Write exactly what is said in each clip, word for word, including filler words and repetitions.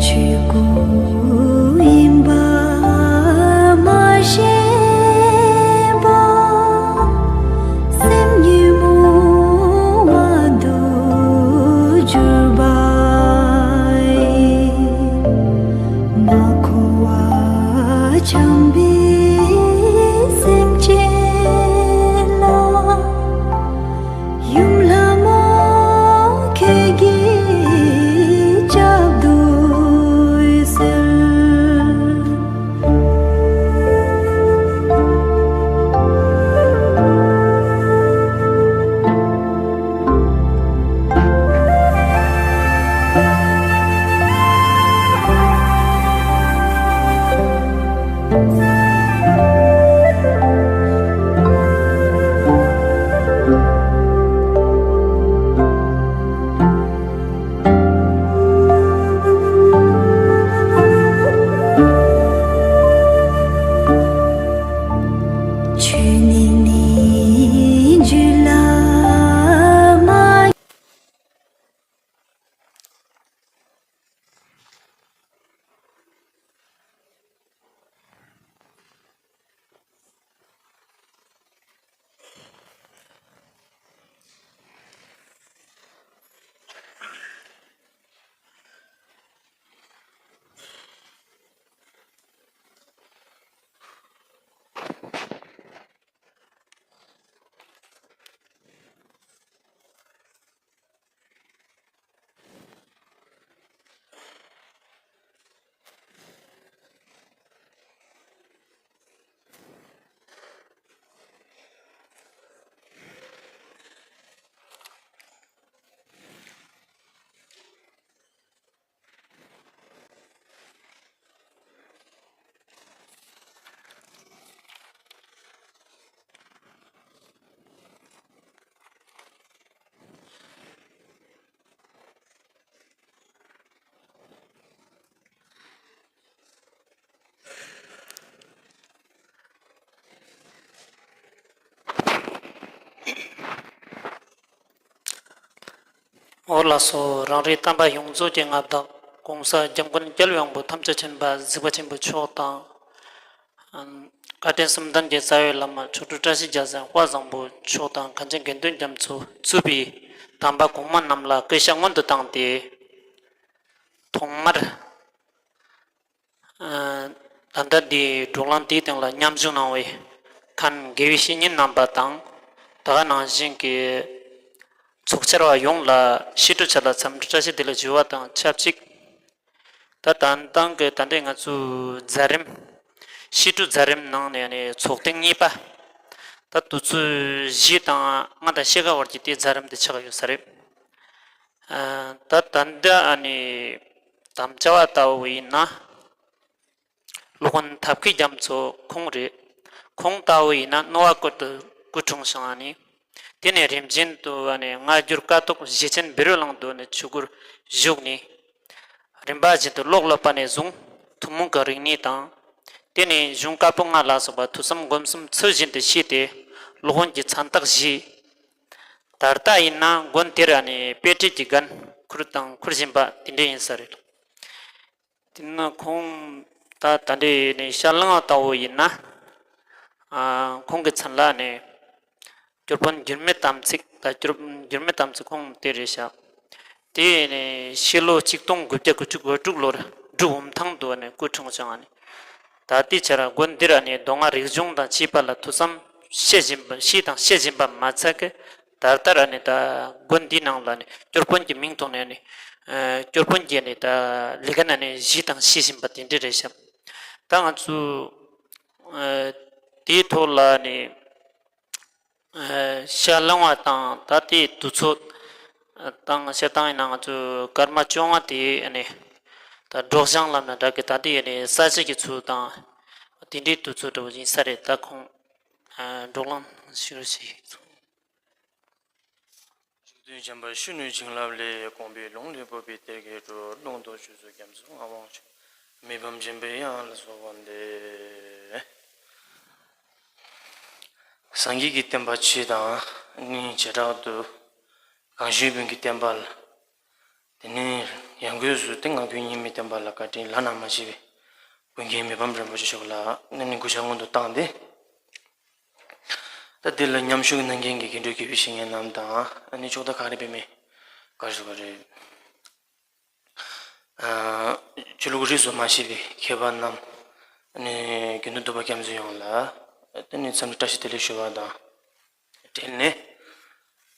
ཆོས་སྐུ་ཡིན་པ་མ་ཤེས་པ། སེམས་ཉོན་མོངས་པ་དུ་གྱུར་པ་ཡི། མ་འཁོར་བ་འཁྱམས་པའི་སེམས་ཅན་ལ། ཡུམ་ལྷ་མོ་ཁྱེད་ཀྱིས་སྐྱབས་འདུག་ཟེར། ཆོས་ཉིད་ནི་རྒྱུད་ལ་མ། འོ་ལགས་སོ། རང་རེའི་བསྟན་པ་ཡོངས་རྫོགས་ཀྱི་མངའ་བདག་གོང་ས་སྐྱབས་མགོན་རྒྱལ་བའི་དབང་པོ་ཐམས་ཅད་མཁྱེན་པ་གཟིགས་པ་ཆེན་པོ་མཆོག་དང་། བཀའ་དྲིན་གསུམ་ལྡན་གྱི་རྩ་བའི་བླ་མ་མཆོག་སྤྲུལ་བཀྲ་ཤིས་རྒྱལ་མཚན་དཔལ་བཟང་པོ་མཆོག་དང་གངས་ཅན་དགེ་འདུན་རྒྱ་མཚོ་གཙོས་པའི་དམ་པ་གོང་མ་རྣམས་ལ་སྐུ་ཕྱག་སྔོན་དུ་བཏང་སྟེ། ཐོག་མར། ད་ལྟ་འདིའི་བགྲོ་གླེང་དེའི་སྟེང་ལ་མཉམ་ཞུགས་གནང་བའི་མཁན་དགེ་བའི་བཤེས་གཉེན་རྣམ་པ་དང་། ད་ག་ནང་བཞིན་གྱི་ཚོགས་བཅར་བ་ཡོངས་ལ་ཕྱི་དྲོ་ཆ་ལ་འཚམས་འདྲི་བཀྲ་ཤིས་བདེ་ལེགས་ཞུ་བ་དང་ཆབས་ཅིག་ད་ད་ལྟ་གི་ད་ལྟའི་ང་ཚོའི་མཛད་རིམ། ཕྱི་དྲོ་མཛད་རིམ་ནང་ནས་ནི་ཚོགས་ཐེངས་གཉིས་པ། ད་དུས་ཚོད་བཞི་དང་ལྔ་དང་ཕྱེད་ཀ་བར་གྱི་དེའི་མཛད་རིམ་དེ་ཆགས་ཡོད་ས་རེད། ད་ད་ལྟ་ཨ་ནི་དམ་བཅའ་བ་ལྟ་བུ་ཡིན་ན། སློབ་དཔོན་ཐབས་མཁས་རྒྱ་མཚོ་ཁོང་རེད། ཁོང་ལྟ་བུ་ཡིན་ན་རྣོ་བ་སྐོར་དུ་སྐུ་འཁྲུངས་ཤིང་ནི། དེ་ནས་རིམ་བཞིན་དུ་ནི་སྔ་འགྱུར་ཀཿཐོག་ཞེ་ཆེན་བཻ་རོ་གླིང་དུ་ནི་ཆོས་སྒོར་ཞུགས་ནས། རིམ་པ་བཞིན་དུ་ཀློག་སློབ་པ་ནས་བཟུང་ཐུན་མོང་གི་རིག་གནས་དང་། དེ་ནས་གཞུང་བཀའ་པོད་ལྔ་ལ་སོགས་པ་ཐོས་བསམ་སྒོམ་གསུམ་ཚུལ་བཞིན་དུ་བྱས་ཏེ་སློབ་དཔོན་གྱི་མཚན་རྟགས་བཞེས། ད་ལྟ་ཡིན་ན་དགོན་དེར་ནི་དཔེ་ཁྲིད་ཀྱི་འགན་ཁུར་དང་འཁུར་བཞིན་པ་དེ་འདྲ་ཡིན་ས་རེད། དེ་ན་ཁོང་ད་ད་འདྲའི་ནས་ཤར་གླིང་བ་ལྟ་བུ་ཡིན་ན། ཨ་ཁོང་གི་མཚན་ལ་ནས་སྐྱོར་དཔོན་འགྱུར་མེད་དམ་ཚིག་ད་སྐྱོར་འགྱུར་མེད་དམ་ཚིག་ཁོང་དེ་རེད་ཤག་དེ་ནས་ཕྱི་ལོ་ཆིག་སྟོང་དགུ་བརྒྱ་དགུ་བཅུ་གོ་དྲུག་ལོར་འབྲུག་འོམ་ཐང་དུ་ནས་སྐུ་འཁྲུངས་བྱུང་བ་ནི། ད་ལྟའི་ཆར་དགོན་འདིར་ནི་མདོ་སྔགས་རིག་གཞུང་དང་བཅས་པ་ལ་ཐོས་བསམ་བྱེད་བཞིན་པ་བྱས་དང་བྱེད་བཞིན་པ་མ་ཚད་ཀྱི། ད་ལྟར་ནི་ད་དགོན་འདིའི་ནང་ལ་ནི་སྐྱོར་དཔོན་གྱི་མིང་ཐོག་ནས་ནི་ཨ་སྐྱོར་དཔོན་གྱི་ནི་ད་ལས་ཀ་ནི་བྱས་དང་བྱེད་བཞིན་པ་དེ་འདྲ་རེད་ཤག་ད་ང་ཚོ་ཨ་དེའི་ཐོག་ལ་ནི་ཨ་ཤར་གླིང་བ་དང་ད་ལྟའི་དུས་ཚོད་དང་བཤད་སྟངས་ཡིན་ན་ང་ཚོ་སྐར་མ་བཅོ་ལྔ་དེ་ནི་ད་སྒྲོག་སྦྱང་ལབ་ན་འདྲ་གི་ད་ལྟའི་ནི་ས་གཞི་གི་ཚོད་དང་དེ་འདྲའི་དུས་ཚོད་འདྲ་བོ་ཡིན་ས་རེད། ད་ཁོང་ཨ་བགྲོ་གླེང་ཞུ་རོགས་བྱེད། མཆོག་ཐུན་བྱམས་པ་གཞོན་ནུའི་བྱིན་རླབས་ལས། དགོངས་པའི་ལུང་ལས་བབས་པའི་གཏེར་གྱི་སྒྲོན། ལུང་རྟོགས་ཆོས་ཚུལ་རྒྱ་མཚོའི་ངག་དབང་ཆོས། མི་ཕམ་འཇམ་པའི་དབྱངས་ལ་གསོལ་བ་འདེབས། སངས་རྒྱས་ཀྱི་བསྟན་པ་སྤྱི་དང་ངེས་བྱེ་བྲག་ཏུ་གང་བྱོན་བོན་གྱི་བསྟན་པ་ལ། དེ་ནས་ཡང་སྒོས་སུ་དེ་ང་རྒྱལ་གཉིས་མེད་བསྟན་པ་ལ་བཀའ་དྲིན་བླ་ན་མ་མཆིས་པའི་ཀུན་མཁྱེན་མི་ཕམ་རིན་པོ་ཆེ་མཆོག་ལ་ཨ་ནི་གུས་ཕྱག་སྔོན་དུ་བཏང་སྟེ། ད་དེ་ལ་མཉམ་ཞུགས་གནང་མཁན་གྱི་དགེ་འདུན་དགེ་བའི་བཤེས་གཉེན་རྣམས་དང་ཨ་ནི་ཕྱོགས་མཐའ་ག་རེ་ཕེབས་མེད་ག་རེ་ཟེར་དགོས་རེད། ཨ་ཆོས་ལུགས་རིས་སུ་མ་ཆད་པའི་མཁས་པ་རྣམས་ཨ་ནི་དགེ་འདུན་འདུས་པ་རྒྱ་མཚོ་ཡོངས་ལ་དེ་ནི་འཚམས་འདྲི་བཀྲ་ཤིས་བདེ་ལེགས་ཞུ་བ་དང་། དྲན་ནས།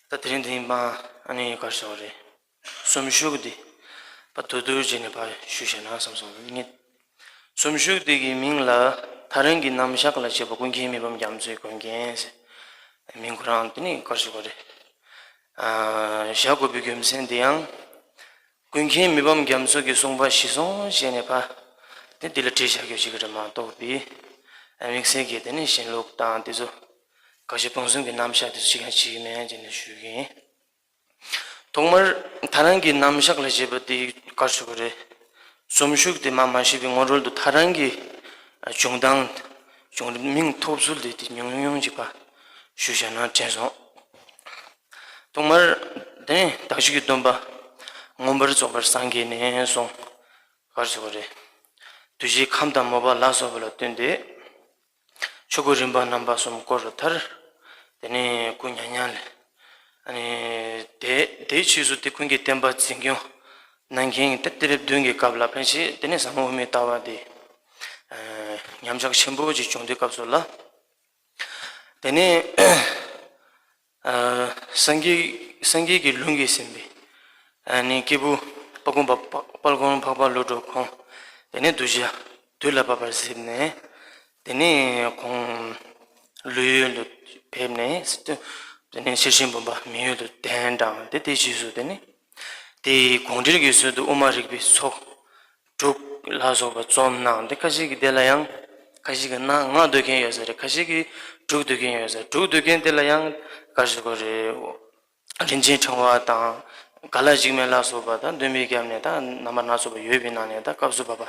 ད་དེ་རིང་འདི་ཡིན་པ་ཨ་ནི་ག་རེ་ཟེར་དགོས་རེད། གསུང་ཞུགས་འདི་ཕར་མདོར་བསྡུས་བྱས་ནས་ཕར་ཞུས་བཞག་ན་བསམ་སོང་ངས། གསུང་ཞུགས་འདི་གི་མིང་ལ་ཐག་རིང་གི་རྣམ་གཞག་ལ་བྱེད་པ་ཀུན་མཁྱེན་མི་ཕམ་རྒྱ་མཚོའི་མགོན་རྒྱན་ཟེར། མིང་ཁོ་རང་དེ་ནི་ག་རེ་ཟེར་དགོས་རེད། ཨ་བཞག་དགོས་པའི་རྒྱུ་མཚན་འདི་ཡང་། ཀུན་མཁྱེན་མི་ཕམ་རྒྱ་མཚོ་གི་གསུང་པ་གཞིར་བཟུང་བྱས་ནས་ཕར་དེ་འདི་ལ་བྲིས་བཞག་རྒྱུ་ཞིག་རེད་མ་གཏོགས་པའི་དམིགས་བསལ་གྱི་དེ་ནི་གཞན་ལུགས་དང་དེ་ཚོ་ག་ཞིག་སྤང་གསུམ་གྱི་རྣམ་གཞག་དེ་ཚོ་ཅིག་ཡང་བྱེད་ཀྱི་མེད་ཅེས་ནས་ཞུ་གི་ཡིན། ཐོག་མར་ཐག་རིང་གི་རྣམ་གཞག་ལ་བྱེད་པ་དེ་ག་རེ་ཟེར་དགོས་རེད། གསུང་ཞུགས་དེ་མ་མ་ཤེས་པའི་སྔོན་རོལ་དུ་ཐག་རིང་གི་བྱུང་སྟངས་བྱུང་མིང་ཐོབ་ཚུལ་དེ་དེ་ཉུང་ཉུང་ཅིག་ཕར་ཞུས་བཞག་ན་དྲན་སོང་། ཐོག་མར་དེ་ནི་བདག་ཆོས་ཀྱི་སྟོན་པ་མངོན་པར་རྫོགས་པར་སངས་རྒྱས་ནས་བཟུང་ག་རེ་ཟེར་དགོས་རེད། གདུལ་བྱའི་ཁམས་དང་མོས་པ་ལ་སོགས་པ་ལ་བརྟེན་ཏེ། ཆོས་སྐུ་རིམ་པ་རྣམ་པ་གསུམ་བསྐོར་རུ་མཐར། དེ་ནས་སྐུ་མྱ་ངན་ལས། ཨ་ནི་དེ་དེའི་ཕྱིས་སུ་དེ་ཀུན་གྱི་བསྟན་པ་འཛིན་སྐྱོང་གནང་མཁན་དེ་དུས་རབས་བདུན་གྱི་སྐབས་ལ་ཕལ་ཆེར་དེ་ནས་ཟབ་མོ་དབུ་མའི་ལྟ་བ་དེ་ཉམས་ཆག་ཆེན་པོ་ཅིག་བྱུང་དུས་སྐབས་སུ་ལ། དེ་ནས་ཨ་སངས་རྒྱས་སངས་རྒྱས་ཀྱི་ལུང་གིས་ཟིན་པའི་ཨ་ནི་སྐྱེས་བུ་དཔལ་མགོན་པ་དཔལ་མགོན་འཕགས་པ་ཀླུ་སྒྲུབ་ཁོང་དེ་ནས་གདུལ་བྱ་དུས་ལ་བབ་པར་གཟིགས་ནས་དེ་ནས་ཁོང་ལྷོ་ཡུལ་དུ་ཕེབས་ནས་དེ་ནས་ཤེར་ཕྱིན་བུམ་པ་མི་ཡུལ་དུ་གདན་དྲངས་ཏེ་དེའི་རྗེས་སུ་དེ་ནས་དེའི་དགོངས་འགྲེལ་གྱི་ཚུལ་དུ་དབུ་མ་རིག་པའི་ཚོགས་དྲུག་ལ་སོགས་པ་རྩོམ་གནང་སྟེ། ཁ་ཤས་ཀྱིས་དེ་ལ་ཡང་ཁ་ཤས་ཀྱིས་གནང་སྔགས་འདོད་མཁན་ཡོད་ས་རེད། ཁ་ཤས་ཀྱིས་དྲུག་འདོད་མཁན་ཡོད་ས་རེད། དྲུག་འདོད་མཁན་དེ་ལ་ཡང་ག་རེ་ཟེར་དགོས་རེད། རིན་ཆེན་ཕྲེང་བ་དང་། ག་ལ་འཇིགས་མེད་ལ་སོགས་པ་དང་འདོན་པའི་རྒྱབ་ནས་དང་རྣམ་པ་སྣ་ཚོགས་པ་ཡོད་པའི་ནང་ནས་དང་སྐབས་སུ་བབ་པ།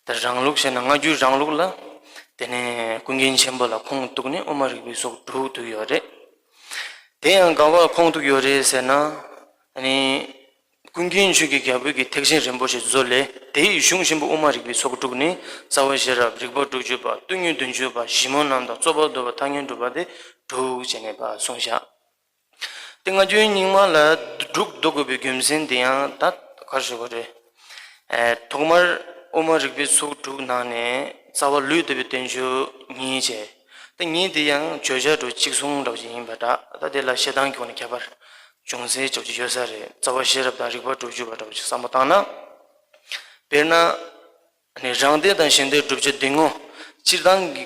དེ་རང་ལུགས་བཤད་ན་སྔ་འགྱུར་རང་ལུགས་ལ། དེ་ནས་ཀུན་མཁྱེན་ཆེན་པོ་ལ་ཁུངས་གཏུགས་ནས་དབུ་མ་རིག་པའི་ཚོགས་དྲུག་བསྡུས་ཡོད་རེད། དེ་ཡང་ག་བ་ཁུངས་གཏུགས་ཡོད་རེད་ཟེར་ན། ཨ་ནི། ཀུན་མཁྱེན་ཆོས་ཀྱི་རྒྱལ་པོ་གིས་ཐེག་ཆེན་རིན་པོ་ཆེ་མཛོད་ལས་དེའི་གཞུང་ཆེན་པོ་དབུ་མ་རིག་པའི་ཚོགས་དྲུག་ནི་རྩ་བ་ཤེས་རབ། རིགས་པ་དྲུག་ཅུ་པ། སྟོང་ཉིད་བདུན་ཅུ་པ། ཞིབ་མོ་རྣམ་དག། རྩོད་པ་ཟློས་པ། ཐ་སྙད་གྲུབ་པ་སྟེ་དྲུག་བྱས་ནས་ཕར་གསུངས་བཞག། དེ་སྔ་རྒྱུན་རྙིང་མ་ལ་དྲུག་འདོགས་དགོས་པའི་རྒྱུ་མཚན་དེ་ཡང་ད་ག་རེ་ཞུ་དགོས་རེད། ཨེ་ཐོག་མར་དབུ་མ་རིག་པའི་ཚོགས་དྲུག་ནང་ནས་རྩ་བ་ལུས་ལྟ་བུའི་བསྟན་བཅོས་གཉིས་བྱས། དེ་གཉིས་དེ་ཡང་བརྗོད་བྱ་འདྲ་བོ་གཅིག་མཚུངས་འདྲ་བོ་ཅིག་ཡིན་པ་འདྲ། ད་དེ་ལ་བཤད་སྟངས་ཀྱི་སྒོ་ནས་ཁྱད་པར་བྱུང་སའི་ཅོག་ཅིག་ཡོད་ས་རེད། རྩ་བ་ཤེས་རབ་དང་རིགས་པ་དྲུག་ཅུ་པ་འདྲ་བོ་ཅིག་བསམ་བློ་བཏང་ན། དཔེར་ན། རང་སྡེ་དང་གཞན་སྡེ་བསྒྲུབ་བྱ་སྡེ་དངོས་སྤྱིར་བཏང་གི་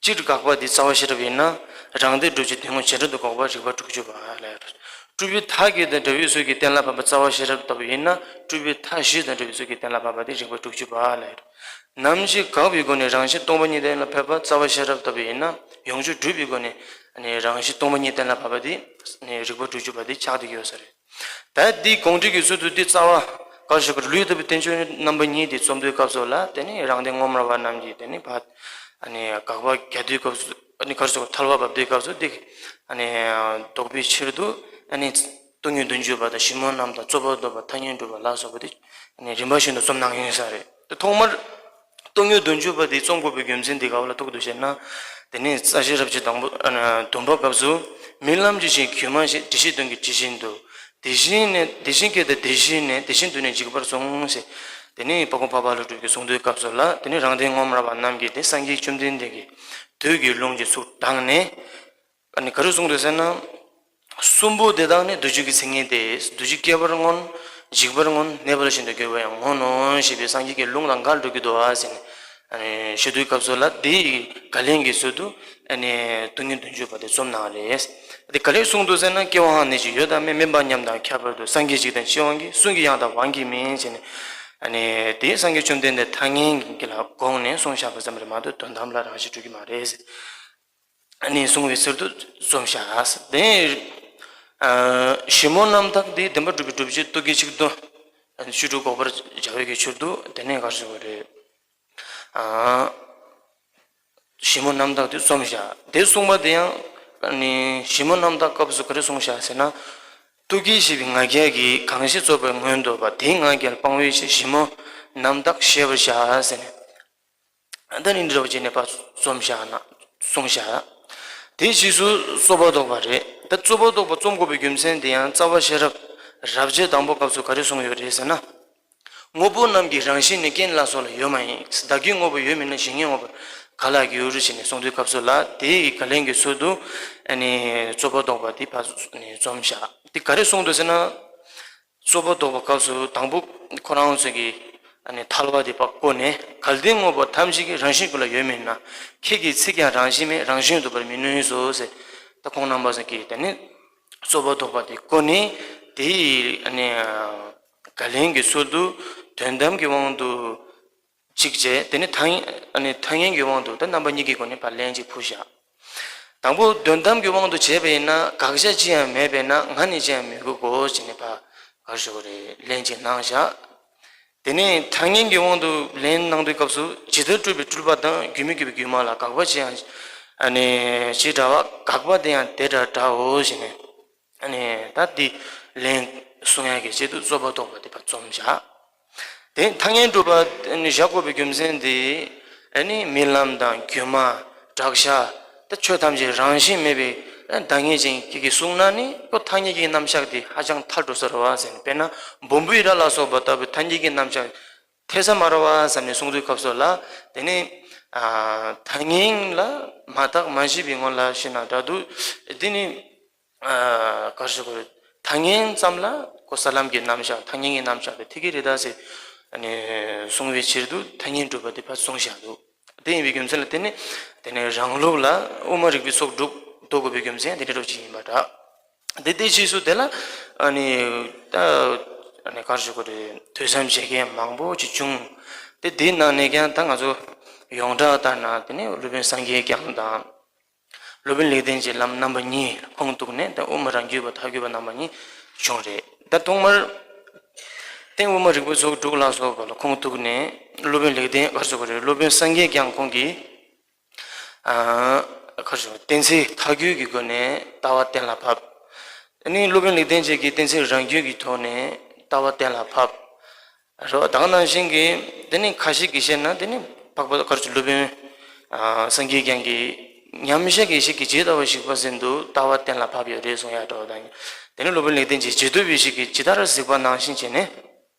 སྤྱིར་དགག་པ་འདི་རྩ་བ་ཤེས་རབ་ཡིན་ན། རང་སྡེ་བསྒྲུབ་བྱ་སྡེ་དངོས་བྱེ་བྲག་ཏུ་འགོག་པ་རིགས་པ་དྲུག་ཅུ་པ་ལས། སྤྲུལ་པའི་མཐའ་བརྒྱད་དང་འདྲ་བའི་ཚུལ་གྱིས་གཏན་ལ་ཕབ་པ་རྩ་བ་ཤེས་རབ་ལྟ་བུ་ཡིན་ན། སྤྲུལ་པའི་མཐའ་བཞི་དང་འདྲ་བའི་ཚུལ་གྱིས་གཏན་ལ་ཕབ་པ་དེ་རིགས་པ་དྲུག་ཅུ་པ་ལས། ནམ་ཞིག་དགག་པའི་སྒོ་ནས་རང་བཞིན་སྟོང་པ་ཉིད་གཏན་ལ་ཕབ་པ་རྩ་བ་ཤེས་རབ་ལྟ་བུ་ཡིན་ན། ཡོངས་གཅོད་སྒྲུབ་པའི་སྒོ་ནས་རང་བཞིན་སྟོང་པ་ཉིད་གཏན་ལ་ཕབ་པ་དེ་རིགས་པ་དྲུག་ཅུ་པ་དེ་ཆགས་བསྡད་ཀྱི་ཡོད་ས་རེད། ད་འདི་དགོངས་འགྲེལ་གྱི་ཚུལ་དུ་འདི་རྩ་བ་ག་རེ་ཞུ་དགོས་རེད། ལུས་ལྟ་བུའི་བསྟན་བཅོས་རྣམ་པ་གཉིས་འདི་རྩོམ་དུས་སྐབས་སུ་ལ་དེ་ནི་རང་སྡེ་སྔོན་མ་ར་བ་རྣམས་ཀྱིས་དེ་ནི་ཕར་ཨ་ནི་དགག་པ་རྒྱག་དུས་སྐབས་སུ། ཨ་ནི་ག་རེ་ཞུ་དགོས། ཐལ་བ་བབས་དུས་སྐབས་སུ་འདི་ཨ་ནི་ལྡོག་པའི་ཕྱིར་དུ་ཨ་ནི་སྟོང་ཉིད་བདུན་ཅུ་པ་དང་ཞིབ་མོ་རྣམ་དག། རྩོད་པ་ཟློས་པ། ཐ་སྙད་གྲུབ་པ་ལ་སོགས་པ་འདི་ཨ་ནི་རིམ་པ་བཞིན་དུ་རྩོམ་གནང་ཡོད་ས་རེད། དེ་ཐོག་མར་སྟོང་ཉིད་བདུན་ཅུ་པ་འདི་རྩོམ་དགོས་པའི་རྒྱུ་མཚན་འདི་ག་བ་ལ་ཐུག་འདུག་ཟེར་ན། དེ་ནས་རྩ་ཤེས་རབ་བྱེད་དང་པོ་ཨ་ནི་བདུན་པ་སྐབས་སུ། རྨི་ལམ་ཇི་བཞིན་སྒྱུ་མ་བཞིན། དེ་བཞིན་དོན་གྱི་དེ་བཞིན་དུ། དེ་བཞིན་ནས་དེ་བཞིན་སྐད་དང་དེ་བཞིན་ནས། དེ་བཞིན་དུ་ནི་འཇིག་པར་གསུངས་ཟེར། དེ་ནས་དཔལ་མགོན་འཕགས་པ་ཀླུ་སྒྲུབ་ཀྱིས་གསུངས་དུས་སྐབས་སུ་ལ་དེ་ནས་རང་སྡེ་སྔོན་མ་ར་བ་རྣམས་ཀྱིས་དེ་སངས་རྒྱས་བཅོམ་ལྡན་འདས་ཀྱི་དུས་ཀྱི་ལུང་གི་ཚུལ་དྲངས་ནས། ཨ་ནི་ག་རེ་གསུངས་འདུག་ཟེར་ན། གསུམ་པོ་དེ་དག་ནི་འདུ་བྱེད་ཀྱི་མཚན་ཉིད་དེ། འདུ་བྱེད་སྐྱེ་བར་མངོན། འཇིག་པར་མངོན། གནས་པ་ལ་ཤིན་ཏུ་དགོས་པ་ཡང་མངོན་ནོ་ཞེས་པའི་སངས་རྒྱས་ཀྱི་ལུང་དང་འགལ་འགྲོ་གི་འདུག་ཨ་ཟེར་ནས་ཨ་ནི་ཞུ་དུས་སྐབས་སུ་ལ་དེའི་བཀའ་ལན་གྱི་ཚུལ་དུ་ཨ་ནི་སྟོང་ཉིད་བདུན་ཅུ་པ་དེ་རྩོམ་གནང་རེད། དེ་ག་རེ་གསུངས་འདུག་ཟེར་ན། སྐྱེ་བ་འམ་ནད་ཀྱི་ཡོད་དང་མེད། དམན་པ་ཉམས་དང་ཁྱད་པར་དུ། སངས་རྒྱས་འཇིག་དང་ཕྱིར་འོང་གི། གསུང་གི་ཡང་དག་དབང་གིས་མིན་ཟེར་ནས། ཨ་ནི་དེ་སངས་རྒྱས་བཅོམ་ལྡན་འདས་ཐ་སྙད་ཀྱི་ལ་དགོངས་ནས་གསུངས་བཞག་པ་ཙམ་རེད་མ་གཏོགས་དོན་དམ་ལ་རང་བཞིན་གྲུབ་ཀྱི་མ་རེད་ཟེར། ཨ་ནི་གསུངས་པའི་ཚུལ་དུ་རྩོམ་བཞག། དེ་ཨ་ཞིབ་མོ་རྣམ་དག་དེ་བདེན་པར་གྲུབ་པའི་སྒྲུབ་བྱེད་རྟོག་གེ་གཅིག་ཏུ་བཅུ་དྲུག་འགོག་པར་བྱ་བའི་གི་ཕྱིར་དུ་དེ་ནས་ག་རེ་ཞུ་དགོས་རེད། ཨ་ཞིབ་མོ་རྣམ་དག་དེ་རྩོམ་བཞག། དེ་གསུངས་པ་དེ་ཡང་ཨ་ནི་ཞིབ་མོ་རྣམ་དག་སྐབས་སུ་ག་རེ་གསུངས་བཞག་ཟེར་ན། སྟོབས་ཀྱིས་བཤིག་པའི་ང་རྒྱལ་གྱིས། གང་ཞིག་རྩོད་པར་མངོན་འདོད་པ། དེའི་ང་རྒྱལ་སྤང་བའི་ཕྱིར། ཞིབ་མོ་རྣམ་དག་བཤད་པར་བྱ། ཟེར་ནས། ད་ནི་འདྲ་བོ་བྱས་ནས་ཕར་རྩོམ་བཞག་ན་གསུངས་བཞག་དེའི་རྗེས་སུ་རྩོད་པ་ཟློག་པ་རེད། ད་རྩོད་པ་ཟློག་པ་རྩོམ་དགོས་པའི་རྒྱུ་མཚན་དེ་ཡང་རྩ་བ་ཤེས་རབ་རབ་བྱེད་དང་པོ་སྐབས་སུ་ག་རེ་གསུངས་ཡོད་རེད་ཟེར་ན། དངོས་པོ་རྣམས་ཀྱི་རང་བཞིན་ནི་རྐྱེན་ལ་སོགས་ལ་ཡོད་མ་ཡིན། བདག་གི་དངོས་པོ་ཡོད་མིན་ན། གཞན་གྱི་དངོས་པོར་ག་ལ་འགྱུར། ཞེས་ནས་གསུངས་དུས་སྐབས་སུ་ལ། དེའི་བཀའ་ལན་གྱི་ཚུལ་དུ་ཨ་ནི་རྩོད་པ་ཟློག་པ་དེ་ཕར་ནས་རྩོམ་བཞག་དེ་ག་རེ་གསུངས་འདུག་ཟེར་ན། རྩོད་པ་ཟློག་པ་སྐབས་སུ་དང་པོ་ཁོ་རང་ཚོ་གི་ཨ་ནི་ཐལ་བ་དེ་ཕར་བཀོད་ནས། གལ་ཏེ་དངོས་པོ་ཐམས་ཅད་ཀྱི་རང་བཞིན་ཀུན་ལ་ཡོད་མིན་ན། ཁྱེད་ཀྱི་ཚིག་ཀྱང་རང་བཞིན་མེད། རང་བཞིན་འདོད་པར་མི་ནུས་སོ། ཟེར། ད་ཁོང་རྣམ་པ་ཚོ་གིས་དེ་ནི་རྩོད་པ་ཟློག་པ་དེ་བཀོད་ནས། དེའི་ཨ་ནི་བཀའ་ལན་གྱི་ཚུལ་དུ་དོན་དམ་གྱི་དབང་དུ་གཅིག་བྱས། དེ་ནི་ཐ་སྙད་ཨ་ནི་ཐ་སྙད་ཀྱི་དབང་དུ་ད་རྣམ་པ་གཉིས་ཀྱི་སྒོ་ནས་ཕར་ལན་གཅིག་ཕུལ་བཞག་དང་པོ་དོན་དམ་གྱི་དབང་དུ་བྱས་པ་ཡིན་ན། དགག་བྱ་ཅི་ཡང་མེད་པས་ན། ང་ནི་ཅི་ཡང་མི་དགོས་གོ། ཅེས་ནས་ཕར་ག་རེ་ཞུ་དགོས་རེད། ལན་གཅིག་གནང་བཞག་དེ་ནས་ཐ་སྙད་ཀྱི་དབང་དུ་ལན་གནང་དུས་སྐབས་སུ། ཇི་ལྟར་སྤྲུལ་པའི་སྤྲུལ་པ་དང་། རྒྱུད་མི་དགོས་པའི་རྒྱུད་མ་ལ། དགག་པ་ཅི་ཡང་ཨ་ནི་ཅི་འདྲ་བ། དགག་པ་དེ་ཡང་དེ་འདྲ་འདྲའོ། ཞེས་ནས་ཨ་ནི་ད་འདི་ལན་གསུང་ཡག་གི་ཆེད་དུ་རྩོད་པ་ཟློག་པ་དེ་ཕར་རྩོམ་བཞག་དེ་ཐ་སྙད་གྲུབ་པ་ཨ་ནི་བཞག་དགོས་པའི་རྒྱུ་མཚན་དེ། ཨ་ནི་རྨི་ལམ་དང་སྒྱུ་མ། བྲག་ཆ། ད་ཆོས་ཐམས་ཅད་རང་བཞིན་མེད་པའི་བདག་ཉིད་ཅན་གྱི་གསུངས་ན་ནི། ཁོ་ཐ་སྙད་ཀྱི་རྣམ་གཞག་དེ་ཧ་ཅང་ཐལ་འགྲོ་ས་རེད་བ་ཟེར་ནས། དཔེར་ན་སྦོམ་པོའི་སྒྲ་ལ་སོགས་པ་ལྟ་བུའི་ཐ་སྙད་ཀྱི་རྣམ་གཞག་འཐད་ས་མ་རེད་བ་ཟེར་ནས་གསུངས་དུས་སྐབས་སུ་ལ། དེ་ནི་ཨ་ཐ་སྙད་ལ་མ་བརྟགས་མ་དཔྱད་པའི་ངང་ལ་ཞེ་ན་འདྲ་འདུག་དེ་ནི་ཨ་ག་རེ་ཞུ་དགོས་རེད། ཐ་སྙད་ཙམ་ལ་ཁོ་ས་ལམ་གྱི་རྣམ་གཞག་ཐ་སྙད་ཀྱི་རྣམ་གཞག་དེ་འཐད་ཀྱི་རེད་ད་ཟེར་ཨ་ནི་གསུང་བའི་ཕྱིར་དུ་ཐ་སྙད་གྲུབ་པ་དེ་ཕར་གསུངས་བཞག་འདུག་དེ་ཡིན་པའི་རྒྱུ་མཚན་ལ་བརྟེན་ནས། དེ་ནས་རང་ལུགས་ལ་དབུ་མ་རིགས་པའི་ཚོགས་དྲུག་འདོགས་དགོས་པའི་རྒྱུ་མཚན་དེ་འདྲ་ཅིག་ཡིན་པ་འདྲ། དེ་དེའི་རྗེས་སུ་དེ་ལ་ཨ་ནི་ད་ཨ་ནི་ག་རེ་ཞུ་དགོས་རེད། ཐོས་བསམ་བྱེད་མཁན་མང་པོ་ཅིག་བྱུང་། དེ་དེའི་ནང་ནས་ཀྱང་ད་ང་ཚོ་ཡོངས་གྲགས་ལྟར་ན། དེ་ནས་སློབ་དཔོན་སངས་རྒྱས་བསྐྱངས་དང་། སློབ་དཔོན་ལེགས་ལྡན་འབྱེད་ལམ་རྣམ་པ་གཉིས་ཁུངས་གཏུགས་ནས། ད་དབུ་མ་རང་རྒྱུད་པ་མཐར་གྱུར་པ་རྣམ་པ་གཉིས་བྱུང་རེད། ད་ཐོག་མར་ཏེ་དབུ་མ་རིགས་པའི་ཚོགས་དྲུག་ལ་སོགས་པ་ལ་ཁུངས་གཏུགས་ནས། སློབ་དཔོན་ལེགས་ལྡན་ག་རེ་ཞུ་དགོས་རེད། སློབ་དཔོན་སངས་རྒྱས་བསྐྱངས་ཁོང་གིས་ཨ་ག་རེ་ཞུ་དགོས། གཏན་ཚིགས་མཐར་གྱུར་གྱི་སྒོ་ནས་ལྟ་བ་གཏན་ལ་ཕབ། ཨ་ནི་སློབ་དཔོན་ལེགས་ལྡན་འབྱེད་ཀྱིས་གཏན་ཚིགས་རང་རྒྱུད་ཀྱི་ཐོག་ནས་ལྟ་བ་གཏན་ལ་ཕབ། རེད་བ། ད་ག་ནང་བཞིན་གྱི་དེ་ནི་ཁ་ཤས་ཀྱིས་བཤད་ན། དེ་ནི་འཕགས་པ་ག་རེ་ཞུ། སློབ་དཔོན་ཨ་སངས་རྒྱས་བསྐྱངས་ཀྱིས་མཉམ་གཞག་གི་ཡེ་ཤེས་ཀྱིས་ཇི་ལྟ་བར་གཟིགས་པ་བཞིན་དུ་ལྟ་བ་གཏན་ལ་ཕབ་ཡོད་རེད་གསུང་ཡག་འདྲ་བོ་དང་། དེ་ནི་སློབ་དཔོན་ལེགས་ལྡན་འབྱེད་ཀྱིས་ཇི་ལྟ་བར་གཟིགས་པ་ནང་བཞིན་བྱས་ནས་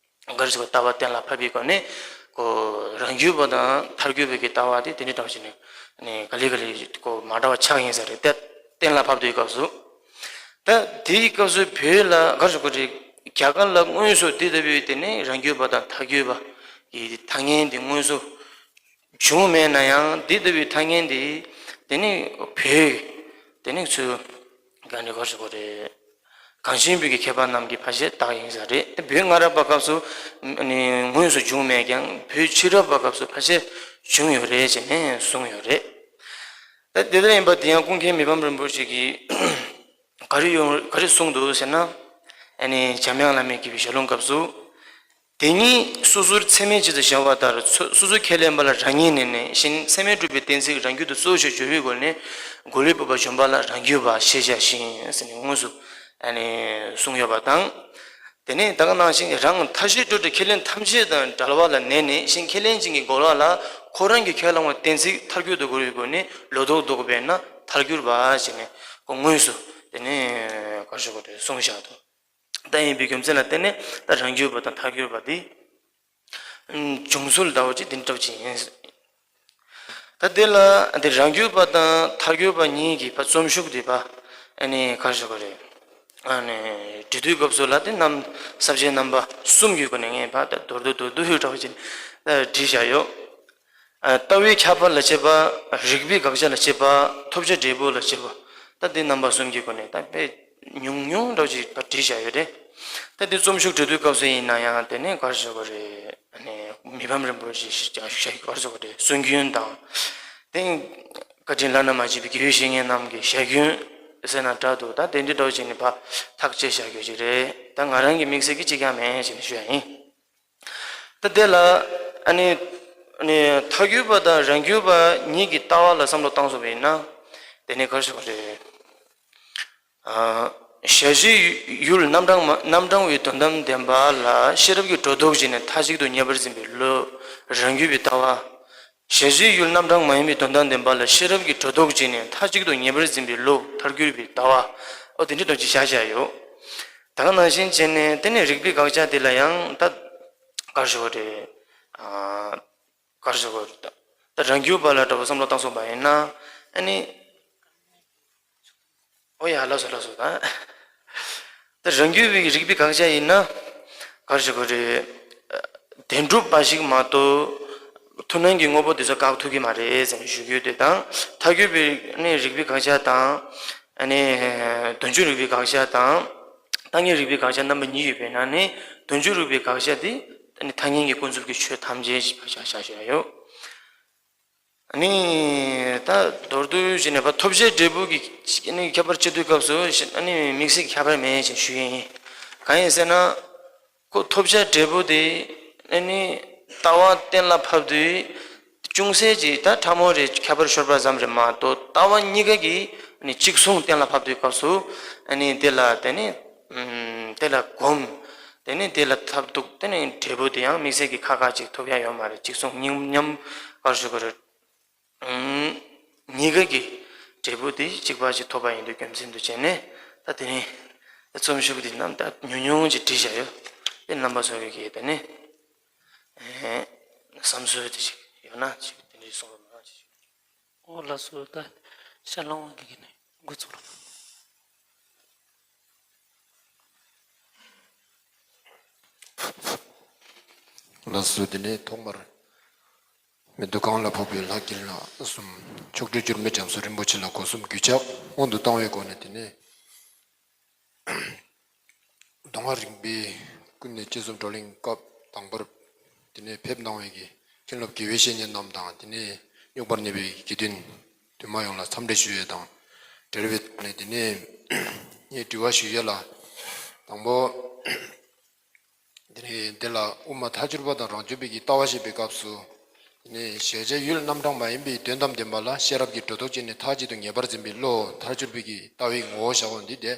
ག་རེ་ཞུ་དགོས། ལྟ་བ་གཏན་ལ་ཕབ་པའི་སྒོ་ནས། ཁོ་རང་རྒྱུད་པ་དང་མཐར་གྱུར་པའི་གི་ལྟ་བ་དེ་དེ་འདྲ་འདྲ་བོ་བྱས་ནས་ནས་ག་ལེ་ག་ལེ་ཁོ་མ་འདྲ་བ་ཆགས་ཡིན་ས་རེད། ད་གཏན་ལ་ཕབ་དུས་སྐབས་སུ། ད་དེའི་སྐབས་སུ་བོད་ལ་ག་རེ་ཞུ་དགོས་རེད། རྒྱ་གར་ལ་དངོས་སུ་དེ་ལྟ་བུའི་དེ་ནི་རང་རྒྱུད་པ་དང་མཐར་གྱུར་པ་གི་ཐ་སྙད་དེ་དངོས་སུ་བྱུང་མེད་ན་ཡང་། དེ་ལྟ་བུའི་ཐ་སྙད་དེ་དེ་ནི་བོད་དེ་ནི་ཚུར་ག་ནས་ག་རེ་ཞུ་དགོས་རེད། གངས་ཅན་བོད་ཀྱི་མཁས་པ་རྣམས་ཀྱིས་ཕལ་ཆེར་བཏགས་ཡིན་ས་རེད། བོད་སྔ་རབས་པ་སྐབས་སུ་ནི་དངོས་སུ་བྱུང་མེད་ཀྱང་། བོད་ཕྱི་རབས་པ་སྐབས་སུ་ཕལ་ཆེར་བྱུང་ཡོད་རེད་ཅེས་ནས་གསུངས་ཡོད་རེད། ད་དེ་ལྟར་ཡིན་པ་དེ་ཡང་ཀུན་མཁྱེན་མི་ཕམ་རིན་པོ་ཆེ་གིས་ག་རེ་ཡོང་ག་རེ་གསུངས་འདུག་ཟེར་ན། ཨ་ནི་འཇམ་དབྱངས་བླ་མས་བགྱིས་པའི་ཞལ་ལུང་སྐབས་སུ། དེ་ཉིད་སོ་སོར་ཚད་མས་ཇི་ལྟར་སྦྱར་བ་ལྟར། སོ་སོ་ཁས་ལེན་པ་ལ་རང་ཉིད་ནས་ནས་གཞན་ཚད་མས་གྲུབ་པའི་གཏན་ཚིགས་རང་རྒྱུད་དུ་གཙོ་ཆེར་སྦྱོར་བའི་སྒོ་ནས། གོ་ལའི་སྤོབས་པ་འཇོམས་པ་ལ་རང་རྒྱུད་པ་ཞེས་བྱ་ཞིང་། ཟེར་ནས་དངོས་སུ་ཨ་ནི་གསུངས་ཡོད་པ་དང་། དེ་ནས་ད་ག་ནང་བཞིན་རང་མཐའ་བཞིའི་སྤྲོས་བྲལ་ཁས་ལེན་ཐམས་ཅད་དང་བྲལ་བ་ལ་གནས་ནས། གཞན་ཁས་ལེན་ཅན་གྱི་རྒོལ་བ་ལ་ཁོ་རང་གི་ཁས་བླངས་པའི་གཏན་ཚིགས་མཐར་གྱུར་དུ་གོ་བའི་སྒོ་ནས། ལོག་རྟོག་བཟློག་པས་ན་མཐར་གྱུར་པ། ཞེས་ནས་ཁོ་དངོས་སུ་དེ་ནས་ག་རེ་ཞུ་དགོས་རེད། གསུངས་བཞག་འདུག་ད་ཡིན་པའི་རྒྱུ་མཚན་ལ་བརྟེན་ནས་ད་རང་རྒྱུད་པ་དང་མཐར་གྱུར་པ་དེ་བྱུང་ཚུལ་ལྟ་བུ་ཅིག་དེ་འདྲ་ཅིག་ཡིན། ད་དེ་ལ་དེ་རང་རྒྱུད་པ་དང་མཐར་གྱུར་པ་གཉིས་ཀྱི་ཕར་རྩོམ་ཤུགས་དེ་ཕར་ཨ་ནི་ག་རེ་ཞུ་དགོས་རེད། ཨ་ནི་འབྲི་དུས་སྐབས་སུ་ལ་དེ་རྣམ་ས་བཅད་རྣམ་པ་གསུམ་གྱི་སྒོ་ནས་ངས་ཕར་ད་མདོར་བསྡུས་མདོར་བསྡུས་ཤིག་འདྲ་བོ་ཅིག་ད་བྲིས་བཞག་ཡོད། ཨ། ལྟ་བའི་ཁྱབ་པ་ལ་དཔྱད་པ། རིགས་པའི་དགག་བྱ་ལ་དཔྱད་པ། ཐོབ་བྱ་འབྲས་བུ་ལ་དཔྱད་པ། ད་འདི་རྣམ་པ་གསུམ་གྱི་སྒོ་ནས་ད་དཔེ་ཉུང་ཉུང་འདྲ་ཅིག་ཕར་བྲིས་བཞག་ཡོད་རེད། ད་འདི་རྩོམ་ཤུགས་འབྲི་དུས་སྐབས་སུ་ཡིན་ན་ཡང་དེ་ནས་ག་རེ་ཞུ་དགོས་རེད། ཨ་ནི་མི་ཕམ་རིན་པོ་ཆེ་ཞིག་ཀྱང་ཞུ་ཡག་ག་རེ་ཞུ་དགོས་རེད། སྲོལ་རྒྱུན་དང་། དེ་བཀའ་དྲིན་བླ་ན་མ་མཆིས་པའི་དགེ་བའི་བཤེས་གཉེན་རྣམས་ཀྱི་ཞལ་རྒྱུན་ཟེར་ན་འདྲ་འདུག་ད་དེ་འདྲ་འདྲ་བོ་ཅིག་ནས་ཕར་ཐག་བཅད་བཞག་རྒྱུ་ཅིག་རེད། ད་ང་རང་གི་དམིགས་བསལ་གྱི་གཅིག་ཀྱང་མེད་ཅེས་ནས་ཞུ་ཡག་ཡིན། ད་དེ་ལ་ཨ་ནི་ཨ་ནི་མཐའ་གྱུར་པ་དང་རང་གྱུར་པ་གཉིས་ཀྱི་ལྟ་བ་ལ་བསམ་བློ་བཏང་སོང་བ་ཡིན་ན། དེ་ནི་ག་རེ་ཞུ་དགོས་རེད། ཨ། གཞལ་བྱའི་ཡུལ་རྣམ་གྲངས་མ་རྣམ་གྲངས་པའི་དོན་དམ་བདེན་པ་ལ་ཤེས་རབ་ཀྱིས་སྒྲོ་འདོགས་བཅད་ནས་མཐའ་གཅིག་ཏུ་ངེས་པར་འཛིན་པའི་བློ། རང་རྒྱུད་པའི་ལྟ་བ། གཞལ་བྱའི་ཡུལ་རྣམ་གྲངས་མ་ཡིན་པའི་དོན་དམ་བདེན་པ་ལ་ཤེས་རབ་ཀྱིས་སྒྲོ་འདོགས་བཅད་ནས་མཐའ་གཅིག་ཏུ་ངེས་པར་འཛིན་པའི་བློ། ཐལ་འགྱུར་བའི་ལྟ་བ། ཨོ་དེ་འདྲའི་དོན་ཅིག་བཞག་བཞག་ཡོད། ད་ག་ནང་བཞིན་བྱས་ནས་དེ་ནས་རིགས་པའི་དགག་བྱ་དེ་ལ་ཡང་ད་ག་རེ་ཞུ་དགོས་རེད། ཨ། ག་རེ་ཞུ་དགོས་རེད། ད་རང་རྒྱུད་པ་ལ་འདྲ་བོ་བསམ་བློ་བཏང་སོང་པ་ཡིན་ན། ཨ་ནི། ཨོ་ཡ་ལགས་སོ་ལགས་སོ། ད་ད་རང་རྒྱུད་པའི་རིགས་པའི་དགག་བྱ་ཡིན་ན། ག་རེ་ཞུ་དགོས་རེད། བདེན་གྲུབ་པ་ཞིག་མ་གཏོགས། མཐུན་ལམ་གྱི་དངོས་པོ་དེ་ཚོ་བཀག་ཐུབ་ཀྱི་མ་རེད་ཟེར་ནས་ཞུ་རྒྱུ་དེ་དང་། ཐལ་འགྱུར་བའི་ནི་རིགས་པའི་དགག་བྱ་དང་། ཨ་ནི། དོན་བྱེད་རིགས་པའི་དགག་བྱ་དང་། ཐ་སྙད་རིགས་པའི་དགག་བྱ་རྣམ་པ་གཉིས་ཡོད་པའི་ནང་ནས་དོན་བྱེད་རིགས་པའི་དགག་བྱ་དེ་ཨ་ནི་ཐ་སྙད་ཀྱི་ཀུན་རྫོབ་ཀྱི་ཆོས་ཐམས་ཅད་ཞེས་པ་ཆ་བཞག་བཞག་ཡོད། ཨ་ནི་ད་མདོར་བསྡུས་བྱས་ནས་ཕར་ཐོབ་བྱའི་འབྲས་བུ་གི་ཨ་ནི་ཁྱད་པར་བྱེད་དུས་སྐབས་སུ་ཨ་ནི་དམིགས་བསལ་གྱི་ཁྱད་པར་མེད་ཅེས་ཞུ་ཡིན། གང་ཡིན་ཟེར་ན། ཁོ་ཐོབ་བྱ་འབྲས་བུ་དེ་ཨ་ནི་ལྟ་བ་གཏན་ལ་ཕབ་དུས་ཅུང་ཟད་ཅིག་ད་ཕྲ་མོ་རེ་ཁྱད་པར་ཤོར་བ་ཙམ་རེད་མ་གཏོགས་ལྟ་བ་གཉིས་ཀ་གི་ཨ་ནི་གཅིག་མཚུངས་གཏན་ལ་ཕབ་དུས་སྐབས་སུ་ཨ་ནི་དེ་ལ་དེ་ནི་ཨམ་དེ་ལ་གོམས། དེ་ནི་དེ་ལ་ཐབས་རྡུགས། དེ་ནི་འབྲས་བུ་དེ་ཡང་དམིགས་བསལ་གྱི་ཁ་ཁ་ཅིག་ཐོབ་ཡ་ཡོད་མ་རེད། གཅིག་མཚུངས་མཉམ་མཉམ་ག་རེ་ཞུ་དགོས་རེད། ཨམ། གཉིས་ཀ་གི་འབྲས་བུ་དེ་གཅིག་པ་ཅིག་ཐོབ་པ་ཡིན་དུས་རྒྱུ་མཚན་དུ་བྱས་ནས་ད་དེ་ནི་རྩོམ་ཤོག་དེ་རྣམས་ད་ཉུང་ཉུང་ཅིག་བྲིས་བཞག་ཡོད། དེ་རྣམ་པ་ཚོ་གི་གི་དེ་ནི་ཨེ་བསམ་ཚུལ་དེ་ཅིག་ཡོད་ན་ཅིག་དེ་འདྲའི་གསུང་རོགས་གནང་ཅིག་ཨོ་ལགས་སོ། ད་ཤར་ལྷོ་དབང་གི་གི་ནས་འགོ་ཚུགས་རོགས། ལགས་སོ། དེ་ནས་ཐོག་མར་མི་འདུ་ཁང་ལ་ཕོག་པའི་ལྷ་སྐལ་ལྷ་གསུམ། མཆོག་སྤྲུལ་འགྱུར་མེད་རྒྱ་མཚོ་རིན་པོ་ཆེ་ལ་སྒོ་གསུམ་གུས་ཕྱག་སྔོན་དུ་བཏང་བའི་སྒོ་ནས། དེ་ནས་མདོ་སྔགས་རིག་པའི་ཀུན་ནས་དཔྱད་རྩོམ་བགྲོ་གླེང་སྐབས་དང་པོར་དེ་ནས་ཕེབས་གནང་བའི་གི་མཁན་སློབ་དགེ་བའི་བཤེས་གཉེན་རྣམས་དང་། དེ་ནས་སྙུག་པར་གནས་པའི་དགེ་འདུན་འདུས་མང་ཡོངས་ལ་འཚམས་འདྲི་ཞུ་ཡས་དང་འབྲེལ་བའི་ཐོག་ནས། དེ་ནས་ངས་དྲི་བ་ཞུ་ཡས་ལ་དང་པོ། དེ་ནས་འདི་ལ་དབུ་མ་ཐལ་འགྱུར་བ་དང་རང་རྒྱུད་པའི་གི་ལྟ་བ་བཤད་པའི་སྐབས་སུ། དེ་ནས་གཞལ་བྱའི་ཡུལ་རྣམ་གྲངས་མ་ཡིན་པའི་དོན་དམ་བདེན་པ་ལ་ཤེས་རབ་ཀྱིས་སྒྲོ་འདོགས་བཅད་ནས་མཐའ་གཅིག་ཏུ་ངེས་པར་འཛིན་པའི་བློ། ཐལ་འགྱུར་བའི་གི་ལྟ་བའི་ངོ་བོ་བཞག་པ་འདི་དེ།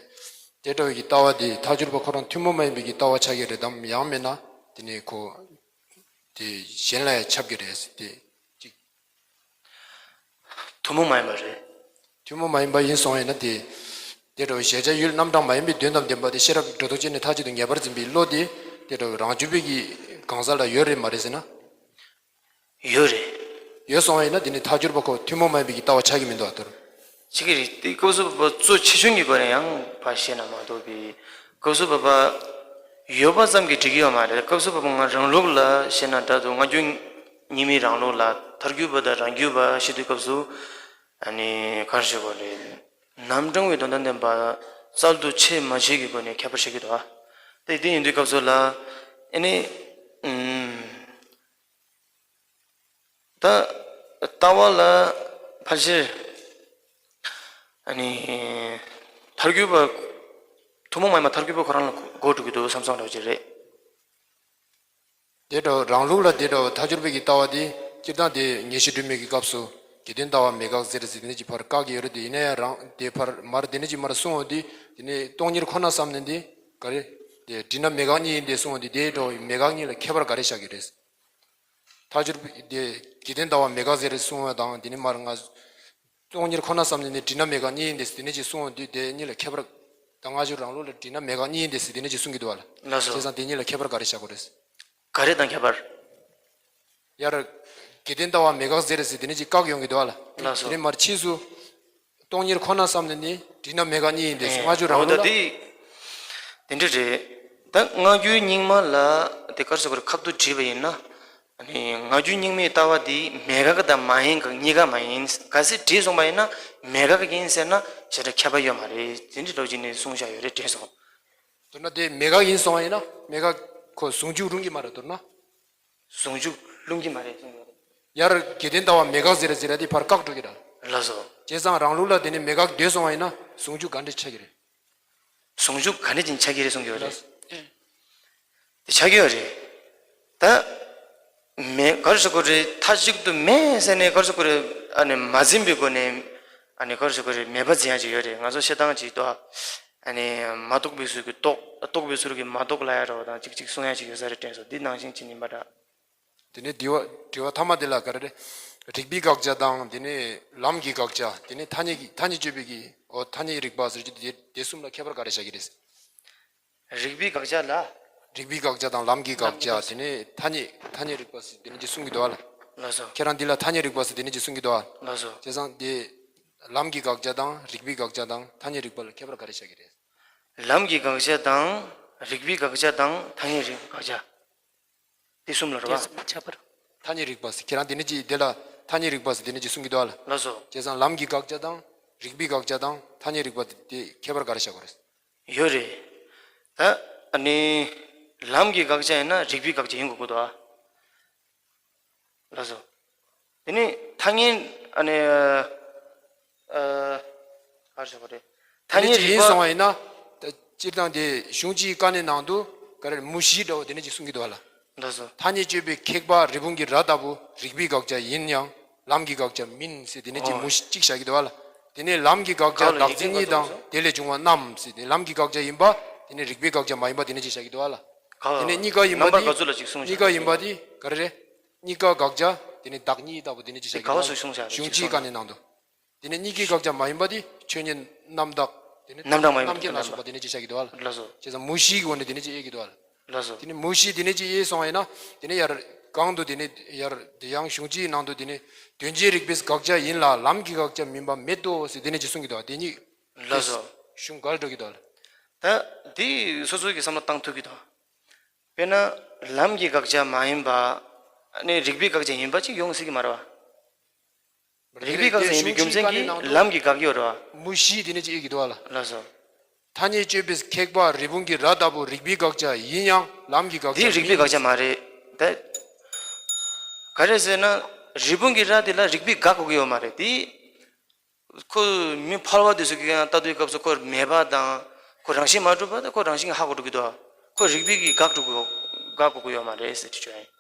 དེ་འདྲ་བའི་གི་ལྟ་བ་དེ་ཐལ་འགྱུར་བ་ཁོ་རང་ཐུན་མོང་མ་ཡིན་པའི་གི་ལྟ་བ་ཆགས་ཀྱི་རེད་དམ། ཡང་མིན་ན་དེ་ནས་ཁོ་དེ་གཞན་ལ་ཡང་ཁྱབ་ཀྱི་རེད་ཟེར་ཏེ་གཅིག་ཐུན་མོང་མ་ཡིན་པ་རེད། ཐུན་མོང་མ་ཡིན་པ་ཡིན་སོང་ཡིན་ན་དེ། དེ་འདྲ་བའི་གཞལ་བྱའི་ཡུལ་རྣམ་གྲངས་མ་ཡིན་པའི་དོན་དམ་བདེན་པ་དེ་ཤེས་རབ་ཀྱིས་སྒྲོ་འདོགས་བཅད་ནས་མཐའ་གཅིག་ཏུ་ངེས་པར་འཛིན་པའི་བློ་དེ། དེ་འདྲ་བའི་རང་རྒྱུད་པའི་གི་གང་ཟག་ལ་ཡོད་རེད་མ་རེད་ཟེར་ན། ཡོད་རེད། ཡོད་སོང་བ་ཡིན་ན་དེ་ནི་ཐལ་འགྱུར་བ་ཁོ་ཐུན་མོང་མ་ཡིན་པའི་གི་ལྟ་བ་ཆགས་ཀྱི་མི་འདུག་ཨ་ཐུར། ཆགས་ཀྱི་རེད། དེ་སྐབས་སུ་བབ་པ་གཙོ་ཆེ་ཆུང་གི་སྒོ་ནས་ཡང་ཕར་བཤད་ན་མ་གཏོགས་པའི་སྐབས་སུ་བབ་པ་ཡོད་པ་ཙམ་གྱིས་འགྲིག་གི་ཡོད་མ་རེད། སྐབས་སུ་བབ་པ་ང་རང་ལུགས་ལ་བཤད་ན་འདྲ་འདུག་སྔ་འགྱུར་རྙིང་མའི་རང་ལུགས་ལ་ཐལ་འགྱུར་བ་དང་རང་རྒྱུད་པ་བཤད་དུས་སྐབས་སུ་ཨ་ནི་ག་རེ་ཞུ་དགོས་རེད། རྣམ་གྲངས་པའི་དོན་དམ་བདེན་པ་རྩལ་དུ་ཆེ་མ་ཆེ་གི་སྒོ་ནས་ཁྱད་པར་བཤད་ཀྱི་འདུག་ཨ། དེ་དེ་ཡིན་དུས་སྐབས་སུ་ལ་ཨ་ནི་ཨུམ། ད་ལྟ་བ་ལ་ཕལ་ཆེར་ཨ་ནི་ཐལ་འགྱུར་བ་ཐུན་མོང་མ་ཡིན་པ་ཐལ་འགྱུར་བ་ཁོ་རང་ལ་གོ་འགྲོ་གི་འདུག་བསམ་བསམ་འདྲ་བོ་ཅིག་རེད། དེ་འདྲ་རང་ལུགས་ལ་དེ་འདྲ་ཐལ་འགྱུར་བའི་གི་ལྟ་བ་དེ་སྤྱིར་བཏང་དེ་ངེས་ཤེས་སྒྲོན་མེ་གི་སྐབས་སུ་དགེ་ལྡན་ལྟ་བ་མེད་དགག་ཟེར་ཟེར་དེ་ནས་ཅིག་ཕར་བཀག་གི་ཡོད་རེད། དེ་ཡིན་ན་ཡང་རང་དེ་ཕར་མར་དེ་ནས་ཅིག་མར་གསུང་འོང་དུས་དེ་ནས་སྟོང་ཉིད་ཁོ་ན་བསམ་ནས་འདི་ག་རེ་དེ་དྲི་ན་མེད་དགག་གཉིས་ཡིན་ཏེ་གསུང་འོང་དུས་དེ་འདྲ་མེད་དགག་གཉིས་ལ་ཁྱད་པར་ག་རེ་བཞག་གི་རེད། ཐལ་འགྱུར་བའི་དེ་དགེ་ལྡན་ལྟ་བ་མེད་དགག་ཟེར་རེ་གསུང་བ་དང་དེ་ནི་མར་ང་སྟོང་ཉིད་ཁོ་ན་བསམ་ནས་ནི་དྲི་ན་མེད་དགག་གཉིས་ཡིན་ཏེ་དེ་ནི་ཅིག་གསུང་བ་དུས་དེ་གཉིས་ལ་ཁྱད་པར་ད་སྔ་ཕྱི་རང་ལུགས་ལ་དྲི་ན་མེད་དགག་གཉིས་ཡིན་ཏེ་དེ་ནི་ཅིག་གསུང་གི་འདུག་བ་ལ། ལགས་སོ། བྱས་ཙང་དེ་གཉིས་ལ་ཁྱད་པར་ག་རེ་བཞག་དགོས་རེད། ག་རེ་དང་ཁྱད་པར། ཡར་དགེ་ལྡན་ལྟ་བ་མེད་དགག་ཟེར་རེ་ཟེར་དེ་ནི་ཅིག་བཀག་ཡོང་གི་འདུག་བ་ལ། ལགས་སོ། དེ་ནི་མར་ཕྱིས་སུ། སྟོང་ཉིད་ཁོ་ན་བསམ་ནས་ནི་དྲི་ན་མེད་དགག་གཉིས་ཡིན་ཏེ་ཨེ། སྔ་ཕྱི་རང་ལུགས་ལ། འོ་ད་དེ་དེ་འདྲ་རེད། ད་སྔ་འགྱུར་རྙིང་མ་ལ་དེ་ག་རེ་ཟེར་དགོས་རེད། ཁ་ཐུག་བྲིས་པ་ཡིན་ན། ཨ་ནི་སྔ་འགྱུར་རྙིང་མའི་ལྟ་བ་འདི་མེད་དགག་དང་མ་ཡིན་དགག་གཉིས་ཀ་མ་ཡིན། གལ་སྲིད་བྲིས་སོང་བ་ཡིན་ན་མེད་དགག་ཡིན་ཟེར་ན་ཞེ་དྲག་ཁྱད་པར་ཡོད་མ་རེད། དེ་འདྲའི་ལོ་རྒྱུས་ནས་གསུངས་བཞག་ཡོད་རེད། དྲན་སོང་། མདོར་ན་དེ་མེད་དགག་ཡིན་སོང་བ་ཡིན་ན་མེད་དགག་ཁོ་ཟུང་འཇུག་རུང་གི་མ་རེད། མདོར་ན། ཟུང་འཇུག་རུང་གི་མ་རེད་གསུངས་ཡོད་རེད། ཡར་དགེ་ལྡན་ལྟ་བ་མེད་དགག་ཟེར་རེད་ཟེར་ར་དེ་ཕར་བཀག་འགྲོ་གི་ར། ལགས་སོ། བྱས་ཙང་རང་ལུགས་ལ་དེ་ནི་མེད་དགག་འདོད་སོང་བ་ཡིན་ན་ཟུང་འཇུག་ག་འདྲ་ཆགས་ཀྱི་རེད། ཟུང་འཇུག་ག་འདྲ་ཅིག་ཆགས་ཀྱི་རེད་གསུང་གི་ཡོད་རེད། ལགས་སོ། དེ་ཆགས་ཀྱི་ཡོད་རེད། ད། མེད་ག་རེ་ཟེར་དགོས་རེད། མཐའ་གཅིག་ཏུ་མེད་ཟེར་ནས་ག་རེ་ཟེར་དགོས་རེད། ཨ་ནི་མ་འཛིན་པའི་སྒོ་ནས་ཨ་ནི་ག་རེ་ཟེར་དགོས་རེད། མེད་པ་འཛིན་ཡ་ཅིག་ཡོད་རེད། ང་ཚོ་བཤད་སྟངས་ཅིག་ཏོ། ཨ་ ཨ་ནི་མ་རྟོགས་པའི་ཚུལ་གྱིས་རྟོགས། རྟོགས་པའི་ཚུལ་གྱིས་མ་རྟོགས་ལབ་ཡ་འདྲ་བོ་དང་གཅིག་གཅིག་གསུང་ཡ་ཅིག་ཡོད་ས་རེད་དྲན་སོང་། འདི་ནང་བཞིན་ཅིག་ཡིན་པ་འདྲ། དེ་ནས་དྲི་བ་དྲི་བ་མཐའ་མ་དེ་ལ་ག་རེ་རེད། རིགས་པའི་དགག་བྱ་དང་དེ་ནས་ལམ་གྱི་དགག་བྱ། དེ་ནས་ཐ་སྙད་ཀྱི་ཐ་སྙད་དཔྱོད་པའི་གི་འོ་ཐ་སྙད་རིག་པ་ཟེར་རྒྱུ་དེ་དེ་གསུམ་ལ་ཁྱད་པར་ག་རེ་བྱ་གི་རེད། རིགས་པའི་དགག་བྱ་ལ། རིགས་པའི་དགག་བྱ་དང་ལམ་གྱི་དགག་བྱ། དེ་ནས་ཐ་སྙད་ཐ་སྙད་རིག་པ་ཟེར་དེ་ནས་ཅིག་གསུང་གི་འདུག་བ་ལ། ལགས་སོ། ཁྱེད་རང་འདི་ལ་ཐ་སྙད་རིག་པ་ཟེར་དེ་ནས་ཅིག་གསུང་གི་འདུག་བ། ལགས་སོ། བྱས་ཙང་དེ་ལམ་གྱི་དགག་བྱ་དང་རིགས་པའི་དགག་བྱ་དང་ཐ་སྙད་རིག་པ་ལ་ཁྱད་པར་ག་རེ་བྱ་གི་རེད། ལམ་གྱི་དགག་བྱ་དང་རིགས་པའི་དགག་བྱ་དང་ཐ་སྙད་རིགས་དགག་བྱ། དེ་གསུམ་ལ་རེད་བ། དེ་གསུམ་ལ་ཁྱད་པར། ཐ་སྙད་རིག་པ་ཟེར་ཁྱེད་རང་དེ་ནས་ཅིག་དེ་ལ་ཐ་སྙད་རིག་པ་ཟེར་དེ་ནས་ཅིག་གསུང་གི་འདུག་བ་ལ། ལགས་སོ། བྱས་ཙང་ལམ་གྱི་དགག་བྱ་དང་རིགས་པའི་དགག་བྱ་དང་ཐ་སྙད་རིག་པ་དེ་ཁྱད་པར་ག་རེ་བྱ་དགོས་རེད། ཡོད་རེད། ད་ཨ་ནི་ལམ་གྱི་དགག་བྱ་ཡིན་ན་རིགས་པའི་དགག་བྱ་ཡིན་དགོས་ཀྱི་འདུག་ཨ། ལགས་སོ། དེ་ནི་ཐ་སྙད་ཨ་ནི་ཨ་ག་རེ་ཟེར་དགོས་རེད། ཐ་སྙད་རིག་པ་ཡིན་སོང་བ་ཡིན་ན་ད་སྤྱིར་བཏང་དེ་གཞུང་སྤྱིའི་དཀའ་གནད་ནང་དུ་ག་རེ་མུ་བཞི་འདྲ་བོ་དེ་ནས་ཅིག་གསུང་གི་འདུག་བ་ལ། ལགས་སོ། ཐ་སྙད་དཔྱོད་པའི་ཁེགས་པ་རི་བོང་གི་རྭ་ལྟ་བུ་རིགས་པའི་དགག་བྱ་ཡིན་ཡང་ལམ་གྱི་དགག་བྱ་མིན་ཟེར་དེ་ནས་ཅིག་ཨོ། མུ་བཞི་གཅིག་བཞག་གི་འདུག་བ་ལ། དེ་ནས་ལམ་གྱི་དགག་བྱ་ག་ལ་བདག་འཛིན་གཉིས་དང་དེ་ལས་བྱུང་བ་རྣམས་ཟེར་དེ་ལམ་གྱི་དགག་བྱ་ཡིན་པ་དེ་ནས་རིགས་པའི་དགག་བྱ་མ་ཡིན་པ་དེ་ནས་ཅིག་བཞག་གི་འདུག་བ་ལ། ག་དེ་ནས་གཉིས་ཀ་ཡིན་པ་དེ་རྣམ་པ་ག་ཚོད་ལ་ཅིག་གསུངས་བཞག་གཉིས་ཀ་ཡིན་པ་དེ་ག་རེ་རེད། གཉིས་ཀ་དགག་བྱ་དེ་ནས་བདག་ཉིད་ལྟ་བུ་དེ་ནས་ཅིག་བཞག་གི་འདུག་བ་ལ། གཞུང་སྤྱིའི་དཀའ་གནད་ནང་དུ། དེ་ནས་གཉིས་ཀའི་དགག་བྱ་མ་ཡིན་པ་དེ་ཆོས་ཉིད་རྣམ་དག་དེ་ནས་རྣམ་གྲངས་མ་ཡིན་པ་རྣམ་མཁྱེན་ལ་སོགས་པ་དེ་ནས་ཅིག་བཤད་ཀྱི་འདུག་བ་ལ། ལགས་སོ། བྱས་ཙང་མུ་བཞིའི་སྒོ་ནས་དེ་ནས་ཅིག་དབྱེ་གི་འདུག་བ་ལ། ལགས་སོ། དེ་ནས་མུ་བཞི་དེ་ནས་ཅིག་དབྱེ་སོང་བ་ཡིན་ན་དེ་ནས་ཡར་གང་དུ་དེ་ནས་ཡར་དེ་ཡང་གཞུང་སྤྱིའི་ནང་དུ་དེ་ནས་དོན་བྱེད་རིགས་པའི་དགག་བྱ་ཡིན་ལ་ལམ་གྱི་དགག་བྱ་མིན་པ་མེད་དོ་ཟེར་དེ་ནས་ཅིག་གསུང་གི་འདུག་བ། དེ་གཉིས་ལགས་སོ། གཞུང་འགལ་འགྲོ་གི་འདུག་བ་ལ། ད་དེ་སོ་སོ་གི་བསམ་བློ་བཏང་ཐུབ་ཀྱི་འདུག་དཔེར་ན་ལམ་གྱི་དགག་བྱ་མ་ཡིན་པ་ཨ་ནི་རིགས་པའི་དགག་བྱ་ཡིན་པ་ཅིག་ཡོང་སྲིད་ཀྱི་མ་རེད་བ། རིགས་པའི་དགག་བྱ་ཡིན་པའི་རྒྱུ་མཚན་གྱིས་ལམ་གྱི་དགག་ཡོད་རེད་བ། མུ་བཞི་དེ་ནས་ཅིག་དབྱེ་གི་འདུག་བ་ལ། ལགས་སོ། ཐ་སྙད་དཔྱོད་པའི་ཁེགས་པ་རི་བོང་གི་རྭ་ལྟ་བུ་རིགས་པའི་དགག་བྱ་ཡིན་ཡང་ལམ་གྱི་དགག་བྱ་འདི་རིགས་པའི་དགག་བྱ་མ་རེད། ད་ག་རེ་ཟེར་ན་རི་བོང་གི་རྭ་དེ་ལ་རིགས་པས་དགག་དགོས་ཀྱི་ཡོད་མ་རེད་དེ། ཁོ་མི་ཕལ་བ་དེ་ཚོ་གིས་ཡང་ལྟ་དུས་སྐབས་སུ་ཁོ་མེད་པ་དང་ཁོ་རང་བཞིན་མ་གྲུབ་པ་དང་ཁོ་རང་བཞིན་གྱིས་ཧ་གོ་འགྲོ་གི་འདུག་ཁོ་རིགས་པས་ཀྱིས་དགག་འགྲོ་གི་དགག་དགོས་ཀྱི་ཡོད་མ་རེད་ཟེར་དྲི་བྱུང་ཡིན།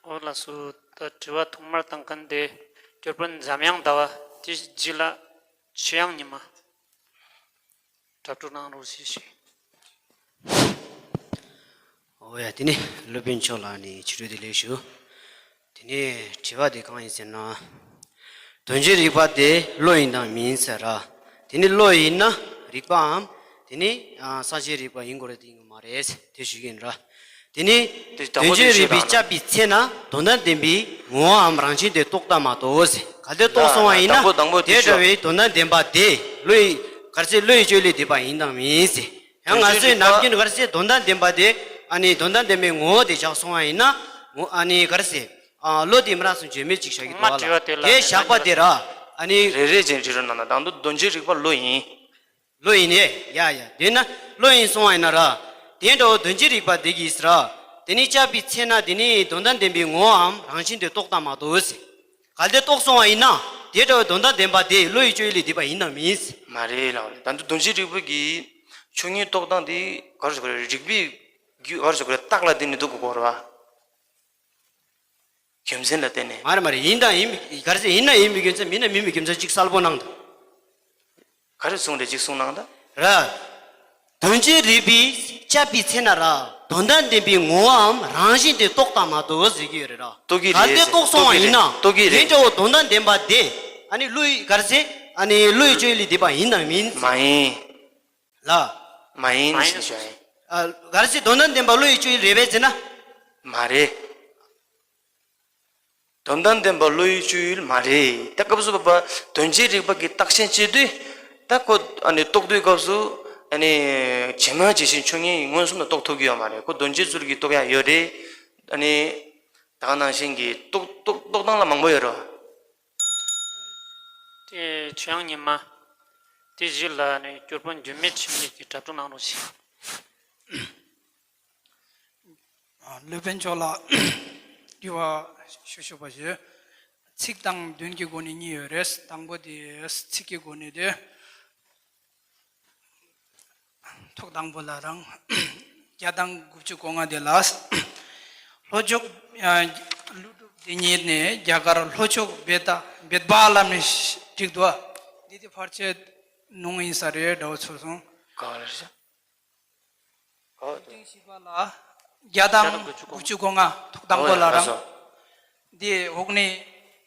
ཨོ་ལགས་སོ། ད་དྲི་བ་ཐོག་མར་བཏང་མཁན་དེ་སྐྱོར་དཔོན་འཇམ་དབྱངས་ཟླ་བ། དེ་རྗེས་ལ་ཆོས་དབྱངས་ཉི་མ། གྲ་སྒྲིག་གནང་རོགས་ཞེས་ཞུ། ཨོ་ཡ། དེ་ནས་སློབ་དཔོན་མཆོག་ལ་ནི་ཕྱི་དྲོ་བདེ་ལེགས་ཞུ། དེ་ནས་དྲི་བ་དེ་གང་ཡིན་ཟེར་ན། དོན་བྱེད་རིག་པ་དེ་བློ་ཡིན་དང་མིན་ཟེར་ར། དེ་ནི་བློ་ཡིན་ན་རིག་པའམ་དེ་ནི་ཨ་སངས་རྒྱས་རིག་པ་ཡིན་དགོས་རེད་དེ་ཡིན་དགོས་མ་རེད་དེ་ཞུ་གི་ཡིན་ར། དེ་ནི་དེ་དང་པོ་དོན་བྱེད་དེ་རིག་པའི་ཞུ་དགོས་དཔྱད་པའི་ཚེ་ན་དོན་དམ་བདེན་པའི་ངོ་བོའམ་རང་བཞིན་དེ་རྟོགས་དང་མ་རྟོགས་ཟེར། གལ་ཏེ་རྟོགས་སོང་བ་ཡིན་ན་དང་པོ་དང་པོ་དེ་དེ་ཞུ། འདྲ་བའི་དོན་དམ་བདེན་པ་དེ་བློ་ཡི་ག་རེ་ཟེར་བློ་ཡི་སྤྱོད་ལས་འདས་པ་ཡིན་དང་མིན་ཟེར། ཡང་ང་ཚོའི་ནམ་རྒྱུན་ག་རེ་ཟེར་དོན་དམ་བདེན་པ་དེ་ཨ་ནི་དོན་དམ་བདེན་པའི་ངོ་བོ་དེ་བཞག་སོང་བ་ཡིན་ན་ངོ་ཨ་ནི་ག་རེ་ཟེར་ཨ་བློ་དེ་མི་རག་སོང་བརྗོད་མེད་ཅིག་བཞག་གི་འདུག་བ་ལ། དེ་བཞག་པ་དེ་ར་ཨ་ནི། རེ་རེ་བཞིན་དྲི་རོགས་གནང་ན། དང་དུ་དོན་བྱེད་རིག་པ་བློ་ཡིན། བློ་ཡིན་ནས་ཡ་ཡ་དེ་ན་བློ་ཡིན་སོང་བ་ཡིན་ན་ར། དེ་འདྲ་བོ་དོན་བྱེད་རིག་པ་དེ་གིས་ར། དེ་ནི་དཔྱད་པའི་ཚེ་ན་དེ་ནི་དོན་དམ་བདེན་པའི་ངོ་བོའམ་རང་བཞིན་དེ་རྟོགས་དང་མ་རྟོགས་ཟེར། གལ་ཏེ་རྟོགས་སོང་བ་ཡིན་ན་དེ་འདྲ་བོ་དོན་དམ་བདེན་པ་དེ་བློ་ཡི་སྤྱོད་ཡུལ་ལས་འདས་པ་ཡིན་དང་མིན་ཟེར། མ་རེད་ལགས། ད་དུང་དོན་བྱེད་རིག་པ་གི་ཆོས་ཉིད་རྟོགས་སྟངས་དེ་ག་རེ་ཟེར་དགོས་རེད། རིགས་པའི་རྒྱུ་ག་རེ་ཟེར་དགོས་རེད། རྟགས་ལ་བརྟེན་ནས་འདུག་དགོས་རེད་བ། རྒྱུ་མཚན་ལ་བརྟེན་ནས། མ་རེད་མ་རེད། ཡིན་དང་ཡིན་མིན་ག་རེ་ཟེར། ཡིན་ན་ཡིན་པའི་རྒྱུ་མཚན་མིན་ན་མིན་པའི་རྒྱུ་མཚན་གཅིག་གསལ་པོ་གནང་དང་། ག་རེ་གསུངས་རེད། གཅིག་གསུངས་གནང་དང་། ར། དོན་བྱེད་རིག་པས་དཔྱད་པའི་ཚེ་ན་ར། དོན་དམ་བདེན་པའི་ངོ་བོའམ་རང་བཞིན་དེ་རྟོགས་དང་མ་རྟོགས་ཟེར་གྱི་ཡོད་རེད་ར། རྟོགས་ཀྱི་རེད་ཟེར། གལ་ཏེ་རྟོགས་སོང་བ་ཡིན་ན། རྟོགས་ཀྱི་རེད། དེ་འདྲ་བོ་དོན་དམ་བདེན་པ་དེ་ཨ་ནི་བློ་ཡི་ག་རེ་ཟེར། ཨ་ནི་བློ་ཡི་སྤྱོད་ཡུལ་ལས་འདས་པ་ཡིན་དང་མིན། མ་ཡིན། ལ། མ་ཡིན་ཟེར་ཞུ་ཡ་ཡིན། ཨ་ག་རེ་ཟེར། དོན་དམ་བདེན་པ་བློ་ཡི་སྤྱོད་ཡུལ་རེད་པས་ཟེར་ན། མ་རེད། དོན་དམ་བདེན་པ་བློ་ཡི་སྤྱོད་ཡུལ་མ་རེད། ད་སྐབས་སུ་བབ་པ་དོན་བྱེད་རིག་པ་གི་རྟགས་ཆད་བྱེད་དུས་ད་ཁོ་ཨ་ནི་རྟོགས་དུས་སྐབས་སུ་ཨ་ནི་ཇི་མ་ཇི་བཞིན་ཆོས་ཉིད་མངོན་སུམ་དུ་རྟོགས་ཐུབ་ཀྱི་ཡོད་མ་རེད། ཁོ་དོན་བྱེད་ཚུལ་གྱིས་རྟོགས་ཡ་ཡོད་རེད། ཨ་ནི་ད་ག་ནང་བཞིན་གྱི་རྟོགས་རྟོགས་རྟོགས་སྟངས་ལ་མང་པོ་ཡོད་རེད། དེ་ཆོས་དབྱངས་ཉི་མ། དེ་བཞི་ལ་ནི་སྐྱོར་དཔོན་འགྱུར་མེད་འཆི་མེད་ཀྱིས་གྲ་སྒྲིག་གནང་རོགས་ཞེས། སློབ་དཔོན་མཆོག་ལ་དྲི་བ་ཞུ་ཞུ་བ་ཞུ། ཚིག་དང་དོན་གྱི་སྒོ་ནས་གཉིས་ཡོད་རེད། དང་པོ་དེ་ཚིག་གི་སྒོ་ནས་དེ། ཐོག་དང་པོ་ལ་རང་བརྒྱ་དང་དགུ་བཅུ་གོ་ལྔ་དེ་ལ། ལྷོ་ཕྱོགས་ཀླུ་སྒྲུབ་དེ་ཉིད་ནས་རྒྱ་གར་ལྷོ་ཕྱོགས་བེ་ཏ་བེ་ཏ་བ་ལམ་ནས་བསྒྲིགས་འདུག་དེ་དེ་ཕལ་ཆེར་ནང་ཡིན་ས་རེད་འདྲ་བོ་ཚོར་སོང་། ག་རེ་རེད། ཡིག་ཕྲེང་བཞི་པ་ལ་བརྒྱ་དང་དགུ་བཅུ་གོ་ལྔ། ཐུགས་དམ་པོ་ལ་རང་། འདི་འོག་ནས་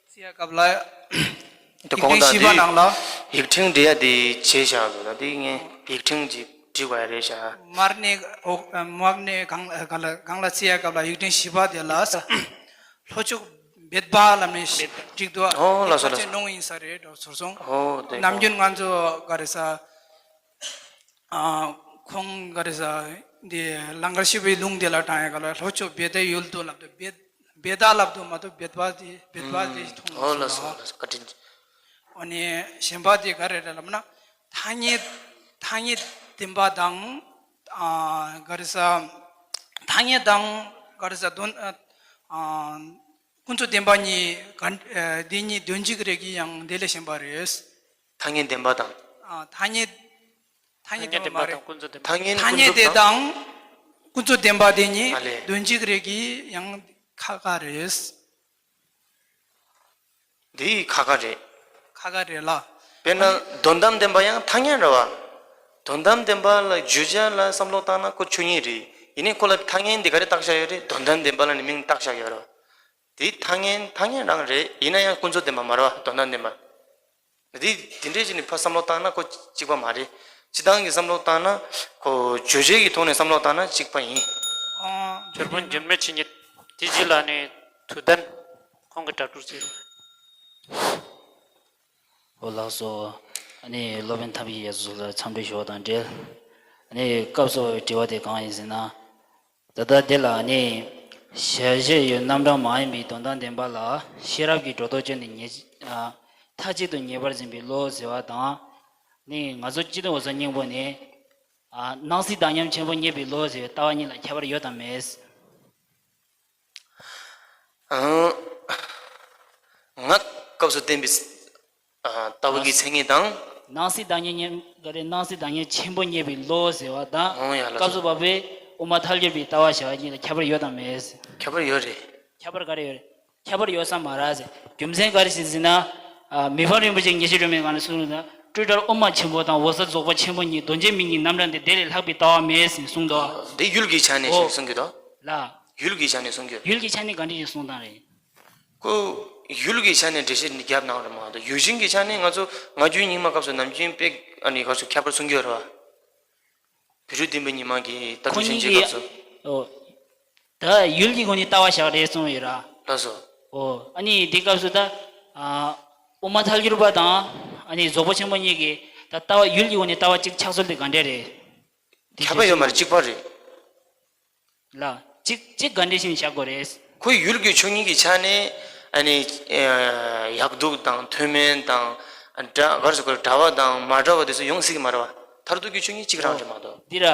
བརྩི་ཡ་སྐབས་ལ། ཡིག་ཕྲེང་བཞི་པ་ནང་ལ། ཡིག་ཕྲེང་འབྲི་ཡ་དེ་བྱས་བཞག་འདུག་ན་དེ་ངས་ཡིག་ཕྲེང་ཅིག་བྲིས་པ་རེད་བཞག་དམར་ནས་འོག་དམར་ནས་གང་གང་ལ་གང་ལ་བརྩི་ཡ་སྐབས་ལ་ཡིག་ཕྲེང་བཞི་པ་དེ་ལ་ལྷོ་ཕྱོགས་བེད་པ་ལབ་ནས་བྲིས་འདུག་ཨོ་ལགས་སོ་ལགས་སོ། ནོང་ཡིན་ས་རེད་འགྲོ་ཚོར་སོང་། ཨོ་དེ་ནམ་རྒྱུན་ང་ཚོ་ག་རེ་ས། ཨ། ཁོང་ག་རེ་ཟ། འདི་ལང་ཀར་ཤི་བའི་ལུང་དེ་ལ་དྲངས་ཡ་ག་ལ་ལྷོ་ཕྱོགས་བེ་ཏའི་ཡུལ་དུ་ལབ་དུས་བེ་བེ་ཏ་ལབ་དུས་མ་གཏོགས་བེད་པ་དེ་བེད་པ་དེ་མཐོང་མ་སོང་། ཨོ་ལགས་སོ་ལགས་སོ། བཀའ་དྲིན་ཆེ། ཨོ་ནི་གཞན་པ་དེ་ག་རེ་རེད་ལབ་ན། ཐ་སྙད་ཐ་སྙད་བདེན་པ་དང་། ཨ། ག་རེ་ཟ། ཐ་སྙད་དང་ག་རེ་ཟ་དོན། ཨ། ཀུན་རྫོབ་བདེན་པ་གཉིས་ག་འདི་གཉིས་དོན་གཅིག་རེད་ཀྱི་ཡང་དེ་ལས་གཞན་པ་རེད། ཐ་སྙད་བདེན་པ་དང་། ཨ། ཐ་སྙད། ཐ་སྙད་བདེན་པ་མ་རེད། ཐ་སྙད་ཀུན་རྫོབ་དེ་དང་ཀུན་རྫོབ་བདེན་པ་དེ་གཉིས་ཨ་ལས། དོན་གཅིག་རེད་ཀྱི་ཡང་ཁ་ཁ་རེད། འདི་ཁ་ཁ་རེད། ཁ་ཁ་རེད་ལ། དཔེར་ན་དོན་དམ་བདེན་པ་ཡང་ཐ་སྙད་རེད་བ། དོན་དམ་བདེན་པ་ལ་བརྗོད་བྱ་ལ་བསམ་བློ་བཏང་ན་ཁོ་ཆོས་ཉིད་རེད། ཡིན་ནའི་ཁོ་ལ་ཐ་སྙད་འདི་ག་རེ་བཏགས་བཞག་ཡོད་རེད། དོན་དམ་བདེན་པ་ལ་ནི་མིང་བཏགས་བཞག་ཡོད་རེད་བ། དེ་ཐ་སྙད་ཐ་སྙད་རང་རེད། ཡིན་ན་ཡང་ཀུན་རྫོབ་བདེན་པ་མ་རེད་བ། དོན་དམ་བདེན་པ། དེ་དེ་འདྲས་ཅིག་ནི་ཕར་བསམ་བློ་བཏང་ན་ཁོ་གཅིག་པ་མ་རེད། སྤྱིར་བཏང་གི་བསམ་བློ་བཏང་ན་ཁོ་བརྗོད་བྱའི་གི་ཐོག་ནས་བསམ་བློ་བཏང་ན་གཅིག་པ་ཡིན། ཨོ། ཇོ་བོ་འགྱུར་མེད་ཆོས་ཉིད་དེ་རྗེས་ལ་ནི་ཐུགས་དམ་ཁོང་གི་གྲྭ་ཕྲུག་ཟེར། ཨོ་ལགས་སོ། ཨ་ནི་སློབ་དཔོན་ཐབས་ཀྱི་རྒྱ་མཚོ་ལ་འཚམས་འདྲི་ཞུ་བ་དང་འབྲེལ། ཨ་ནི་སྐབས་སུ་བབས་པའི་དྲི་བ་དེ་གང་ཡིན་ཟེར་ན། ད་ལྟ་འདི་ལ་ནི། གཞལ་བྱ་ཡུལ་རྣམ་གྲངས་མ་ཡིན་པའི་དོན་དམ་བདེན་པ་ལ་ཤེས་རབ་ཀྱིས་སྒྲོ་འདོགས་གཅོད་ནས་ངེས། ཨ། མཐའ་གཅིག་ཏུ་ངེས་པར་འཛིན་པའི་བློ་ཟེར་བ་དང་། ནི་ང་ཚོ་སྤྱི་དོན་འོད་གསལ་སྙིང་པོ་ནི། ཨ། སྣང་སྲིད་བདག་མཉམ་ཆེན་པོ་རྙེད་པའི་བློ་ཟེར་བའི་ལྟ་བ་གཉིས་ལ་ཁྱད་པར་ཡོད་དམ་མེད། ཨང་། ང་སྐབས་སུ་བསྟན་པའི་ཨ། ལྟ་བ་གི་མཚན་ཉིད་དང་། སྣང་སྲིད་བདག་མཉམ་རྙེད། ག་རེ། སྣང་སྲིད་བདག་མཉམ་ཆེན་པོ་རྙེད་པའི་བློ་ཟེར་བ་དང་། ཨོ་ཡ་ལགས་སོ། སྐབས་སུ་བབས་པའི་དབུ་མ་ཐལ་འགྱུར་བའི་ལྟ་བ་བྱ་བ་གཉིས་ལ་ཁྱད་པར་ཡོད་དམ་མེད། ཁྱད་པར་ཡོད་རེད། ཁྱད་པར་ག་རེ་ཡོད་རེད། ཁྱད་པར་ཡོད་ས་མ་རེད་ཟེར། རྒྱུ་མཚན་ག་རེ་ཞིག་ཟེར་ན། ཨ། མི་ཕམ་རིན་པོ་ཆེ་ངེས་ཤེས་སྒྲོན་མེའི་སྒང་ནས་གསུངས་ན། སྤྲོས་བྲལ་དབུ་མ་ཆེན་པོ་དང་འོད་གསལ་རྫོགས་པ་ཆེན་པོ་གཉིས་དོན་གཅིག་མིང་གི་རྣམ་གྲངས་ཏེ། དེ་ལས་ལྷག་པའི་ལྟ་བ་མེད་ཟེར་གསུངས་འདུག་འདི་ཡུལ་གྱི་ཆ་ནས་ཨོ་གསུང་གི་འདུག་ལ། ཡུལ་གྱི་ཆ་ནས་གསུང་གི་ཡོད། ཡུལ་གྱི་ཆ་ནས་ག་འདྲ་ཞིག་གསུང་སྟངས་རེད། ཁོ་ཡུལ་གྱི་ཆ་ནས་འགྲེལ་བཤད་འདི་རྒྱབ་གནང་རེད་མ་གཏོགས། ཡུལ་ཅན་གྱི་ཆ་ནས་ང་ཚོ་སྔ་རྒྱུན་རྙིང་མ་སྐབས་སུ་ནམ་རྒྱུན་དཔེ་ཨ་ནི་སྐབས་སུ་ཁྱད་པར་གསུང་གི་ཡོད་རེད་བ། བོད་རིགས་བསྟན་པའི་ཉི་མ་གི་ལྟ་ཁོ་གྲུབ་ཆེན་གཉིས་གྱི་ཀྱི་སྐབས་སུ། ཨོ། ད་ཡུལ་གྱི་སྒོ་ནས་ལྟ་བ་བཞག་རེད་གསུངས་ཡོད་ར། ལགས་སོ། ཨོ། ཨ་ནི་འདི་སྐབས་སུ་ད། ཨ། དབུ་མ་ཐལ་འགྱུར་བ་དང་ཨ་ནི་རྫོགས་པ་ཆེན་པོ་གཉིས་ཀྱི་ད་ལྟ་བ་ཡུལ་གྱི་སྒོ་ནས་ལྟ་བ་གཅིག་ཆགས་ཚུལ་དེ་ག་འདྲས་རེད། ཁྱད་པར་ཡོད་མ་རེད། གཅིག་པ་རེད། ལ། གཅིག་གཅིག་ག་འདྲ་ཞིག་བཞག་དགོས་རེད། ཁོའི་ཡུལ་གྱི་ཆོས་ཉིད་ཀྱི་ཆ་ནས་ཨ་ནི། ཨ། ཡག་སྡུག་དང་མཐོ་དམན་དང་། འདྲ་གར་སོ་གར་འདྲ་བ་དང་མ་འདྲ་བ་དེ་ཚོ་ཡོང་སྲིད་ཀྱི་མ་རེད་བ། མཐར་ཐུག་གི་ཆོས་ཉིད་གཅིག་རང་རེད་མ་གཏོགས། འདི་ར།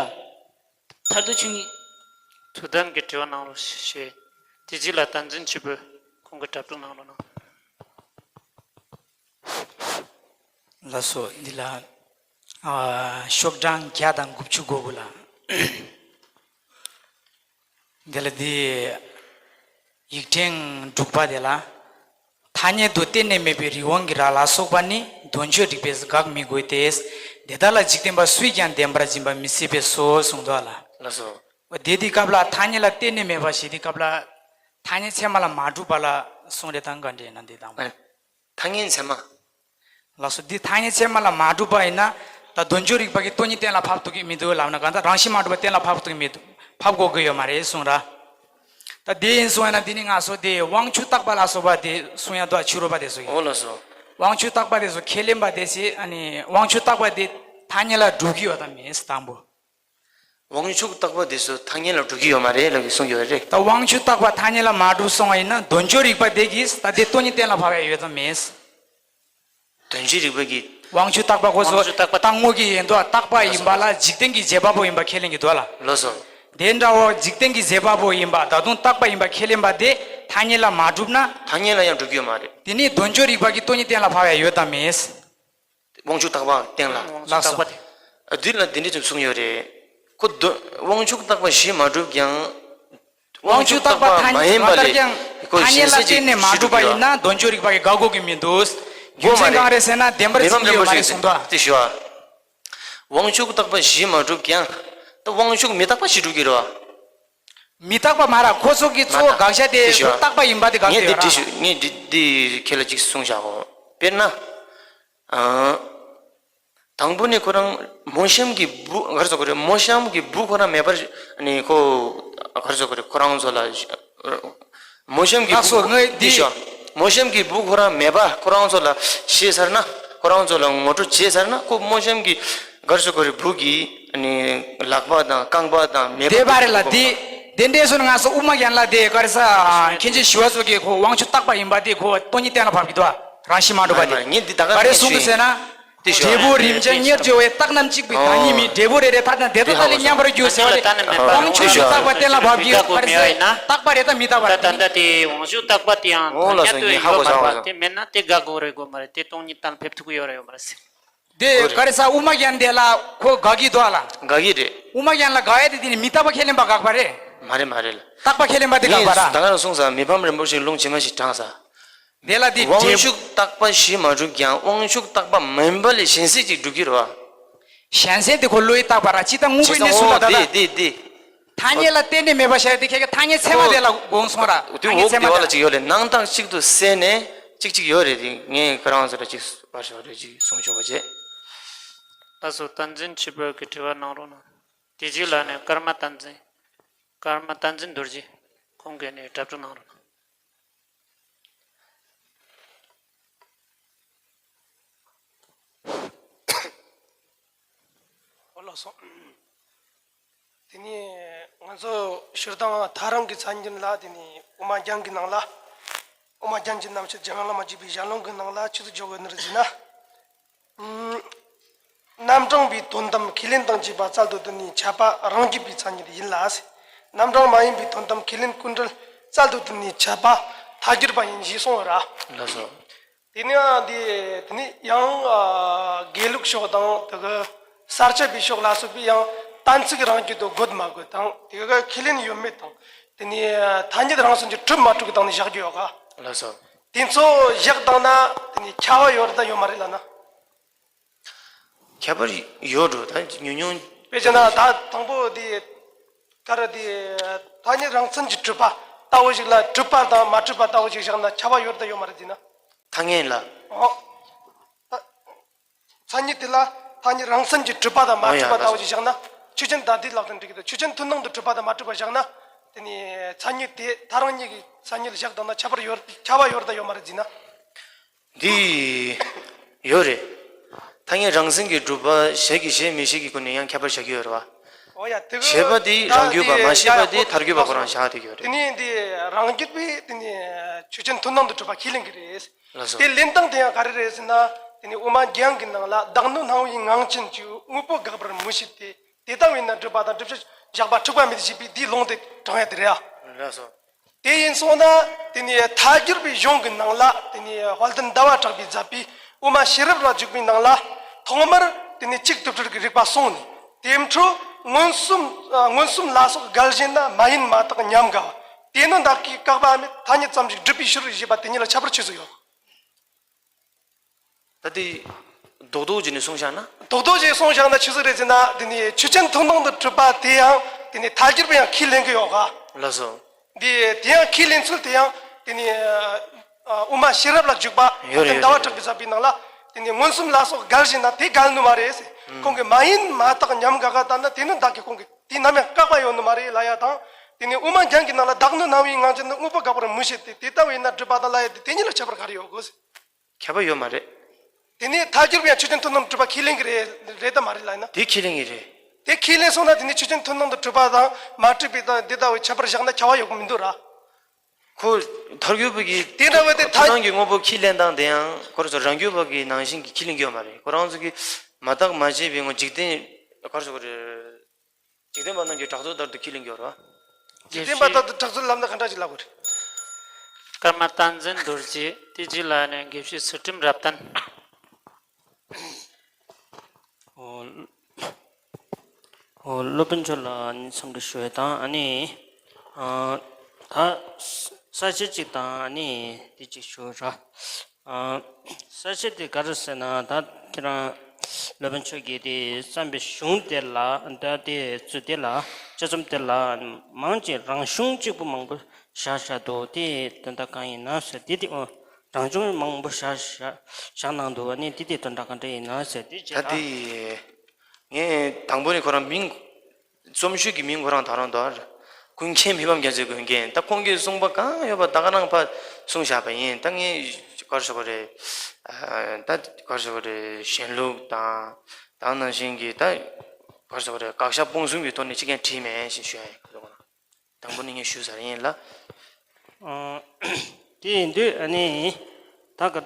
མཐར་ཐུག་ཆོས་ཉིད། ཐུགས་དམ་གྱི་དྲི་བ་གནང་རོགས་ཞེས། དེ་རྗེས་ལ་བསྟན་འཛིན་ཆོས་འཕེལ་ཁོང་གི་གྲྭ་ཕྲུག་གནང་རོགས་གནང་། ལགས་སོ། འདི་ལ། ཨ། ཤོག་གྲངས་བརྒྱ་དང་དགུ་བཅུ་གོ་དགུ་ལ། འདི་ལ་འདི། ཡིག་ཕྲེང་དྲུག་པ་དེ་ལ། ཐ་སྙད་དུ་གཏན་ནས་མེད་པའི་རིགས་དབང་གི་ར་ལ་སོགས་པ་ནི་དོན་དཔྱོད་རིག་པས་དགག་མི་དགོས་ཏེ། དེ་དག་ལ་འཇིག་རྟེན་པ་སུས་ཀྱང་བདེན་པར་འཛིན་པ་མི་སྲིད་པས་སོ་གསུངས་འདུག་ལ། ལགས་སོ། འོ་དེ་དེ་སྐབས་ལ་ཐ་སྙད་ལ་གཏན་ནས་མེད་པ་ཞེས་དེ་སྐབས་ལ། ཐ་སྙད་ཚད་མ་ལ་མ་གྲུབ་པ་ལ་གསུངས་རེད་དང་ག་འདྲས་ན་འདི་དང་པོ། ཨ། ཐ་སྙད་ཚད་མ། ལགས་སོ། འདི་ཐ་སྙད་ཚད་མ་ལ་མ་གྲུབ་པ་ཡིན་ན། ད་དོན་དཔྱོད་རིག་པ་གི་སྟོང་ཉིད་གཏན་ལ་ཕབ་ཐུབ་ཀྱི་མི་འདུག་ལབ་ན། གང་ལྟར་རང་བཞིན་མ་གྲུབ་པ་གཏན་ལ་ཕབ་ཐུབ་ཀྱི་མི་འདུག་ཕབ་དགོས་ཀྱི་ཡོད་མ་རེད་གསུངས་ར། ད་དེ་ཡིན་སོང་ཡིན་ན་འདི་ནི་ང་ཚོ་དེ་དབང་ཕྱུག་རྟག་པ་ལ་སོགས་པ་དེ་གསུང་ཡ་འདུག་ཕྱི་རོལ་པ་དེ་ཚོ་གིས། འོ་ལགས་སོ། དབང་ཕྱུག་རྟག་པ་དེ་ཚོ་ཁས་ལེན་པ་དེ་ཚོས་ཨ་ནི་དབང་ཕྱུག་རྟག་པ་དེ་ཐ་སྙད་ལ་གྲུབ་ཀྱི་ཡོད་དམ་མེད་དང་པོ། དབང་ཕྱུག་རྟག་པ་དེ་ཚོ་ཐ་སྙད་ལ་གྲུབ་ཀྱི་ཡོད་མ་རེད་ལབ་ཀྱི་གསུང་གི་ཡོད་རེད། ད་དབང་ཕྱུག་རྟག་པ་ཐ་སྙད་ལ་མ་གྲུབ་སོང་བ་ཡིན་ན་དོན་དཔྱོད་རིག་པ་དེ་གིས་ད་དེ་སྟོང་ཉིད་གཏན་ལ་ཕབ་ཡ་ཡོད་དམ་མེད། དོན་དཔྱོད་རིག་པ་གིས། དབང་ཕྱུག་རྟག་པ་ཁོ་ཚོ་དབང་ཕྱུག་རྟག་པ་རྟག་ངོ་གི་ཡིན་དོ། རྟག་པ་ཡིན་པ་ལ་འཇིག་རྟེན་གྱི་བྱེད་པ་པོ་ཡིན་པ་ཁས་ལེན་གྱི་འདུག་ལ། ལགས་སོ། དེ་འདྲ་བོ་འཇིག་རྟེན་གྱི་བྱེད་པ་པོ་ཡིན་པ་ད་དུང་རྟག་པ་ཡིན་པ་ཁས་ལེན་པ་དེ་ཐ་སྙད་ལ་མ་གྲུབ་ན། ཐ་སྙད་ལ་ཡང་གྲུབ་ཀྱི་ཡོད་མ་རེད། དེ་ནི་དོན་དཔྱོད་རིག་པ་གིས་སྟོང་ཉིད་གཏན་ལ་ཕབ་ཡ་ཡོད་དམ་མེད། དབང་ཕྱུག་རྟག་པ་གཏན་ལ། དབང་ཕྱུག་རྟག་པ་དེ། ཨ། འདི་ལ་འདི་འདྲ་ཅིག་གསུངས་ཡོད་རེད། ཁོ་དོ། དབང་ཕྱུག་རྟག་པ་གཞི་མ་གྲུབ་ཀྱང་། དབང་ཕྱུག་རྟག་པ་ཐ་སྙད་མ་ཡིན་པ་ལས་ཁོ་གཞན་སེལ་གྱི་གཞི་གྲུབ་ཀྱི་ཡོད། དོན་དཔྱོད་རིག་པ་གིས་དགག་དགོས་ཀྱི་མི་འདུག་རྒྱུ་མཚན་གང་རེད་ཟེར་ན་བདེན་པར་འཛིན་གྱི་ཡོད་མ་རེད་གསུངས་འདུག་དེ་ཞུ་བ། དབང་ཕྱུག་རྟག་པ་བཞི་མ་གྲུབ་ཀྱང་། ད་དབང་ཕྱུག་མི་རྟག་པ་བཞི་གྲུབ་ཀྱི་རེད་བ། མི་རྟག་པ་མ་ར་ཁོ་ཚོ་གི་གཙོ་བོ་དགག་བྱ་དེ་དེ་ཞུ་བ། རྟག་པ་ཡིན་པ་དེ་དགག་ངས་དེ་དེ་ཡོད་ར། འདྲི་ཞུ་ངས་འདི་འདི་ཁྱེད་ལ་ཅིག་གསུངས་བཞག་གོ། དཔེར་ན། ཨ། དང་པོ་ནི་ཁོ་རང་མོ་གཤམ་གྱི་བུ་ག་རེ་ཟེར་དགོས་རེད། མོ་གཤམ་གྱི་བུ་ཁོ་རང་མེད་པར་ནི་ཁོ་ག་རེ་ཟེར་དགོས་རེད། ཁོ་རང་ཚོ་ལ་མོ་གཤམ་གྱི་ལགས་སོ། བུ་ངས་འདི་འདི་ཞོ། མོ་གཤམ་གྱི་བུ་ཁོ་རང་མེད་པ་ཁོ་རང་ཚོ་ལ་བྱས་ཚར་ན། ཁོ་རང་ཚོ་ལ་ངོ་སྤྲོད་བྱས་ཚར་ན། ཁོ་མོ་གཤམ་གྱི་ག་རེ་ཟེར་དགོས་རེད། བུ་གི་ནི་ལག་པ་དང་རྐང་པ་དང་མེད་པ་དེ་བ་རེད་ལ། དེ་དེ་འདྲས་སོང་ན་ང་ཚོ་དབུ་མ་རྒྱན་ལ་དེ་ག་རེ་ཟ། མཁན་ཆེན་ཞི་བ་འཚོ་གིས་ཁོ་དབང་ཕྱུག་རྟག་པ་ཡིན་པ་དེ་ཁོ་སྟོང་ཉིད་གཏན་ལ་ཕབ་ཀྱི་འདུག་རང་བཞིན་མ་གྲུབ་པ་དེ། མ་ཡིན་མ་ཡིན། ངས་འདི་ད་ག་ག་རེ་ནས་གསུངས་འདུག་ཞུས་ཟེར་ན། དེ་ཞོ། འབྲས་བུ་རིམ་བྱོན་ཉེར་སྦྱོར་བའི་རྟགས་རྣམས་གཅིག་པའི་བདག་ཉིད་མིན། འབྲས་བུ་རེ་རེ་མཐར་ཐུག་དེ་དག་ལས་མཉམ་པར་གྱུར་ཟེར་བ་དེ། དབང་ཕྱུག་རྟག་པ་གཏན་ལ་ཕབ་ཀྱི་ཡོད། ག་རེ་ཟེར་རྟག་པ་རེད་ད་མི་རྟག་པ་རེད། ད་ད་ལྟ་དེ་དབང་ཕྱུག་རྟག་པ་དེ་ཡང་ཐ་སྙད་དུ་ཡོད་པ་མ་རེད་པ། དེ་མེད་ན་དེ་དགག་དགོས་རེད་དགོས་མ་རེད། དེ་སྟོང་ཉིད་གཏན་ལ་ཕེབས་ཐུབ་ཀྱི་ཡོད་རེད་ཡོད་མ་རེད་ཟེར། དེ་ག་རེ་ཟ། དབུ་མ་རྒྱན་དེ་ལ་ཁོ་དགག་གི་འདུག་ཨ་ལ། དགག་གི་རེད། དབུ་མ་རྒྱན་ལ་དགག་ཡ་དེ་དེ་ནི་མི་རྟག་པ་ཁས་ལེན་པ་དགག་པ་རེད། མ་རེད་མ་རེད་ལ། རྟག་པ་ཁས་ལེན་པ་དེ་དགག་པ་ར། ངས་ད་ག་རང་གསུངས་ས། མི་ཕམ་རིན་པོ་ཆེའི་ལུང་ཇི་མ་ཞིག་དྲངས་ས། དེ་ལ་དེ་དབང་འབྲས་ཕྱུག་རྟག་པ་བཞི་མ་གྲུབ་ཀྱང་། དབང་ཕྱུག་རྟག་པ་མིན་པ་ལས་གཞན་སེལ་གཅིག་གྲུབ་ཀྱི་རེད་བ། གཞན་སེལ་དེ་ཁོ་བློ་ཡི་རྟག་པ་ར། ཅི་ལྟར་དངོས་པོའི་གནས་ཚུལ་ལ་ད་ལྟ། དེ་དེ་དེ། ཐ་སྙད་ལ་གཏན་ནས་མེད་པ་བྱ་ཡ་དེ་ཁྱེད་ཀྱི་ཐ་སྙད་ཚད་མ་དེ་ལ་དགོངས་སོང་ར། དེ་ཐ་སྙད་འོག་ཚད་མ་དེ་ལ་ཅིག་ཡོད་རེད། སྣང་བཏགས་གཅིག་ཏུ་གསལ་ནས་གཅིག་གཅིག་ཡོད་རེད། དེ་ངས་ཁོ་རང་ཚོ་ལ་ཅིག་བར་ཞོག་རེད། ཅིག་གསུང་ཆོག་པ་བྱས། ལགས་སོ། བསྟན་འཛིན་ཆོས་འཕེལ་གྱིས་དྲི་བ་གནང་རོགས་གནང་། དེ་རྗེས་ལ་ནི་ཀརྨ་བསྟན་འཛིན། ཀརྨ་བསྟན་འཛིན་རྡོ་རྗེ། ཁོང་གིས་ནི་གྲ་སྒྲིག་གནང་རོགས་གནང་། ཨོ་ལགས་སོ། དེ་ནས་ང་ཚོ་ཞུ་སྟངས་ཐག་རིང་གི་མཚན་ཉིད་ལ། དེ་ནས་དབུ་མ་རྒྱན་གྱི་ནང་ལ། དབུ་མ་རྒྱན་གྱི་རྣམ་བཤད་རྒྱལ་དབང་བླ་མ་བརྒྱུད་པའི་ཞལ་ལུང་གི་ནང་ལ་ཆི་ཟིག་འཇོག་གི་ནི་རེད་ཟེར་ན། ཨུམ། རྣམ་གྲངས་པའི་དོན་དམ་ཁས་ལེན་དང་བཅས་པ་བཙལ་དུ་བཏོན་ནས་འཆད་པ་རང་རྒྱུད་པའི་མཚན་ཉིད་ཡིན་ལ། རྣམ་གྲངས་མ་ཡིན་པའི་དོན་དམ་ཁས་ལེན་ཀུན་བྲལ་བཙལ་དུ་བཏོན་ནས་འཆད་པ་ཐལ་འགྱུར་བ་ཡིན་ཞེས་གསུངས་པ་ར། ལགས་སོ། དེ་ནས་འདི་དེ་ནས་ཡང་ཨ་དགེ་ལུགས་ཕྱོགས་དང་། དེ་གི་ས་སྐྱ་པའི་ཕྱོགས་ལ་སོགས་པའི་ཡང་གཏན་ཚིགས་རང་རྒྱུད་དུ་དགོས་མ་དགོས་དང་། དེ་གི་ཁས་ལེན་ཡོད་མེད་དང་། དེ་ནས་ཐ་སྙད་རང་མཚན་གྱིས་གྲུབ་མ་གྲུབ་ཀྱི་སྟེང་ནས་བཞག་རྒྱུ་ཡོད་ག། ལགས་སོ། དེ་ཚོ་བཞག་བཏང་ན་དེ་ནས་ཁྱབ་པ་ཡོད་རེད་ད་ཡོད་མ་རེད་ལབ་ན། ཁྱད་པར་ཡོད་འགྲོ། ད་ཉུང་ཉུང་། དཔེ་བྱས་ན་ད་དང་པོ་དེ་ག་རེ་དེ་ཐ་སྙད་རང་མཚན་གྱིས་གྲུབ་པ་ལྟ་བུ་ཞིག་ལ། གྲུབ་པ་དང་མ་གྲུབ་པ་ལྟ་བུ་ཞིག་བཞག་ན་ཁྱད་པར་ཡོད་རེད་ད་ཡོད་མ་རེད་ཟེར་ན། ཐ་སྙད་ལ། ཨོ། ད་མཚན་ཉིད་དེ་ལ་ཐ་སྙད་རང་མཚན་གྱིས་གྲུབ་པ་དང་མ་ཨོ་ཡ། གྲུབ་པ་ལྟ་བུ་ཞིག་བཞག་ན། ཆོས་ཅན། ད་འདི་ལབ་དང་འགྲིག་གི་འདུག་ཆོས་ཅན་མཐུན་སྣང་དུ་གྲུབ་པ་དང་མ་གྲུབ་པ་བཞག་ན། དེ་ནས་མཚན་ཉིད་དེ་ཐ་རང་གཉིས་ཀྱི་མཚན་ཉིད་ལ་བཞག་བཏང་ན་ཁྱད་པར་ཡོད། ཁྱད་པར་ཡོད་རེད་ད་ཡོད་མ་རེད་ཟེར་ན། འདི་ཡོད་རེད། ཐ་སྙད་རང་མཚན་གྱིས་གྲུབ་པ་ཞལ་གྱིས་བཞེས་མི་བཞེས་ཀྱི་སྒོ་ནས་ཡང་ཁྱད་པར་བཞག་གི་ཡོད་རེད་བ། ཨོ་ཡ། དེ་གི་བཞེས་པ་དེ་ད་རང་རྒྱུད་པ། དེ་མ་བཞེས་པ་ཡ་དེ་ཡ་ཐལ་འགྱུར་བ་ཁོ་རང་བཞག་བསྡད་ཀྱི་ཡོད་རེད། དེ་ནས་འདི་རང་རྒྱུད་པས་དེ་ནས་ཆོས་ཅན་མཐུན་སྣང་དུ་གྲུབ་པ་ཁས་ལེན་གྱི་རེད། ལགས་སོ། དེ་ལེན་སྟངས་དེ་ཡང་ག་རེ་རེད་ཟེར་ན། དེ་ནས་དབུ་མ་རྒྱན་གྱི་ནང་ལ། བདག་ནི་སྣང་བའི་ངང་ཅན་གྱི། དངོས་པོ་དགག་པར་མི་བྱེད་དེ། དེ་ལྟ་བས་ན་སྒྲུབ་པ་དང་སྒྲུབ་བྱ་བཞག་པ་འཁྲུག་པ་མེད་ཅེས་པའི་འདིའི་ལུང་དེ་དྲངས་ཡ་དེ་རེད་ཨ། ལགས་སོ། དེ་ཡིན་སོང་ན་དེ་ནས་ཐལ་འགྱུར་བའི་གཞུང་གི་ནང་ལ། དེ་ནས་དཔལ་ལྡན་ཟླ་བ་གྲགས་པས་མཛད་པའི་དབུ་མ་ཤེས་རབ་ལ་འཇུག་པའི་ནང་ལ། ཐོག་མར་དེ་ནས་གཅིག་དུ་སྤྲུལ་གྱི་རིགས་པ་གསུངས་ནས། དེ་འཕྲོ་མངོན་སུམ་མངོན་སུམ་ལ་སོགས་འགལ་བཞིན་ན། མ་ཡིན་མ་བརྟགས་ཉམས་དགའ་བ། དེ་ནི་བདག་གིས་བཀག་པ་མེད། ཐ་སྙད་ཙམ་ཞིག་སྒྲུབ་པའི་ཕྱིར་རོ་ཞེས་པ་དེ་ཉིད་ལ་ཁྱད་པར་ཆི་ཟིག་ཡོད། ད་དེ་རྡོག་རྡོག་བྱས་ནས་གསུངས་བཞག་ན། རྡོག་རྡོག་བྱས་གསུངས་བཞག་ན་ཆི་ཟིག་རེད་ཟེར་ན། དེ་ནི་ཆོས་ཅན་མཐུན་སྣང་དུ་གྲུབ་པ་དེ་ཡང་དེ་ནི་ཐལ་འགྱུར་བས་ཡང་ཁས་ལེན་གྱི་ཡོད་ག། ལགས་སོ། འདི་དེ་ཡང་ཁས་ལེན་ཚུལ་དེ་ཡང་དེ་ནི་ཨ་དབུ་མ་ཤེས་རབ་ལ་འཇུག་པ། ཡོད་རེད། ཟླ་བ་ཡོད་རེད། གྲགས་པས་མཛད་པའི་ནང་ལ། དེ་ནི་མངོན་སུམ་ལ་སོགས་འགལ་བཞིན་ན་དེ་འགལ་ནི་མ་རེད་ཟེར། ཨུམ། ཁོང་གིས་མ་ཡིན་མ་བརྟགས་ཉམས་དགའ་ག་ལྟར་ན། དེ་ནི་བདག་གིས་ཁོང་གིས་དེ་ནམ་ཡང་བཀག་པ་ཡོད་ནི་མ་རེད་ལབ་ཡ་དང་། དེ་ནི་དབུ་མ་རྒྱན་གྱི་ནང་ལ། བདག་ནི་སྣང་བའི་ངང་ཅན་དུ། དངོས་པོ་དགག་པར་མི་བྱེད་དེ། དེ་ལྟ་བས་ན་སྒྲུབ་པ་དང་ལབ་ཡ་དེ་དེ་གཉིས་ལ་ཁྱད་པར་ག་རེ་ཡོད་གོ་ཟེར། ཁྱད་པར་ཡོད་མ་རེད། དེ་ནས་ཐལ་འགྱུར་བས་ཡང་ཆོས་ཅན་མཐུན་སྣང་དུ་གྲུབ་པ་ཁས་ལེན་གྱི་རེད། རེད་དམ་མ་རེད་ལབ་ན། དེ་ཁས་ལེན་གྱི་རེད། དེ་ཁས་ལེན་སོང་ན་དེ་ནས་ཆོས་ཅན་མཐུན་སྣང་དུ་གྲུབ་པ་དང་མ་གྲུབ་པའི་དང་དེ་ལྟ་བུའི་ཁྱད་པར་བཞག་ན་ཁྱད་པར་ཡོད་གི་མི་འདུག་ར། ཁོ་ཐལ་འགྱུར་བ་གིས་དེ་འདྲ་བ་དེ་ཐལ། ཁོ་རང་གི་དངོས་པོ་ཁས་ལེན་སྟངས་དེ་ཡང་ཁོ་རང་ཚོ་རང་རྒྱུད་པ་གི་ནང་བཞིན་གྱི་ཁས་ལེན་གྱི་ཡོད་མ་རེད། ཁོ་རང་ཚོ་གིས་མ་བརྟགས་མ་དཔྱད་པའི་ངོ་འཇིག་རྟེན། ཁོ་རང་ཚོ་གི་རེད། འཇིག་རྟེན་པ་རྣམས་ཀྱི་གྲགས་ཚོད་ལྟར་དུ་ཁས་ལེན་གྱི་ཡོད་རེད་བ། འཇིག་རྟེན་པ་ལྟར་དུ་གྲགས་ཚོད་ལབ་ན་ག་འདྲ་ཞིག་ལབ་དགོས་རེད། ཀརྨ་བསྟན་འཛིན་རྡོ་རྗེ། དེ་རྗེས་ལ་ནི་དགེ་བཤེས་ཚུལ་ཁྲིམས་རབ་བརྟན། འོ། འོ། སློབ་དཔོན་མཆོག་ལ་ཨ་ནི་འཚམས་འདྲི་ཞུ་ཡས་དང་། ཨ་ནི་ཨ་ད་ས་བཅད་ཅིག་དང་། ཨ་ནི་དེ་ཅིག་ཞུ་ར། ཨ་ས་བཅད་དེ་ག་རེ་ཟེར་ན། ད་ཁྱེད་རང་ སློབ་དཔོན་མཆོག་གིས་དེ་བརྩམས་པའི་གཞུང་དེ་ལ་ད་དེ་ཚུལ་དེ་ལ་དཔྱད་རྩོམ་དེ་ལ་མང་ཆེ་རང་གཞུང་གཅིག་པུ་མང་པོ་བཞག་བཞག་འདུག་དེ་དོན་དག་གང་ཡིན་ན་ཟེར་དེ་དེ་ཨོ་རང་གཞུང་མང་པོ་བཞག་བཞག་བཞག་གནང་འདུག་ཨ་ནི་དེ་དེ་དོན་དག་གང་འདྲ་ཡིན་ན་ཟེར་དེ་བྱས་ད་ད། དེ་ངས་དང་པོ་ནས་ཁོ་རང་མིང་རྩོམ་ཞུས་ཀྱི་མིང་ཁོ་རང་ད་རང་འདུག་ཀུན་མཁྱེན་མི་ཕམ་རྒྱ་མཚོའི་མགོན་རྒྱན། ད་ཁོང་གིས་གསུངས་པ་གང་ཡོད་པ་ད་ག་རང་ཕར་གསུངས་བཞག་པ་ཡིན། ད་ངས་ག་རེ་ཟེར་དགོས་རེད། ཨ་ད་ག་རེ་ཟེར་དགོས་རེད། གཞན་ལུགས་དང་དེ་ནང་བཞིན་གྱི་ད་ག་རེ་ཟེར་དགོས་རེད། དགག་བཞག་སྤོང་གསུམ་གྱི་ཐོག་ནས་ཅི་གང་བྲིས་མེད་ཞེས་ཞུ་ཡ་ཡིན། དང་པོ་ནས་ངས་ཞུས་ཚར་ཡིན་ལ། ཨ་དེ་ཡིན་དུས་ཨ་ནི་ད་ག་ཨ་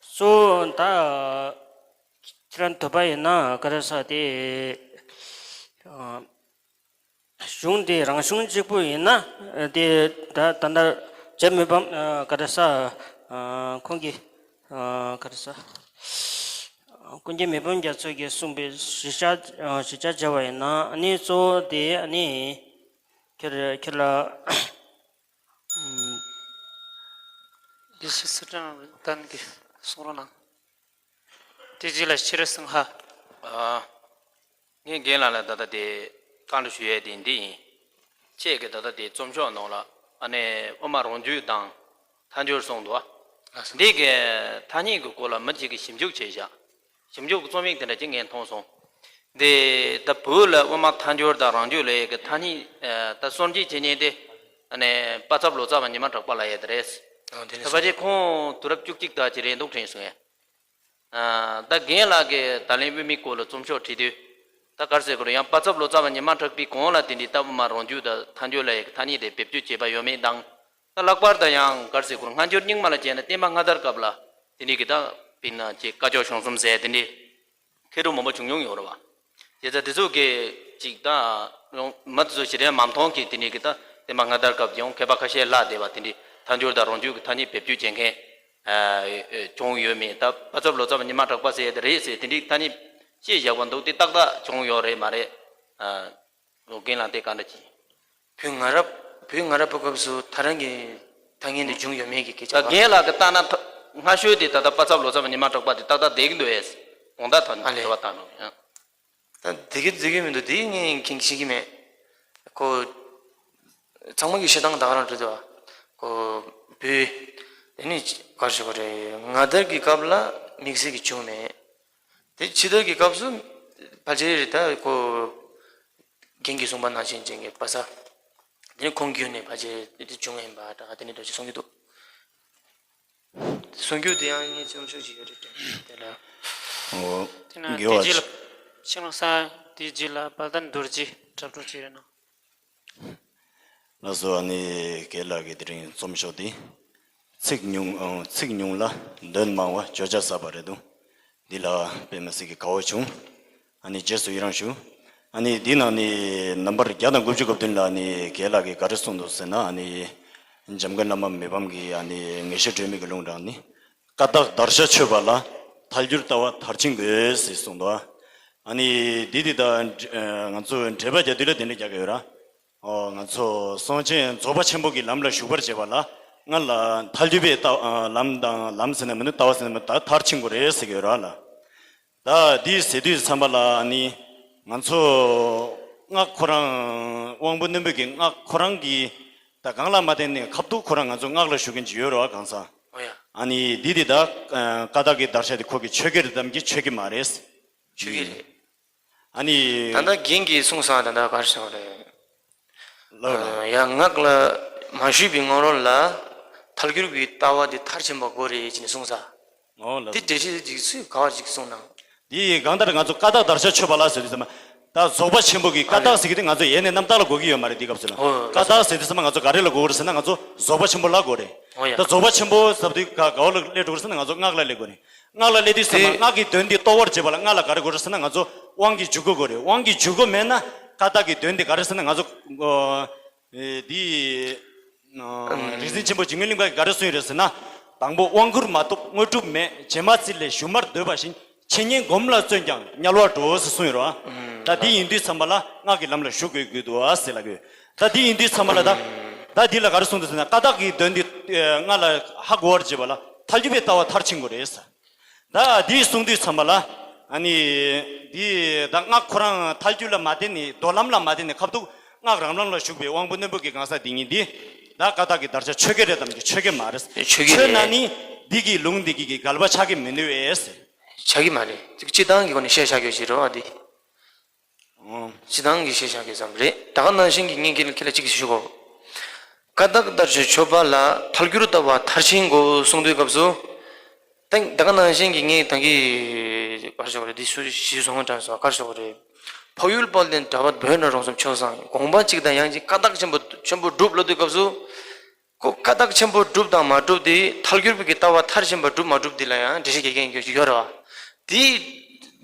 གཙོ་བོ་ད་ཁྱེད་རང་འདོད་པ་ཡིན་ན་ག་རེ་ཟེར་དེ་ཨ་གཞུང་དེ་རང་གཞུང་གཅིག་པུ་ཡིན་ན་དེ་ད་ད་ལྟ་རྗེ་མི་ཕམ་ག་རེ་ཟེར་ཁོང་གིས་ག་རེ་ཟེར་ཀུན་མཁྱེན་མི་ཕམ་རྒྱ་མཚོ་གིས་གསུངས་པའི་གཞིར་བཞག་གཞིར་བཞག་བྱས་པ་ཡིན་ན་ཨ་ནི་གཙོ་བོ་དེ་ཨ་ནི་ཁྱེད་ཁྱེད་ལ་ཨམ། དགེ་བཤེས་ཚུལ་ཁྲིམས་རིན་ལྡན་གྱིས་གསུང་རོགས་གནང་། དེ་རྗེས་ལ་ཤེས་རབ་སེང་ཧ། ཨ། ངས་རྒན་ལགས་ལ་ད་ལྟ་དེ་བཀའ་འདྲི་ཞུ་ཡས་དེ་འདི་ཡིན། ཁྱེད་ཀྱིས་ད་ལྟ་དེ་རྩོམ་ཤོག་ནང་ལ་ཨ་ནི་དབུ་མ་རང་རྒྱུད་དང་ཐལ་འགྱུར་གསུངས་འདུག་ཨ། འདི་གི་ཐ་སྙད་ཀྱི་སྐོར་ལ་མི་གཅིག་གིས་ཞིབ་འཇུག་བྱས་བཞག་ཞིབ་འཇུག་གི་རྩོམ་ཡིག་དེ་འདྲ་ཅིག་ངས་མཐོང་སོང་། འདི་ད་བོད་ལ་དབུ་མ་ཐལ་འགྱུར་དང་རང་རྒྱུད་ལབ་ཡས་ཀྱི་ཐ་སྙད་ད་སངས་རྒྱས་བཤེས་གཉེན་དེ་ཨ་ནི་པ་ཚབ་ལོ་ཙཱ་བ་ཉི་མ་གྲགས་པ་ལབ་ཡས་དེ་རེད། ཨ་དེ་ནས་ད་ཕལ་ཆེར་ཁོང་དུས་རབས་བཅུ་གཅིག་དག་ཅིག་རེད་འདུག་དྲན་སོང་ངས། ཨ་ད་རྒན་ལགས་ཀྱིས་ད་ལན་དབུ་མའི་སྐོར་ལ་རྩོམ་ཤོག་བྲིས་དུས་ད་ག་རེ་ཟེར་དགོས་རེད། ཡང་པ་ཚབ་ལོ་ཙཱ་བ་ཉི་མ་གྲགས་པའི་གོང་ལ་དེ་འདྲའི་ད་དབུ་མ་རང་རྒྱུད་དང་ཐལ་འགྱུར་ལབ་ཡས་ཀྱི་ཐ་སྙད་དེ་བེད་སྤྱོད་བྱས་པ་ཡོད་མེད་དང་། ད་ལྷག་པར་དུ་ཡང་ག་རེ་ཟེར་དགོས་རེད། སྔ་འགྱུར་རྙིང་མ་ལ་བྱས་ན་བསྟན་པ་སྔ་དར་སྐབས་ལ་དེ་འདྲའི་གི་ད་དཔེར་ན་ཅིག་བཀའ་ཆོས་གཞུང་གསུམ་ཟེར་དེ་འདྲའི་མཁས་གྲུབ་མང་པོ་བྱུང་མྱོང་ཡོད་རེད་བ། བྱས་ཙང་དེ་ཚོ་གི་ཅིག་ད་ཡང་མི་དེ་ཚོ་ཞེ་དྲག་མ་མཐོང་གི་དེ་འདྲའི་གི་ད་བསྟན་པ་སྔ་དར་སྐབས་ཀྱི་ཡང་མཁས་པ་ཁ་ཤས་ལྷག་བསྡད་པ་དེ་འདྲའི་ཐལ་འགྱུར་དང་རང་རྒྱུད་ཀྱི་ཐ་སྙད་བེད་སྤྱོད་བྱེད་མཁན་ཨ་བྱུང་ཡོད་མེད། ད་པ་ཚབ་ལོ་ཙཱ་བ་ཉི་མ་གྲགས་པ་ཟེར་དེ་རེད་ཟེར་དེ་འདྲའི་ཐ་སྙད་བཤད་བཞག་པ་འདུག་དེ་ཏག་ཏག་བྱུང་ཡོད་རེད་མ་རེད། ཨ་ལོ་རྒན་ལགས་དེ་ག་འདྲ་གྱིས། བོད་སྔ་རབས་བོད་སྔ་རབས་པའི་སྐབས་སུ་ད་རང་གི་ཐ་སྙད་འདི་བྱུང་ཡོད་མེད་ཀྱི་སྐད་ཆ་ད་རེད་བ། རྒན་ལགས་ཀྱིས་བལྟས་ན་ད་སྔ་ཤོས་དེ་ད་ལྟ་པ་ཚབ་ལོ་ཙཱ་བ་ཉི་མ་གྲགས་པ་དེ་ཏག་ཏག་བསྡད་ཀྱི་འདུག་ཨེ། དགོངས་དག་ཐོག་ནས་ཨ་ལས། དྲི་བ་བཏང་རོགས་ཡང་། ད་བསྡད་ཀྱི་བསྡད་ཀྱི་མི་འདུག་དེ་ངས་མཁྱེན་ཤེས་ཀྱི་མེད། ཁོ་ཚང་མ་གི་བཤད་སྟངས་ད་ག་རང་འགྲོ་འདུག་བ། ཁོ་བོད་དེ་ནི་ག་རེ་ཞུ་དགོས་རེད། སྔ་དར་གྱི་སྐབས་ལ་དམིགས་བསལ་གྱི་བྱུང་མེད། དེ་ཕྱི་དར་གྱི་སྐབས་སུ་ཕལ་ཆེར་ད་ཁོ་རྒན་གྱིས་གསུངས་པ་ནང་བཞིན་ཅན་གྱི་པ་ས་དེ་ནི་ཁོང་བརྒྱུད་ནས་ཕལ་ཆེར་དེ་བྱུང་ཡིན་པ་འདྲ་དེ་ནི་འདྲ་ཞིག་གསུང་གི་འདུག་གསུང་རྒྱུ་དེ་ཡང་ངས་ཅུང་ཞིག་ཅིག་ཡོད་རེད་དྲན་དེ་ལ། ཨོ། དེ་ན་དགེ་དེ་བ་རྗེས་ལ་ཆེ། ཕྱི་ལོ་ས་དེ་རྗེས་ལ་དཔལ་ལྡན་རྡོ་རྗེ་གྲབས་གྲོགས་ཅིག་རེད་ན། ལགས་སོ། ཨ་ནི་རྒན་ལགས་ཀྱིས་དེ་རིང་རྩོམ་ཤོག་འདི་ཚིག་ཉུང་ཨང་ཚིག་ཉུང་ལ་དོན་མང་བ་བརྗོད་བྱ་གསར་པ་རེད་འདུག་འདི་ལ་དཔེ་མི་སྲིད་ཀྱི་དགའ་བོ་བྱུང་། ཨ་ནི་རྗེས་སུ་ཡི་རང་ཞུ། ཨ་ནི་འདི་ནང་ནི་ནམ་བར་བརྒྱ་དང་དགུ་བཅུ་གོ་བདུན་ལ་ནི་རྒན་ལགས་ཀྱིས་ག་རེ་གསུངས་འདུག་ཟེར་ན། ཨ་ནི་འཇམ་མགོན་བླ་མ་མི་ཕམ་གྱིས་ཨ་ནི་ངེས་ཤེས་སྒྲོན་མེ་གི་ལུང་དྲངས་ནི། ཀ་དག་བརྡར་ཤ་ཆོད་པ་ལ་ཐལ་འགྱུར་ལྟ་བ་མཐར་ཕྱིན་དགོས་ཟེར་གསུངས་འདུག་ཨ་ནི་འདི་འདི་ད་ང་ཚོ་འགྲེལ་པ་རྒྱག་དུས་ལ་དེ་འདྲ་རྒྱག་གི་ཡོད་ར། ཨོ་ང་ཚོ་སངས་རྒྱས་རྫོགས་པ་ཆེན་པོ་གི་ལམ་ལ་ཞུགས་པར་བྱེད་པ་ལ་སྔར་ལ་ཐལ་འགྱུར་བའི་ལྟ་ལམ་དང་ལམ་ཟེར་ན་མི་འདུག་ལྟ་བ་ཟེར་ན་མི་འདུག་ད་མཐར་ཕྱིན་དགོས་རེད་ཟེར་གི་ཡོད་ར་ལ། ད་འདི་ཟེར་དུས་ཙམ་པ་ལ་ནི་ང་ཚོ་སྔགས་ཁོ་རང་དབང་པོ་རྣོན་པོ་གི་སྔགས་ཁོ་རང་གི་ད་གང་ལ་མ་བརྟེན་ནས་ཁ་ཐུག་ཁོ་རང་ང་ཚོ་སྔགས་ལ་ཞུགས་མཁན་ཅིག་ཡོད་རེད་བ་གང་ཟག་ཨོ་ཡ། ཨ་ནི་འདི་འདི་ད་ཀ་དག་གི་བརྡར་ཤ་དེ་ཁོ་གི་ཆོས་ཀྱི་རེད་དམ་གྱི་ཆོས་ཀྱི་མ་རེད། ཆོས་ཀྱི་རེད། ཨ་ནི། ད་ལྟ་རྒན་གྱིས་གསུངས་སོང་། ད་ལྟ་ག་རེ་ཟེར་བ་རེད། ལགས་ལགས། ཡང་སྔགས་ལ་མ་ཞུགས་པའི་སྔ་རོལ་ལ་ཐལ་འགྱུར་བའི་ལྟ་བ་འདི་མཐར་ཕྱིན་པ་དགོས་རེད་ཅེས་ནས་གསུངས་ས། ཨོ་ལགས། འདི་འགྲེལ་བཤད་ཅིག་སུས་ག་བ་ཅིག་གསུངས་ན། འདི་གང་ལྟར་ང་ཚོ་ཀ་དག་བརྡར་ཤ་ཆོད་པ་ལ་ཟེར་དུས་ཙམ་པ། ད་རྫོགས་པ་ཆེན་པོ་གི་ཀ་དག་ཟེར་གི་དེ་ང་ཚོ་ཡེ་ནས་རྣམ་དག་ལ་གོ་གི་ཡོད་མ་རེད་འདི་སྐབས་སུ་ལ། ཨོ་ཀ་དག་ཟེར་དུས་ཙམ་པ་ང་ཚོ་ག་རེ་ལ་གོ་གི་རེད་ཟེར་ན་ང་ཚོ་རྫོགས་པ་ཆེན་པོ་ལ་གོ་རེད། ཨོ་ཡ། ད་རྫོགས་པ་ཆེན་པོ་ཟེར་དུས་ག་ག་བ་ལ་སླེབས་འགྲོ་གི་རེད་ཟེར་ན་ང་ཚོ་སྔགས་ལ་སླེབས་འགྲོ་གི་རེད། སྔགས་ལ་སླེབས་དུས་ཙམ་པ་སྔགས་ཀྱི་དོན་འདི་རྟོགས་པར་བྱེད་པ་ལ་སྔགས་ལ་ག་རེ་དགོས་རེད་ཟེར་ན་ང་ཚོ་དབང་གི་འཇུག་སྒོ་དགོས་རེད། དབང་གི་འཇུག་སྒོ་མེད་ན་ཀ་དག་གི་དོན་འདི་ག་རེ་ཟེར་ན་ང་ཚོ་འདི་རིག་འཛིན་ཆེན་པོ་འཇིགས་མེད་གླིང་པ་གིས་ག་རེ་གསུངས་ཡོད་རེད་ཟེར་ན། དང་པོ་དབང་བསྐུར་མ་ཐོབ་དངོས་གྲུབ་མེད། བྱེ་མ་ཙི་ལས་ཞུན་མར་བརྡོལ་བ་བཞིན། འཆད་ཉན་སྒོམ་ལ་བརྩོན་ཀྱང་དམྱལ་བར་འགྲོ་ཟེར་གསུངས་ཡོད་རེད་བ། ད་འདི་ཡིན་དུས་ཙམ་པ་ལ་སྔགས་ཀྱི་ལམ་ལ་ཞུགས་དགོས་ཀྱི་འདུག་ཨ་ཟེར་ལབ་ཀྱི་ཡོད། ད་འདི་ཡིན་དུས་ཙམ་པ་ལ་ད། ད་འདི་ལ་ག་རེ་གསུངས་འདུག་ཟེར་ན་ཀ་དག་གི་དོན་འདི་སྔགས་ལ་ཧ་གོ་བར་བྱེད་པ་ལ་ཐལ་འགྱུར་བའི་ལྟ་བ་མཐར་ཕྱིན་དགོས་རེད་ཟེར། ད་འདི་གསུང་དུས་ཙམ་པ་ལ། ཨ་ནི། འདི་ད་སྔགས་ཁོ་རང་ཐལ་འགྱུར་ལ་མ་བརྟེན་ནས་མདོ་ལམ་ལ་མ་བརྟེན་ནས་ཁ་ཐུག་སྔགས་རང་ལམ་ལ་ཞུགས་པའི་དབང་པོ་རྣོན་པོ་གི་གང་ཟག་འདི་ཉིད་འདི། ད་ཀ་དག་གི་དར་ཆ་ཆོས་སྐད་རེད་དམ་གྱི་ཆོས་སྐད་མ་རེད། ཆོས་སྐད་ཆོས་ན་རེད། ནི་འདི་གི་ལུང་འདི་གི་གི་འགལ་བ་ཆགས་ཀྱི་མི་ནུས་པས། ཆགས་ཀྱི་མ་རེད། ཅིག་སྤྱི་བཏང་གི་སྒོ་ནས་བཤད་བཞག་རྒྱུ་ཞིག་རེད་བ་འདི། ཨོ། སྤྱི་བཏང་གི་བཤད་བཞག་རྒྱུ་ཙམ་རེད། ད་ག་ནང་བཞིན་གྱི་ངས་ཁྱེད་ལ་ཁྱེད་ལ་གཅིག་ཞུ་གོ། ཀ་དག་དར་ཆ་ཆོས་པ་ལ་ཐལ་འགྱུར་ལྟ་བ་མཐར་ཕྱིན་དགོས་གསུང་དུས་སྐབས་སུ། ཏེང་ད་ག་ནང་བཞིན་གྱི་ངས་ད་གི་གར་ཞོག་རེད། འདི་སུ་ཞིག་སོང་དྲན་སོང་གར་ཞོག་རེད། འཕགས་ཡུལ་དཔལ་ལྡན་གྲགས་པ་བོད་ན་རོང་ཟོམ་ཆོས་བཟང་དགོངས་པ་གཅིག་དང་ཡང་གཅིག་ཀ་དག་ཆེན་པོ་ཆེན་པོ་སྒྲུབ་ལབ་དུས་སྐབས་སུ། ཁོ་ཀ་དག་ཆེན་པོ་སྒྲུབ་དང་མ་སྒྲུབ་དེ་ཐལ་འགྱུར་བའི་ལྟ་བ་མཐར་ཕྱིན་པ་སྒྲུབ་མ་སྒྲུབ་དེ་ལ་ཡང་འགྲེལ་བཤད་རྒྱག་མཁན་ཡོད་རེད་བ། དེ་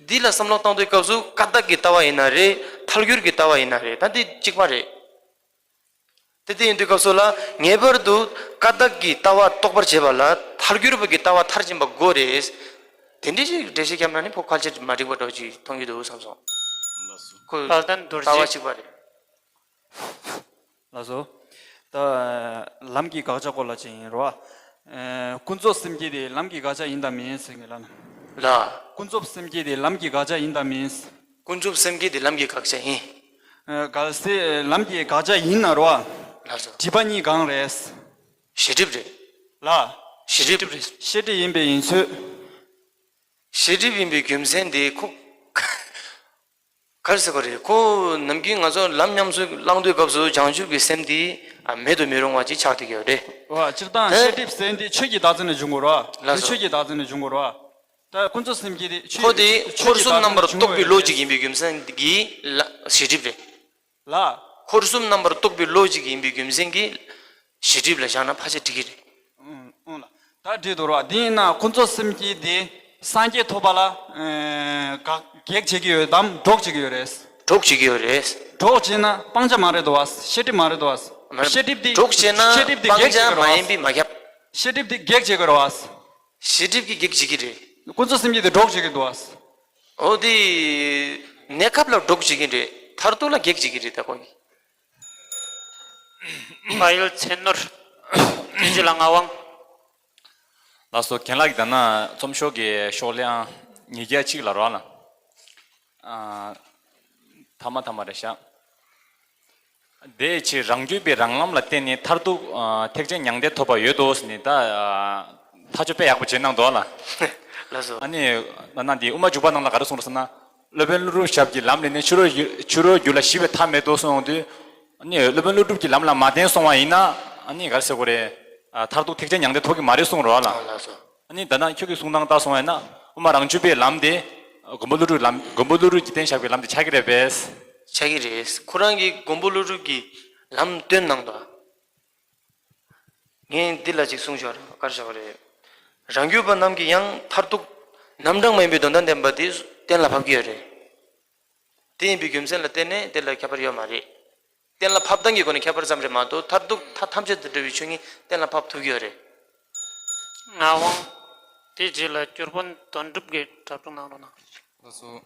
འདི་ལ་བསམ་བློ་བཏང་དུས་སྐབས་སུ་ཀ་དག་གི་ལྟ་བ་ཡིན་ན་རེད། ཐལ་འགྱུར་གྱི་ལྟ་བ་ཡིན་ན་རེད། ད་འདི་གཅིག་པ་རེད། དེ་དེ་ཡིན་དུས་སྐབས་སུ་ལ་ངེས་པར་དུ་ཀ་དག་གི་ལྟ་བ་རྟོགས་པར་བྱེད་པ་ལ་ཐལ་འགྱུར་བའི་ལྟ་བ་མཐར་ཕྱིན་པ་དགོས་རེད། དེ་འདྲ་ཞིག་འགྲེལ་བཤད་བརྒྱབ་ན་ནི་ཕོ་ཁ་ཆེ་མ་འགྲིག་པ་འདྲ་ཅིག་མཐོང་གི་འདུག་བསམ་སོང་། ཁོ་དཔལ་ལྡན་རྡོ་ལྟ་བ་རྗེ། གཅིག་པ་རེད། ལགས་སོ། ད་ལམ་གྱི་དགག་བྱ་སྐོར་ལ་ཅིག་ཡིན་རོ། ཨ། ཀུན་རྫོབ་སེམས་བསྐྱེད་དེ་ལམ་གྱི་དགག་བྱ་ཡིན་དམ་མིན་ཟེར་གྱི་ལ་ན། ལ། ཀུན་རྫོབ་སེམས་བསྐྱེད་དེ་ལམ་གྱི་དགག་བྱ་ཡིན་དམ་མིན། ཀུན་རྫོབ་སེམས་བསྐྱེད་དེ་ལམ་གྱི་དགག་བྱ་ཡིན། ཨ། གལ་སྲིད་ལམ་གྱི་དགག་བྱ་ཡིན་ན་རོ། ལགས་སོ། སྒྲིབ་པ་གཉིས་གང་རེད། ཤེས་སྒྲིབ་རེད། ལ། ཤེས་སྒྲིབ་རེད། ཤེས་སྒྲིབ་ཡིན་པས་ཡིན་ཚོད། ཤེས་སྒྲིབ་ཡིན་པའི་རྒྱུ་མཚན་དེ་ཁོ། ག་རེ་ཟེར་དགོས་རེད། ཁོ་ནམ་རྒྱུན་ང་ཚོ་ལམ་ཉམས་སུ་བླང་དུས་སྐབས་སུ་བྱང་ཆུབ་ཀྱི་སེམས་དེ་མེད་དུ་མི་རུང་བ་ཅིག་ཆགས་བསྡད་ཀྱི་ཡོད་རེད། བ། སྤྱིར་བཏང་དེ་ཤེས་སྒྲིབ་ཟེར་འདི་ཆོས་ཀྱི་བདག་འཛིན་ལས་བྱུང་དགོས་རེད་བ། ལགས་དེ་སོ། ཆོས་ཀྱི་བདག་འཛིན་ལས་བྱུང་དགོས་རེད་བ། ད་ཀུན་རྫོབ་སེམས་བསྐྱེད་དེ་ཆོས་ཀྱི་ཁོ་དེ་ཆོས་ཀྱི་འཁོར་གསུམ་རྣམ་པར་རྟོག་པའི་བློ་གཅིག་ཡིན་པའི་རྒྱུ་མཚན་གྱིས་ལ་ཤེས་སྒྲིབ་རེད། ལ། འཁོར་གསུམ་རྣམ་པར་རྟོག་པའི་བློ་གཅིག་ཡིན་པའི་རྒྱུ་མཚན་གྱིས་ཤེས་སྒྲིབ་ལ་བཞག་ན་ཕལ་ཆེར་འགྲིག་གི་རེད། ཨང་། ཨང་ལ། ད་འགྲིག་འདུག་ར། དེ་ཡིན་ན་ཀུན་རྫོབ་སེམས་བསྐྱེད་དེ་སངས་རྒྱས་ཐོབ་པ་ལ་ཨེ་ག་གེགས་བྱེད་ཀྱི་ཡོད་དམ་གྲོགས་བྱེད་ཀྱི་ཡོད་རེད། གྲོགས་བྱེད་ཀྱི་ཡོད་རེད། གྲོགས་བྱེད་ན་སྤང་བྱ་མ་རེད་དོ་བ། ཤེས་སྒྲིབ་མ་རེད་དོ་བ། མ་རེད། ཤེས་སྒྲིབ་དེ་གྲོགས་བྱེད་ན་ཤེས་སྒྲིབ་དེ་སྤང་གེགས་བྱེད་བྱ་ཀྱི་རེད་མ་བ། ཡིན་པས་མ་ཁྱབ། ཤེས་སྒྲིབ་དེ་གེགས་བྱེད་ཀྱི་རེད་བ། ཤེས་སྒྲིབ་ཀྱིས་གེགས་བྱེད་ཀྱི་རེད། ཀུན་རྫོབ་སེམས་བསྐྱེད་དེ་གྲོགས་བྱེད་ཀྱི་འདུག་བ། འོ་དེ། གནས་སྐབས་ལ་གྲོགས་བྱེད་ཀྱི་རེད། མཐར་ཐུག་ལ་གེགས་བྱེད་ཀྱི་རེད་ད་ཁོ་གིས། བལ་ཡུལ་ཚེ་ནོར། དོན་གཅིག་ལ་ངག་དབང་། ལགས་སོ། རྒན་ལགས་ཀྱིས་ད་ན་རྩོམ་ཤོག་གི་ཤོག་ལེའང་ཉིས་བརྒྱ་གཅིག་ལ་རོགས་ལ། ཨ། ཐ་མ་ཐ་མ་རེད་ཤག་དེའི་ཕྱིར་རང་རྒྱུད་པའི་རང་ལམ་ལ་བརྟེན་ནས་མཐར་ཐུག་ཨ་ཐེག་ཆེན་མྱང་འདས་ཐོབ་པ་ཡོད་དོ་ཟེར་ནས་ད་ཨ་ཐག་གཅོད་དཔེ་ཡག་པོ་བྱེད་གནང་འདུག་ལ། ལགས་སོ། ཨ་ནི་ད་ན་འདི་དབུ་མ་འཇུག་པ་ནང་ལ་ག་རེ་གསུངས་རེད་ཟེར་ན། སློབ་དཔོན་ཀླུ་སྒྲུབ་ཞབས་ཀྱི་ལམ་ལས་ནི་ཕྱི་རོལ་ཕྱི་རོལ་རྒྱུ་ལ་ཞི་བའི་མཐའ་མེད་དོ་གསུངས་དུས། ཨ་ནི་སློབ་དཔོན་ཀླུ་སྒྲུབ་ཀྱི་ལམ་ལ་མ་བརྟེན་སོང་བ་ཡིན་ན། ཨ་ནི་ག་རེ་ཟེར་དགོས་རེད། ཨ་མཐར་ཐུག་ཐེག་ཆེན་མྱང་འདས་ཐོབ་ཀྱི་མ་རེད་གསུངས་རོགས་ལ། ཨ་ལགས་སོ། ཨ་ནི་ད་ནང་ཁྱོད་ཀྱི་གསུང་སྟངས་ལྟར་སོང་བ་ཡིན་ན། དབུ་མ་རང་རྒྱུད་པའི་ལམ་དེ། མགོན་པོ་ཀླུ་སྒྲུབ་ལམ་མགོན་པོ་ཀླུ་སྒྲུབ་ཀྱིས་བསྟན་བཞག་པའི་ལམ་དེ་ཆགས་ཀྱི་རེད་པས། ཆགས་ཀྱི་རེད། ཁོ་རང་གིས་མགོན་པོ་ཀླུ་སྒྲུབ་ཀྱི་ལམ་སྟོན་གནང་འདུག་ངས་འདི་ལ་ཅིག་གསུང་ཆོག་རེད། བཀར་ཆོག་རེད། རང་རྒྱུད་པ་རྣམས་ཀྱིས་ཡང་མཐར་ཐུག་རྣམ་གྲངས་མ་ཡིན་པའི་དོན་དམ་བདེན་པ་དེ་གཏན་ལ་ཕབ་ཀྱི་ཡོད་རེད། དེ་ཡིན་པའི་རྒྱུ་མཚན་ལ་བརྟེན་ནས་དེ་ལ་ཁྱད་པར་ཡོད་མ་རེད། གཏན་ལ་ཕབ་སྟངས་ཀྱི་སྒོ་ནས་ཁྱད་པར་ཙམ་རེད་མ་གཏོགས་མཐར་ཐུག་མཐའ་ཐམས་ཅད་དུ་འབྲེལ་བའི་ཆོས་ཉིད་གཏན་ལ་ཕབ་ཐུབ་ཀྱི་ཡོད་རེད། ངག་དབང་། དེ་རྗེས་ལ་སྐྱོར་དཔོན་དོན་གྲུབ་ཀྱིས་གྲ་སྒྲིག་གནང་རོགས་གནང་། ལགས་སོ།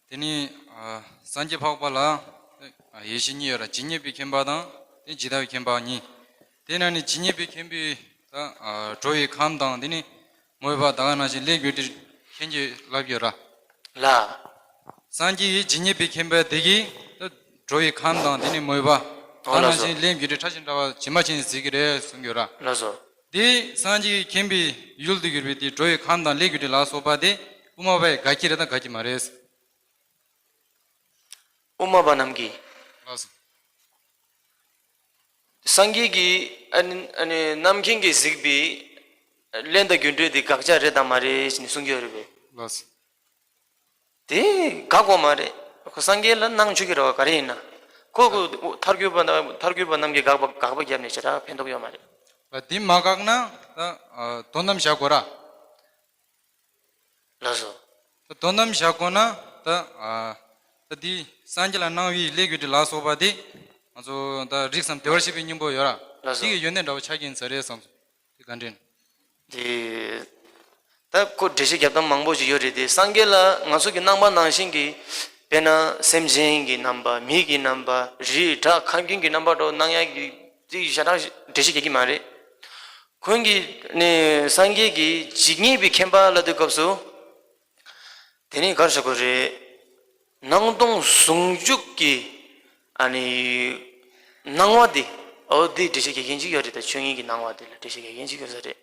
དེ་ནི་ཨ་སངས་རྒྱས་འཕགས་པ་ལ་ཨ་ཡེ་ཤེས་གཉིས་ཡོད་ར། ཇི་སྙེད་པའི་མཁྱེན་པ་དང་དེ་ཇི་ལྟ་བའི་མཁྱེན་པ་གཉིས། དེ་ན་ནི་ཇི་སྙེད་པའི་མཁྱེན་པའི་ད་ཨ་འགྲོ་བའི་ཁམས་དང་དེ་ནི་མོས་པ་ད་ག་ནང་བཞིན་ལས་རྒྱུ་འབྲས་མཁྱེན་གྱི་ལབ་ཡོད་ར། ལ། སངས་རྒྱས་ཀྱི་ཇི་སྙེད་པའི་མཁྱེན་པ་དེ་གིས་ད་འགྲོ་བའི་ཁམས་དང་དེ་ནི་མོས་པ་ད་ག་ནང་བཞིན་ལས་རྒྱུ་འབྲས་ཕྲ་ཞིང་ཕྲ་བ་ཇི་མ་ཇི་བཞིན་གཟིགས་ཀྱི་རེད་གསུང་གི་ཡོད་ར། ལགས་སོ། དེ་སངས་རྒྱས་ཀྱི་མཁྱེན་པའི་ཡུལ་དུ་གྱུར་པའི་དེ་འགྲོ་བའི་ཁམས་དང་ལས་རྒྱུ་འབྲས་ལ་སོགས་པ་དེ་དབུ་མ་པས་དགག་གི་རེད་དང་དགག་གི་མ་རེད། དབུ་མ་པ་རྣམས་ཀྱིས། ལགས་སོ། སངས་རྒྱས་ཀྱིས་ཨ་ནི་ཨ་ནི་རྣམ་མཁྱེན་གྱིས་གཟིགས་པའི་ལས་དང་རྒྱུ་འབྲས་དེ་དགག་བྱ་རེད་དང་མ་རེད་ཟེར་ནས་གསུང་གི་ཡོད་རེད་པས། ལགས་སོ། དེ་དགག་དགོས་མ་རེད། ཁོ་སངས་རྒྱས་ལ་སྣང་ཆོས་ཀྱི་རེད་བ། ག་རེ་ཡིན་ན། ཁོ་ཁོ་ཐར་གྱུར་པ་དང་ཐར་གྱུར་པ་རྣམས་ཀྱིས་དགག་པ་དགག་པ་བརྒྱབ་ནས་ཞེ་དྲག་ཕན་ཐོགས་ཡོད་མ་རེད། ལ་འདི་མ་དགག་ན་ད་ཨ་དོ་དམ་བཞག་དགོས་ར། ལགས་སོ། ད་དོ་དམ་བཞག་དགོས་ན་ད་ཨ་ད་འདི་སངས་རྒྱས་ལ་སྣང་བའི་ལས་རྒྱུ་འབྲས་ལ་སོགས་པ་དེ་ང་ཚོ་ད་རིགས་སམ་བདེ་བར་གཤེགས་པའི་སྙིང་པོ་ཡོད་ར། ལགས་སོ། འདི་གི་ཡོན་ཏན་འདྲ་བོ་ཆགས་ཀྱི་ཡིན་ས་རེད་བསམ་སོང་། དེ་ག་འདྲ་ཡིན། དེ། ད་ཁོ་འགྲེལ་བཤད་རྒྱབ་སྟངས་མང་པོ་ཞིག་ཡོད་རེད་དེ། སངས་རྒྱས་ལ་ང་ཚོ་གི་སྣང་བ་ནང་བཞིན་གྱི། དཔེར་ན་སེམས་ཅན་གྱི་རྣམ་པ། མི་གི་རྣམ་པ། རི་བྲག་ཁམས་ཀུན་གྱི་རྣམ་པ་འདྲ་བོ་སྣང་ཡག་གི་དེ་ཞེ་དྲག་འགྲེལ་བཤད་རྒྱག་གི་མ་རེད། ཁོང་གིས་ནི་སངས་རྒྱས་ཀྱིས་ཇི་སྙེད་པའི་མཁྱེན་པ་ལབ་དུས་སྐབས་སུ། དེ་ནི་ག་རེ་ཟེར་དགོས་རེད། སྣང་སྟོང་ཟུང་འཇུག་གི་ཨ་ནི་སྣང་བ་དེ། འོ་དེ་འགྲེལ་བཤད་རྒྱག་མཁན་ཅིག་ཡོད་རེད། ད་ཆོས་ཉིད་ཀྱི་སྣང་བ་དེ་ལ་འགྲེལ་བཤད་རྒྱག་མཁན་ཅིག་ཡོད་ས་རེད་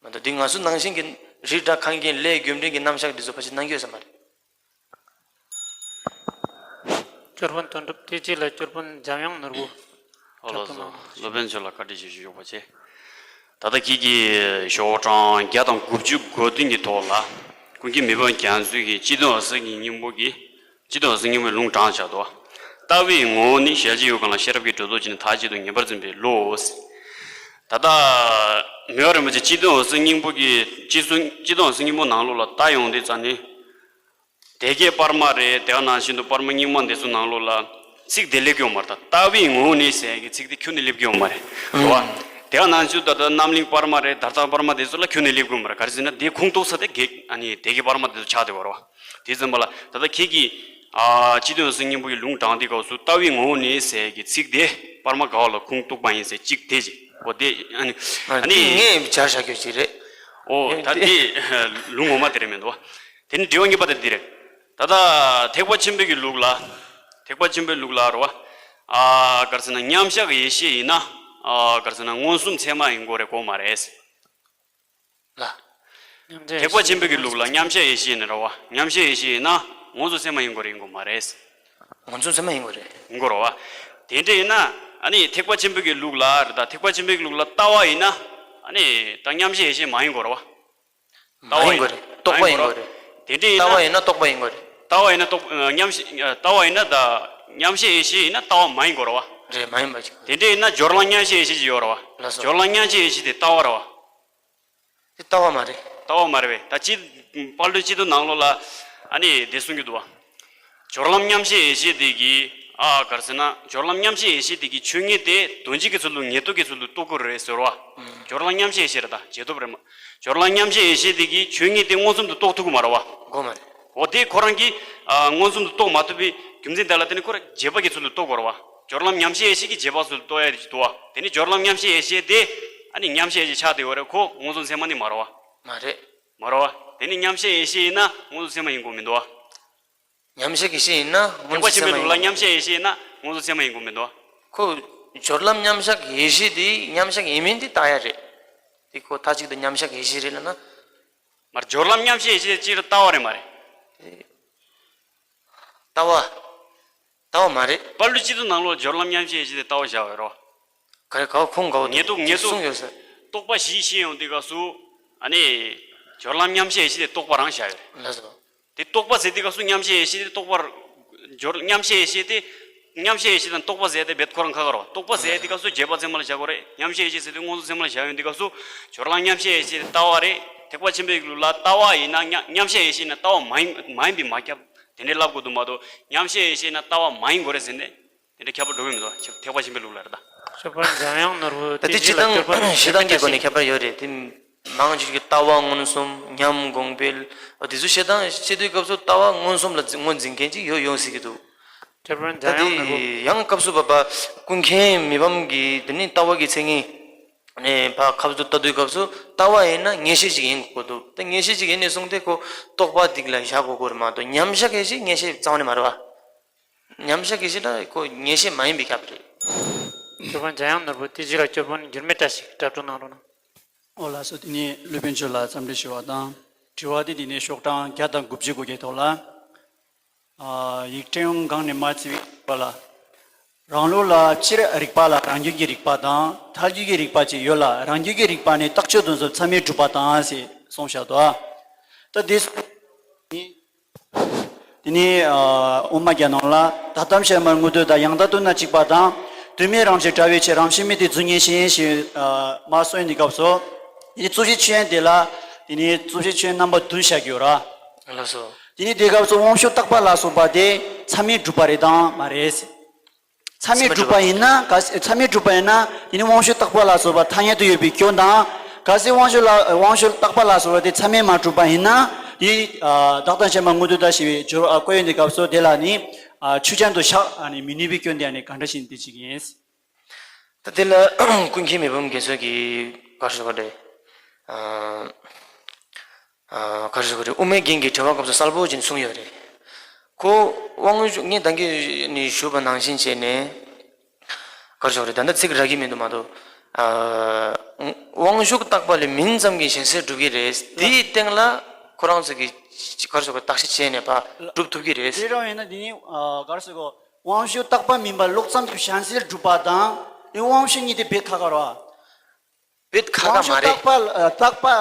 མ་གཏོགས། འདི་ང་ཚོ་ནང་བཞིན་གྱི་རི་བྲག་ཁང་ཁྱིམ་ལས་རྒྱུ་འབྲས་ཀྱི་རྣམ་གཞག་འདི་ཚོ་ཕལ་ཆེར་གནང་གི་ཡོད་ས་མ་རེད། སྐྱོར་དཔོན་དོན་གྲུབ། དེ་རྗེས་ལ་སྐྱོར་དཔོན་འཇམ་དབྱངས་ནོར་བུ། ཨོ་ལགས་སོ། སློབ་དཔོན་མཆོག་ལ་བཀའ་དྲིན་ཆེ་ཞུ་ཆོག་པ་བྱས། ད་ལྟ་ཁྱེད་ཀྱིས་ཤོག་གྲངས་བརྒྱ་དང་དགུ་བཅུ་གོ་བདུན་གྱི་ཐོག་ལ། ཀུན་མཁྱེན་མི་ཕམ་རྒྱ་མཚོས་ཀྱི་སྤྱི་དོན་འོད་གསལ་གྱི་སྙིང་པོ་གི། སྤྱི་དོན་འོད་གསལ་སྙིང་པོའི་ལུང་དྲངས་བཞག་འདུག། ལྟ་བའི་ངོ་བོ་ནི་ཞལ་གྱིས་ཡོད་གང་ལ་ཤེས་རབ་ཀྱིས་གྲོལ་རྟོགས་བྱས་ནས་མཐའ་གཅིག་ཏུ་ངེས་པར་འཛིན་པའི་བློའོ། ད་ལྟ་མི་ཕམ་རིན་པོ་ཆེ་སྤྱི་དོན་འོད་གསལ་སྙིང་པོ་གི་སྤྱི་སྤྱི་དོན་འོད་གསལ་སྙིང་པོ་ནང་ལོགས་ལ་ལྟ་ཡོང་དུས་ཙམ་ནས། སྡེ་བརྒྱད་སྤར་མ་རེད། དེ་ག་ནང་བཞིན་དུ་སྤར་མ་རྙིང་མ་འདི་ཚོ་ནང་ལོགས་ལ་ཚིག་དེ་སླེབས་ཀྱི་ཡོད་མ་རེད། ད་ལྟ་བའི་ངོ་བོ་ནི་ཟེར་གྱི་ཚིག་དེ་ཁྱོན་ནས་སླེབས་ཀྱི་ཡོད་མ་རེད། རེད་བ། དེ་ག་ནང་བཞིན་དུ་ད་ལྟ་རྣམ་གླིང་སྤར་མ་རེད། དར་ཐང་སྤར་མ་འདི་ཚོ་ལ་ཁྱོན་ནས་སླེབས་ཀྱི་ཡོད་མ་རེད། ག་རེ་ཟེར་ན་དེ་ཁུངས་གཏུགས་ས་དེ་གེགས་ཨ་ནི་སྡེ་བརྒྱད་སྤར་མ་འདི་ཚོ་ཆགས་བསྡད་པ་རེད་བ། དེ་ཙམ་པ་ལ་ད་ལྟ་ཁྱེད་ཀྱིས་ཨ་སྤྱི་དོན་འོད་གསལ་སྙིང་པོ་ཡི་ལུང་དྲངས་དུས་སྐབས་སུ་ལྟ་བའི་ངོ་བོ་ནི་ཟེར་གྱི་ཚིག་དེ་སྤར་མ་ག་བ་ལ་ཁུངས་གཏུགས་པ་ཡིན་ཟེར་གཅིག་དེ་གཅིག་འོ་དེ་ཨ་ནི་ཨ་ནི་ངས་སྦྱར་བཞག་རྒྱུ་ཅིག་རེད། ཨོ་ད་དེ་ལུང་ངོ་མ་དེ་རེད་མི་འདུག་བ། དེ་ནི་དྲི་བ་གཉིས་པ་དེ་འདི་རེད། ད་ལྟ་ཐེག་པ་ཆེན་པོའི་གི་ལུགས་ལ། ཐེག་པ་ཆེན་པོའི་ལུགས་ལ་རེད་བ། ཨ་ག་རེ་ཟེར་ན་མཉམ་གཞག་ཡེ་ཤེས་ཡིན་ན། ཨ་ག་རེ་ཟེར་ན་མངོན་སུམ་ཚད་མ་ཡིན་དགོས་རེད་དགོས་མ་རེད། ལ། མཉམ་གཞག་ཐེག་པ་ཆེན་པོའི་གི་ལུགས་ལ་མཉམ་གཞག་ཡེ་ཤེས་ཡིན་རེད་བ། མཉམ་གཞག་ཡེ་ཤེས་ཡིན་ན་མངོན་སུམ་ཚད་མ་ཡིན་དགོས་རེད་ཡིན་དགོས་མ་རེད། མངོན་སུམ་ཚད་མ་ཡིན་དགོས་རེད། ཡིན་དགོས་རེད་བ། དེ་འདྲ་ཡིན་ན་ཨ་ནི་ཐེག་པ་ཆེན་པོའི་གི་ལུགས་ལ་རེད། ད་ཐེག་པ་ཆེན་པོའི་གི་ལུགས་ལ་ལྟ་བ་ཡིན་ན་ཨ་ནི་ད་མཉམ་གཞག་ཡེ་ཤེས་མ་ཡིན་དགོས་རེད་བ། མ་ཡིན་དགོས་རེད། རྟོག་པ་ཡིན་དགོས་རེད། དེ་འདྲ་ཡིན་ན། ལྟ་བ་ཡིན་ན་རྟོག་པ་ཡིན་དགོས་རེད། ལྟ་བ་ཡིན་ན་རྟོག་མཉམ་གཞག་ལྟ་བ་ཡིན་ན་ད་མཉམ་གཞག་ཡེ་ཤེས་ཡིན་ན་ལྟ་བ་མ་ཡིན་དགོས་རེད་བ། རེད། མ་ཡིན་པ་ཅིག་རེད། དེ་འདྲ་ཡིན་ན་སྦྱོར་ལམ་མཉམ་གཞག་ཡེ་ཤེས་ཅིག་ཡོད་རེད་བ། ལགས་སོ། སྦྱོར་ལམ་མཉམ་གཞག་ཡེ་ཤེས་དེ་ལྟ་བ་རེད་བ། དེ་ལྟ་བ་མ་རེད། ལྟ་བ་མ་རེད་པས། ད་ཅི་དཔལ་ལྡན་སྤྱི་དོན་ནང་ལོགས་ལ་ཨ་ནི་དེ་གསུང་གི་འདུག་བ། སྦྱོར་ལམ་མཉམ་གཞག་ཡེ་ཤེས་དེ་གིས་ཨ་ག་རེ་ཟེར་ན་སྦྱོར་ལམ་མཉམ་གཞག་ཡེ་ཤེས་དེ་གིས་ཆོས་ཉིད་དེ་དོན་སྤྱི་གི་ཚུལ་དུ་ངེས་རྟོགས་ཀྱི་ཚུལ་དུ་རྟོགས་ཀྱི་རེད་ཟེར་བ། སྦྱོར་ལམ་མཉམ་གཞག་ཡེ་ཤེས་རེད། ད་རྗེས་ཐོབ་རེད་མ། སྦྱོར་ལམ་མཉམ་གཞག་ཡེ་ཤེས་དེ་གིས་ཆོས་ཉིད་དེ་མངོན་སུམ་དུ་རྟོགས་ཐུབ་ཀྱི་མ་རེད་བ། དགོས་མ་རེད། འོ་དེ་ཁོ་རང་གིས་ཨ་མངོན་སུམ་དུ་རྟོགས་མ་ཐུབ་པའི་རྒྱུ་མཚན་དེ་ལ་བརྟེན་ནས་ཁོ་རང་རྗེས་དཔག་གི་ཚུལ་དུ་རྟོགས་དགོས་རེད་བ། སྦྱོར་ལམ་མཉམ་གཞག་ཡེ་ཤེས་ཀྱིས་རྗེས་དཔག་ཚུལ་དུ་རྟོགས་ཡ་དེ་ཅིག་འདུག་བ། དེ་ནི་སྦྱོར་ལམ་མཉམ་གཞག་ཡེ་ཤེས་དེ་ཨ་ནི་མཉམ་གཞག་ཡེ་ཤེས་ཆགས་བསྡད་ཡོད་རེད། ཁོ་མངོན་སུམ་ཚད་མ་ནི་མ་རེད་བ། མ་རེད། མ་རེད་བ། དེ་ནི་མཉམ་གཞག་ཡེ་ཤེས་ཡིན་ན་མངོན་སུམ་ཚད་མ་ཡིན་དགོས་མི་འདུག་བ། མཉམ་གཞག་ཡེ་ཤེས་ཡིན་ན་མངོན་ཐེག་པ་སུམ་ཆེན་པོའི་ཚད་མ་ལུགས་ལ་ཡིན་མཉམ་གཞག་ཡེ་ཤེས་ཡིན་ན་མངོན་སུམ་ཚད་མ་ཡིན་དགོས་མི་འདུག་བ། ཁོ་སྦྱོར་ལམ་མཉམ་གཞག་ཡེ་ཤེས་དེ་མཉམ་གཞག་ཡིན་མིན་དེ་ལྟ་ཡ་རེད། དེ་ཁོ་མཐའ་གཅིག་ཏུ་མཉམ་གཞག་ཡེ་ཤེས་རེད་ལབ་ན། མར་སྦྱོར་ལམ་མཉམ་གཞག་ཡེ་ཤེས་དེ་སྤྱིར་ལྟ་བ་རེད་མ་རེད། ལྟ་བ། ལྟ་བ་མ་རེད། དཔལ་ལྡན་སྤྱི་དོན་ནང་ལོགས་སྦྱོར་ལམ་མཉམ་གཞག་ཡེ་ཤེས་དེ་ལྟ་བ་བཞག་ཡོད་རོ། ག་རེ་ག་བ་ཁུངས་ག་བ་ངེས་རྟོགས་ངེས་རྟོགས་གསུངས་ཡོད་ས། རྟོག་པ་བཞི་ཤེས་ཡོང་དུས་སྐབས་སུ་ཨ་ནི་སྦྱོར་ལམ་མཉམ་གཞག་ཡེ་ཤེས་དེ་རྟོག་པ་རང་བཞག་ཡོད་རེད། ལགས་སོ། དེ་རྟོག་པ་ཟེར་དུས་སྐབས་སུ་མཉམ་གཞག་ཡེ་ཤེས་དེ་རྟོག་པར། སྦྱོར་མཉམ་གཞག་ཡེ་ཤེས་དེ། མཉམ་གཞག་ཡེ་ཤེས་དང་རྟོག་པ་ཟེར་དེ་རྦད་ཁོ་རང་ཁ་ཁ་རོ། རྟོག་པ་ཟེར་དུས་སྐབས་སུ་རྗེས་དཔག་ཚད་མ་ལ་བཞག་དགོས་རེད། མཉམ་གཞག་ཡེ་ཤེས་ཟེར་དུས་མངོན་སུམ་ཚད་མ་ལ་བཞག་ཡོང་དུས་སྐབས་སུ། སྦྱོར་ལམ་མཉམ་གཞག་ཡེ་ཤེས་དེ་ལྟ་བ་རེད། ཐེག་པ་ཆེན་པོའི་ལུགས་ལ་ལྟ་བ་ཡིན་ན་མཉམ་མཉམ་གཞག་ཡེ་ཤེས་ཡིན་ན་ལྟ་བ་མ་ཡིན་མ་ཡིན་པའི་མ་ཁྱབ། དེ་འདྲའི་ལབ་དགོས་འདུག་མ་གཏོགས་མཉམ་གཞག་ཡེ་ཤེས་ཡིན་ན་ལྟ་བ་མ་ཡིན་དགོས་རེད་ཟེར་ནས། དེ་འདྲ་ཁྱད་པར་འགྲོ་གི་མི་འདུག་ཐེག་པ་ཆེན་པོའི་ལུགས་ལ་རེད་ད། སྐྱོར་དཔོན་འཇམ་དབྱངས་ནོར་བུ། ད་དེ་དེ་སྤྱི་རྗེས་ལ་དང་སྐྱོར་དཔོན་སྤྱི་དང་གི་སྒོ་ནས་ཁྱད་པར་ཡོད་རེད་དེ། མང་ཆེ་ཤོས་ཀྱིས་ལྟ་བ་མངོན་སུམ་ཉམས་གོང་འཕེལ། འོ་དེ་ཚོ་བཤད་སྟངས་བཤད་དུས་སྐབས་སུ་ལྟ་བ་མངོན་སུམ་ལ་ངོས་འཛིན་མཁན་ཅིག་ཡོད་ཡོང་སྲིད་ཀྱི་འདུག་སྐྱོར་དཔོན་ད་འཇམ་དབྱངས་ནོར་བུ། དེ་ཡང་སྐབས་སུ་བབ་པ་ཀུན་མཁྱེན་མི་ཕམ་གྱིས་དེ་ནི་ལྟ་བ་གི་མཚན་ཉིད་ནས་ཕར་ཁ་བཟོ་ལྟ་དུས་སྐབས་སུ་ལྟ་བ་ཡིན་ན་ངེས་ཤེས་ཅིག་ཡིན་དགོས་འདུག་ད་ངེས་ཤེས་ཅིག་ཡིན་ནས་བཟུང་སྟེ་ཁོ་རྟོག་པ་སྡིག་ལ་བཞག་དགོས་དགོས་རེད་མ་གཏོགས་མཉམ་བཞག་གི་ཤེས་ངེས་ཤེས་རྩ་བ་ནས་མ་རེད་བ། མཉམ་བཞག་གི་ཤེས་ལ་ཁོ་ངེས་ཤེས་མ་ཡིན་པའི་ཁྱབ་རེད། སྐྱོར་དཔོན་འཇམ་དབྱངས་ནོར་བུ། དེ་རྗེས་ལ་སྐྱོར་དཔོན་འགྱུར་མེད་བཀྲ་ཤིས་སྐྲ་བཀྲོལ་གནང་རོགས་གནང་། ཨོ་ལགས་སོ། དེ་ནས་སློབ་དཔོན་མཆོག་ལ་འཚམས་འདྲི་ཞུ་བ་དང་། དྲི་བ་དེ་དེ་ནས་ཤོག་གྲངས་བརྒྱ་དང་དགུ་བཅུ་གོ་བརྒྱད་ཐོག་ལ། ཨ་ཡིག་ཕྲེང་སྒང་ནས་མར་བརྩིས་པ་ལ། རང་ལུགས་ལ་སྤྱིར་རིགས་པ་ལ་རང་རྒྱུད་ཀྱི་རིགས་པ་དང་ཐལ་འགྱུར་གྱི་རིགས་པ་བཅས་ཡོད་ལ། རང་རྒྱུད་ཀྱི་རིགས་པ་ནི་རྟགས་ཆོས་དོན་གསུམ་ཚད་མས་གྲུབ་པ་དང་ཞེས་གསུངས་བཞག་འདུག་ད་དེ་དེ་ནས་ཨ་དབུ་མ་རྒྱན་ནང་ལ་ད་ལྟའམ་ཕྱི་མར་དངོས་དོན་དང་ཡང་དག་ཏུ་ན་གཅིག་པ་དང་། དུས་མེད་རང་བཞིན་བྲལ་བའི་ཕྱིར་རང་བཞིན་མེད་དེ་རྫུ་འཕྲུལ་ཞེས་ཞེས་ཨ་མར་གསུངས་ཡོང་དུས་སྐབས་སུ། དེ་ནས་རྩོད་གཞི་ཆོས་དབྱིངས་དེ་ལ་དེ་ནས་རྩོད་གཞི་ཆོས་དབྱིངས་རྣམ་པ་བདུན་བཞག་གི་ཡོད་ར། ལགས་སོ། དེ་ནས་དེ་སྐབས་སུ་དབང་ཕྱུག་རྟག་པ་ལ་སོགས་པ་དེ་ཚད་མས་གྲུབ་པ་རེད་དམ་མ་རེད། ཚད་མས་གྲུབ་པ་ཡིན་ན་གལ་སྲིད་ཚད་མས་གྲུབ་པ་ཡིན་ན་དེ་ནི་དབང་ཕྱུག་རྟག་པ་ལ་སོགས་པ་ཐ་སྙད་དུ་ཡོད་པའི་སྐྱོན་དང་། གལ་སྲིད་དབང་ཕྱུག་ལ་དབང་ཕྱུག་རྟག་པ་ལ་སོགས་པ་དེ་ཚད་མས་མ་གྲུབ་པ་ཡིན་ན་དེ་ཨ་བདག་དང་ཕྱི་མ་དངོས་དོན་དང་ཞེས་པའི་སྦྱོར་བ་བཀོད་ཡོང་དུས་སྐབས་སུ་དེ་ལ་ནི་ཨ་ཆོས་ཅན་དུ་བཞག་ཨ་ནི་མི་ནུས་པའི་སྐྱོན་དེ་ཨ་ནི་གང་འདྲ་ཞིག་འདི་ཅིག་ཡིན། ད་དེ་ལ་ཀུན་མཁྱེན་མི་ཕམ་རྒྱ་མཚོ་གིས་ག་རེ་ཞུ་བ་རེད། ཨ་ཨ་ག་རེ་ཟེར་དགོས་རེད། དབུ་མའི་རྒྱན་གྱི་དྲི་བ་སྐབས་སུ་གསལ་པོ་ཅིག་གསུངས་ཡོད་རེད། ཁོ་དབང་ཞུ་ངས་ད་གིན་ནས་ཞུས་པ་ནང་བཞིན་བྱས་ནས། ག་རེ་ཟེར་དགོས་རེད། ད་ལྟ་ཚིག་རག་གི་མི་འདུག་མ་གཏོགས། ཨ་དབང་ཕྱུག་བརྟག་པ་ལས་མིང་ཙམ་གྱིས་གཞན་སེལ་འགྲུབ་ཀྱི་རེད། དེའི་སྟེང་ལ་ཁོ་རང་ཚོ་གིས་ག་རེ་ཟེར་དགོས་རེད། བརྟག་དཔྱད་བྱས་ནས་ཕར་སྒྲུབ་ཐུབ་ཀྱི་རེད། དེ་རང་ཡིན་ན་དེ་ནི་ཨ་ག་རེ་ཟེར་དགོས། དབང་ཕྱུག་བརྟག་པ་མིན་པ་ལོག་ཙམ་གྱིས་གཞན་སེལ་འགྲུབ་པ་དང་། དེ་དབང་ཕྱུག་གཉིས་དེ་བེད་ཁག་ཁག་རེད་བ། བེད་ཁག་ཁག་མ་རེད། དབང་ཕྱུག་བརྟག་པ་ལ་ཨ་བརྟག་པ་ཨ་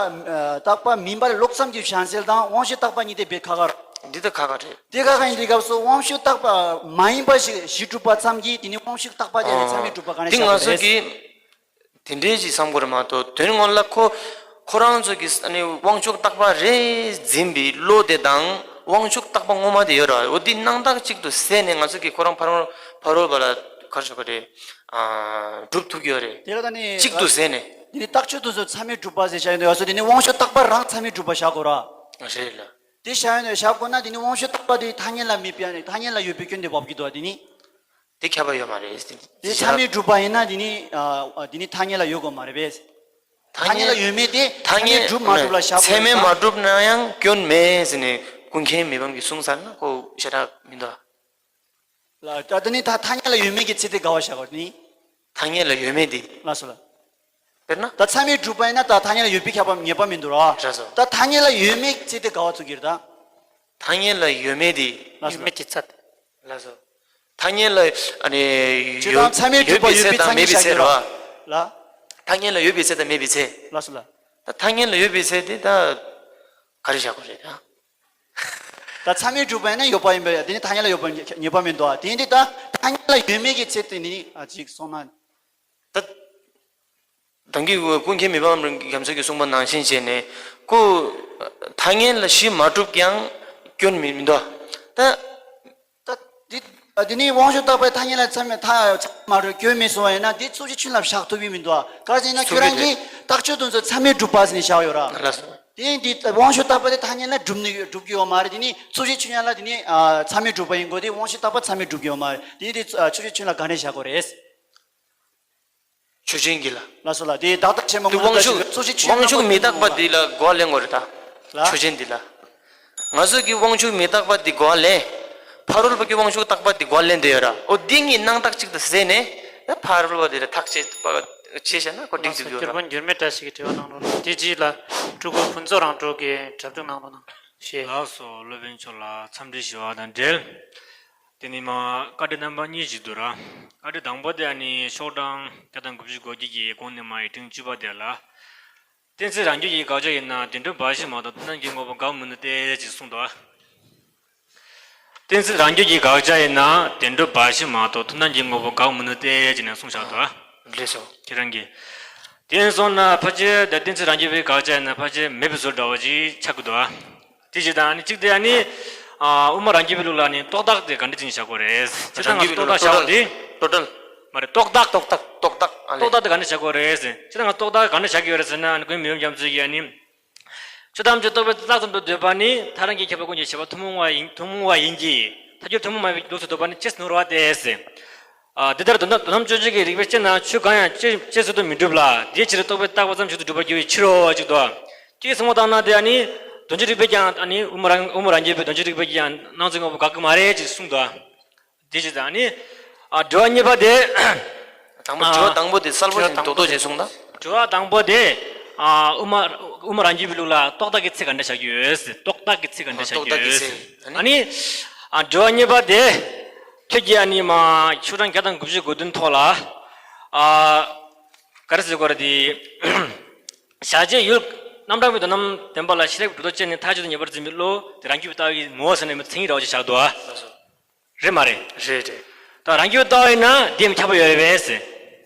བརྟག་པ་མིན་པ་ལ་ལོག་ཙམ་གྱིས་གཞན་སེལ་དང་དབང་ཕྱུག་བརྟག་པ་གཉིས་དེ་བེད་ཁག་ཁག་རེད། འདི་ད་ཁག་ཁག་རེད། དེ་ཁག་ཁག་ཡིན་དུས་སྐབས་སུ་དབང་ཕྱུག་བརྟག་པ་མ་ཡིན་པ་ཞིག་གཞི་གྲུབ་པ་ཙམ་གྱིས་དེ་ནི་དབང་ཕྱུག་བརྟག་པ་དེ་ལས་ཚད་མས་གྲུབ་པ་ག་ནས་བཞག་དགོས་རེད། འདི་ང་ཚོ་གིས་དེ་འདྲའི་ཅིག་བསམ་དགོས་རེད་མ་གཏོགས། དོན་དངོས་ལ་ཁོ་ཁོ་རང་ཚོ་གིས་ཨ་ནི་དབང་ཕྱུག་བརྟག་པ་རེད་འཛིན་པའི་བློ་དེ་དང་། དབང་ཕྱུག་བརྟག་པ་ངོ་མ་དེ་ཡོད་ར། འོ་འདི་སྣང་བརྟག་གཅིག་ཏུ་བཟས་ནས་ང་ཚོ་གིས་ཁོ་རང་ཕ་རོལ་ཕ་རོལ་པ་ལ་ག་རེ་ཟེར་དགོས་རེད། ཨ་སྒྲུབ་ཐུབ་ཀྱི་ཡོད་རེད། དེ་ལ་ད་ནི་གཅིག་ཏུ་བཟས་ནས། འདི་ནི་བརྟག་དཔྱད་དུས་སུ་ཚད་མས་གྲུབ་པ་ཟེར་བྱ་ཡོད་དོ། ཡོད་སོ་དེ་ནི་དབང་ཕྱུག་བརྟག་པ་རང་ཚད་མས་གྲུབ་པ་བཞག་དགོས་ར། རེད་ལ། དེ་བཞག་ཡོད་ནས་བཞག་དགོས་ན་དེ་ནི་དབང་ཕྱུག་བརྟག་པ་དེ་ཐ་སྙད་ལ་མེད་པའི་ཐ་སྙད་ལ་ཡོད་པའི་སྐྱོན་དེ་འབབ་ཀྱི་འདུག་བ། དེ་ནི། དེ་ཁྱབ་པ་ཡོད་མ་རེད། དེ་ཚད་མས་གྲུབ་པ་ཡིན་ན་དེ་ནི་ཨ་དེ་ནི་ཐ་སྙད་ལ་ཡོད་དགོས་མ་རེད་པས། ཐ་སྙད་ལ་ཡོད་མེད་དེ་ཐ་སྙད་གྲུབ་མ་གྲུབ་ལ་བཞག་དགོས་ཚད་མས་མ་གྲུབ་ན་ཡང་སྐྱོན་མེད་ཟེར་ནས་ཀུན་མཁྱེན་མི་ཕམ་གྱིས་གསུངས་ཚར་ན་ཁོ་ཞེ་དྲག་མི་འདུག་ཨ། ལ་ད་དེ་ནི་ད་ཐ་སྙད་ལ་ཡོད་མེད་ཀྱི་ཚད་དེ་ག་བ་བཞག་དགོས་ནི། ཐ་སྙད་ལ་ཡོད་མེད་དེ། ལགས་སོ་ལགས། དཔེར་ན། ད་ཚད་མས་གྲུབ་པ་ཡིན་ན་ད་ཐ་སྙད་ལ་ཡོད་པའི་ཁྱབ་པ་ངེས་པ་མི་འདུག་ར། ར་སོ། ད་ཐ་སྙད་ལ་ཡོད་མེད་ཚད་དེ་ག་བ་ཚུགས་ཀྱི་རེད་ད། ཐ་སྙད་ལ་ཡོད་མེད་དེ། ལགས་སོ། ཡོད་མེད་ཀྱི་ཚད། ལགས་སོ། ཐ་སྙད་ལ་ཨ་ནི་སྤྱིར་ཡོད་བཏང་ཚད་མས་གྲུབ་པ་ཡོད་པའི་ཚད་དང་མེད་པའི་ཚད་རེད་བ། ལ། ཐ་སྙད་ལ་ཡོད་པའི་ཚད་དང་མེད་པའི་ཚད། ལགས་སོ་ལགས། ད་ཐ་སྙད་ལ་ཡོད་པའི་ཚད་དེ་ད་ག་རེ་བཞག་དགོས་རེད་ད། ད་ཚད་མས་གྲུབ་པ་ཡིན་ན་ཡོད་པ་ཡིན་པས། དེ་ནི་ཐ་སྙད་ལ་ཡོད་པ་ངེས་པ་མི་འདུག་ཨ། དེ་ཡིན་དུས་ད་ཐ་སྙད་ལ་ཡོད་མེད་ཀྱི་ཚད་དེ་ནི་ཨ་ཅིག་སོང་ན། ད། ད་གིན་ཀུན་མཁྱེན་མི་ཕམ་རྒྱ་མཚོ་གིས་གསུངས་པ་ནང་བཞིན་བྱས་ནས་ཁོ། ཐ་སྙད་ལ་གཞི་མ་གྲུབ་ཀྱང་སྐྱོན་མི་མི་འདུག་ད། ད་འདི་འདི་ནི་དབང་ཕྱུག་བརྟག་པའི་ཐ་སྙད་ལ་ཚད་མས་ཐ་ཚད་མ་གྲུབ་སྐྱོན་མེད་གསུངས་པ་ཡིན་ན་འདི་རྩོད་གཞི་ཆོས་ཅན་ལ་བཞག་ཐུབ་ཀྱི་མི་འདུག་ཨ། ག་རེ་ཟེར་ན་ཁྱོད་རང་གིས་བརྟག་དཔྱད་དུས་སུ་ཚད་མས་གྲུབ་པ་ཟེར་ནས་བཞག་ཡོད་ར། ལགས་སོ། དེ་ཡིན་དུས་དབང་ཕྱུག་བརྟག་པ་དེ་ཐ་སྙད་ལ་གྲུབ་ནི་གྲུབ་ཀྱི་ཡོད་མ་རེད། དེ་ནི་རྩོད་གཞི་ཆོས་ཅན་ལ་དེ་ནི་ཚད་མས་གྲུབ་པ་ཡིན་དགོས་དེ། དབང་ཕྱུག་བརྟག་པ་ཚད་མས་གྲུབ་ཀྱི་ཡོད་མ་རེད། དེ་ཡིན་དུས་རྩོད་གཞི་ཆོས་ཅན་ལ་ག་འདྲས་བཞག་དགོས་རེད། ཆོས་ཅན་གྱི་ལ། ལགས་སོ་ལགས། དེ་བདག་ལྟ་ཆེན་པོ་དངོས་དབང་ཕྱུག་རྣམ་པ་ཆོས་ཅན་རྩོད་གཞི་ཆོས་ཅན་དབང་ཕྱུག་མི་རྟག་པ་འདི་ལ་གོ་བ་ལེན་དགོས་རེད་ད། ལ། ཆོས་ཅན་འདི་ལ། ང་ཚོ་གི་དབང་ཕྱུག་མི་རྟག་པ་འདི་གོ་བ་ལེན། ཕ་རོལ་པོ་གི་དབང་ཕྱུག་རྟག་པ་འདི་གོ་བ་ལེན་བསྡད་ཡོད་ར། འོ་འདི་གཉིས་སྣང་བརྟག་གཅིག་ཏུ་བཟས་ནས་ད་ཕ་རོལ་པོ་འདི་ལ་ཐག་བཅད་པ་བྱས་བཞག་ན་ཁོ་འགྲིག་ལགས་སོ། ཐུབ་ཀྱི་ཡོད་ར། སྐྱོར་དཔོན་འགྱུར་མེད་བཀྲ་ཤིས་ཀྱིས་དྲི་བ་གནང་རོགས་གནང་། དེ་རྗེས་ལ་སྤྲུལ་སྐུ་ཕུན་ཚོགས་རང་གྲོལ་གྱིས་གྲ་སྒྲིག་གནང་རོགས་གནང་ཞེས། ལགས་སོ། སློབ་དཔོན་མཆོག་ལ་འཚམས་འདྲི་ཞུ་བ་དང་འབྲེལ། དེ་ནས་མ་བཀའ་འདྲི་རྣམ་པ་གཉིས་ཤིག་འདུག་ར། བཀའ་འདྲི་དང་པོ་དེ་ཨ་ནི་ཤོག་གྲངས་བརྒྱ་དང་དགུ་བཅུ་གོ་བརྒྱད་ཀྱི་གོང་ནས་མར་ཡིག་ཕྲེང་བཅུ་པ་དེ་ལ། གཏན་ཚིགས་རང་རྒྱུད་ཀྱི་དགག་བྱ་ཡིན་ན་བདེན་གྲུབ་འབའ་ཞིག་མ་གཏོགས་མཐུན་ལྡན་གྱི་དངོས་པོ་དགག་མི་ནུས་ཏེ་ཅེས་གསུངས་འདུག། གཏན་ཚིགས་རང་རྒྱུད་ཀྱི་དགག་བྱ་ཡིན་ན་བདེན་གྲུབ་འབའ་ཞིག་མ་གཏོགས་མཐུན་ལྡན་གྱི་དངོས་པོ་དགག་མི་ནུས་ཏེ་ཅེས་ནས་གསུངས་བཞག་འདུག། ལགས་སོ། ཁྱེད་རང་གིས། དེ་ཡིན་སོང་ན་ཕལ་ཆེར་ད་གཏན་ཚིགས་རང་རྒྱུད་པའི་དགག་བྱ་ཡིན་ན་ཕལ་ཆེར་མེད་པའི་བཟོ་འདྲ་བོ་ཅིག་ཆགས་ཀྱི་འདུག། དེ་བཞིན་དང་ནི་གཅིག་དེ་ཨ་ནི། ཨ་དབུ་མ་རང་རྒྱུད་པའི་ལུགས་ལ་ནི་རྟོག་བཏགས་དེ་ག་འདྲ་ཅིག་བྱ་དགོས་རེད། ཇི་ལྟར་ང་ཚོ་རྟོག་བཏགས་བྱ་བ་དེ། ཊོ་ཊལ། མ་རེད། རྟོག་བཏགས། རྟོག་བཏགས། རྟོག་བཏགས། ཨ་ལས། རྟོག་བཏགས་དེ་ག་འདྲ་བྱ་དགོས་རེད་ཟེར། ཇི་ལྟར་ང་ཚོ་རྟོག་བཏགས་ག་འདྲ་བྱ་གི་ཡོད་རེད་ཟེར་ན། ཨ་ནི་ཀུན་མཁྱེན་མི་ཕམ་རྒྱ་མཚོ་གིས་ཨ་ནི། ཆོས་ཐམས་ཅད་རྟོག་པས་བཏགས་ཙམ་དུ་འདོད་པ་ནི། ཐལ་རང་གིས་ཁྱབ་པ་ཀུན་གྱི་བྱེད་པ་ཐུན་མོང་བ་ཡིན། ཐུན་མོང་བ་ཡིན་གྱི། ཐལ་འགྱུར་ཐུན་མོང་མ་ཡིན་པའི་ལུགས་སུ་འདོད་པ་ནི་ཅེས་ནོར་བ་སྟེ་ཟེར། ཨ་འདི་ལྟར་དོན་དམ་དོན་དམ་དཔྱོད་བྱེད་ཀྱི་རིགས་པས་དཔྱད་ན་ཆོས་གང་ཡང་དཔྱད་དཔྱད་བཟོད་དུ་མི་འགྲུབ་ལ། དེའི་ཕྱིར་རྟོག་པས་བཏགས་པ་ཙམ་ཞིག་ཏུ་འགྲུབ་པར་འགྱུར་བའི་ཕྱིར་རོ། ཅིག་ཏོ། དེའི་གསུང་བ་བཏང་ན་དེ་ཨ་ནི་དོན་གྱི་རིགས་པས་ཀྱང་ཨ་ནི་དབུ་མ་རང་དབུ་མ་རང་རྒྱུད་པའི་དོན་གྱི་རིགས་པས་ཀྱང་སྣང་ཚུལ་དངོས་པོ་དགག་གི་མ་རེད་ཅེས་གསུངས་འདུག། དེ་ཅི་ཙང་ནི། ཨ་དྲི་བ་གཉིས་པ་དེ། དང་པོ་དྲི་བ་དང་པོ་དེ་གསལ་པོ་ཞིག་རྡོག་རྡོག་ཅིག་གསུངས་དང་། དྲི་བ་དང་པོ་དེ། ཨ་དབུ་མ་དབུ་མ་རང་རྒྱུད་པའི་ལུགས་ལ་རྟོག་བཏགས་ཀྱི་ཚིག་ག་འདྲ་བཞག་གི་ཡོད། རྟོག་བཏགས་ཀྱི་ཚིག་ག་འདྲ་བཞག་གི་ཡོད། རྟོག་བཏགས་ཀྱི་ཚིག་ཨ་ནི། ཨ་དྲི་བ་གཉིས་པ་དེ། ཁྱོད་ཀྱིས་ཨ་ནི་མ་ཤོག་གྲངས་བརྒྱ་དང་དགུ་བཅུ་གོ་བདུན་ཐོག་ལ། ཨ་ག་རེ་ཟེར་དགོས་རེད་དེ། བྱ་བྱེད་ཡུལ་རྣམ་གྲངས་པའི་དོན་རྣམས་བདེན་པ་ལ་ཤེས་རབ་ཀྱི་གྲུབ་རྟོག་ཅན་ནི་མཐའ་གཅིག་ཏུ་ངེས་པར་འཛིན་པའི་བློ་དེ་རང་རྒྱུད་པའི་ལྟ་བ་ཡིན་མོད་ཟེར་ནས་མཚན་ཉིད་འདྲ་བོ་ཞིག་བཞག་འདུག་ཨ། རེད་མ་རེད། རེད་རེད། ད་རང་རྒྱུད་པའི་ལྟ་བ་ཡིན་ན་འདི་ཡང་ཁྱབ་པ་ཡོད་རེད་པས།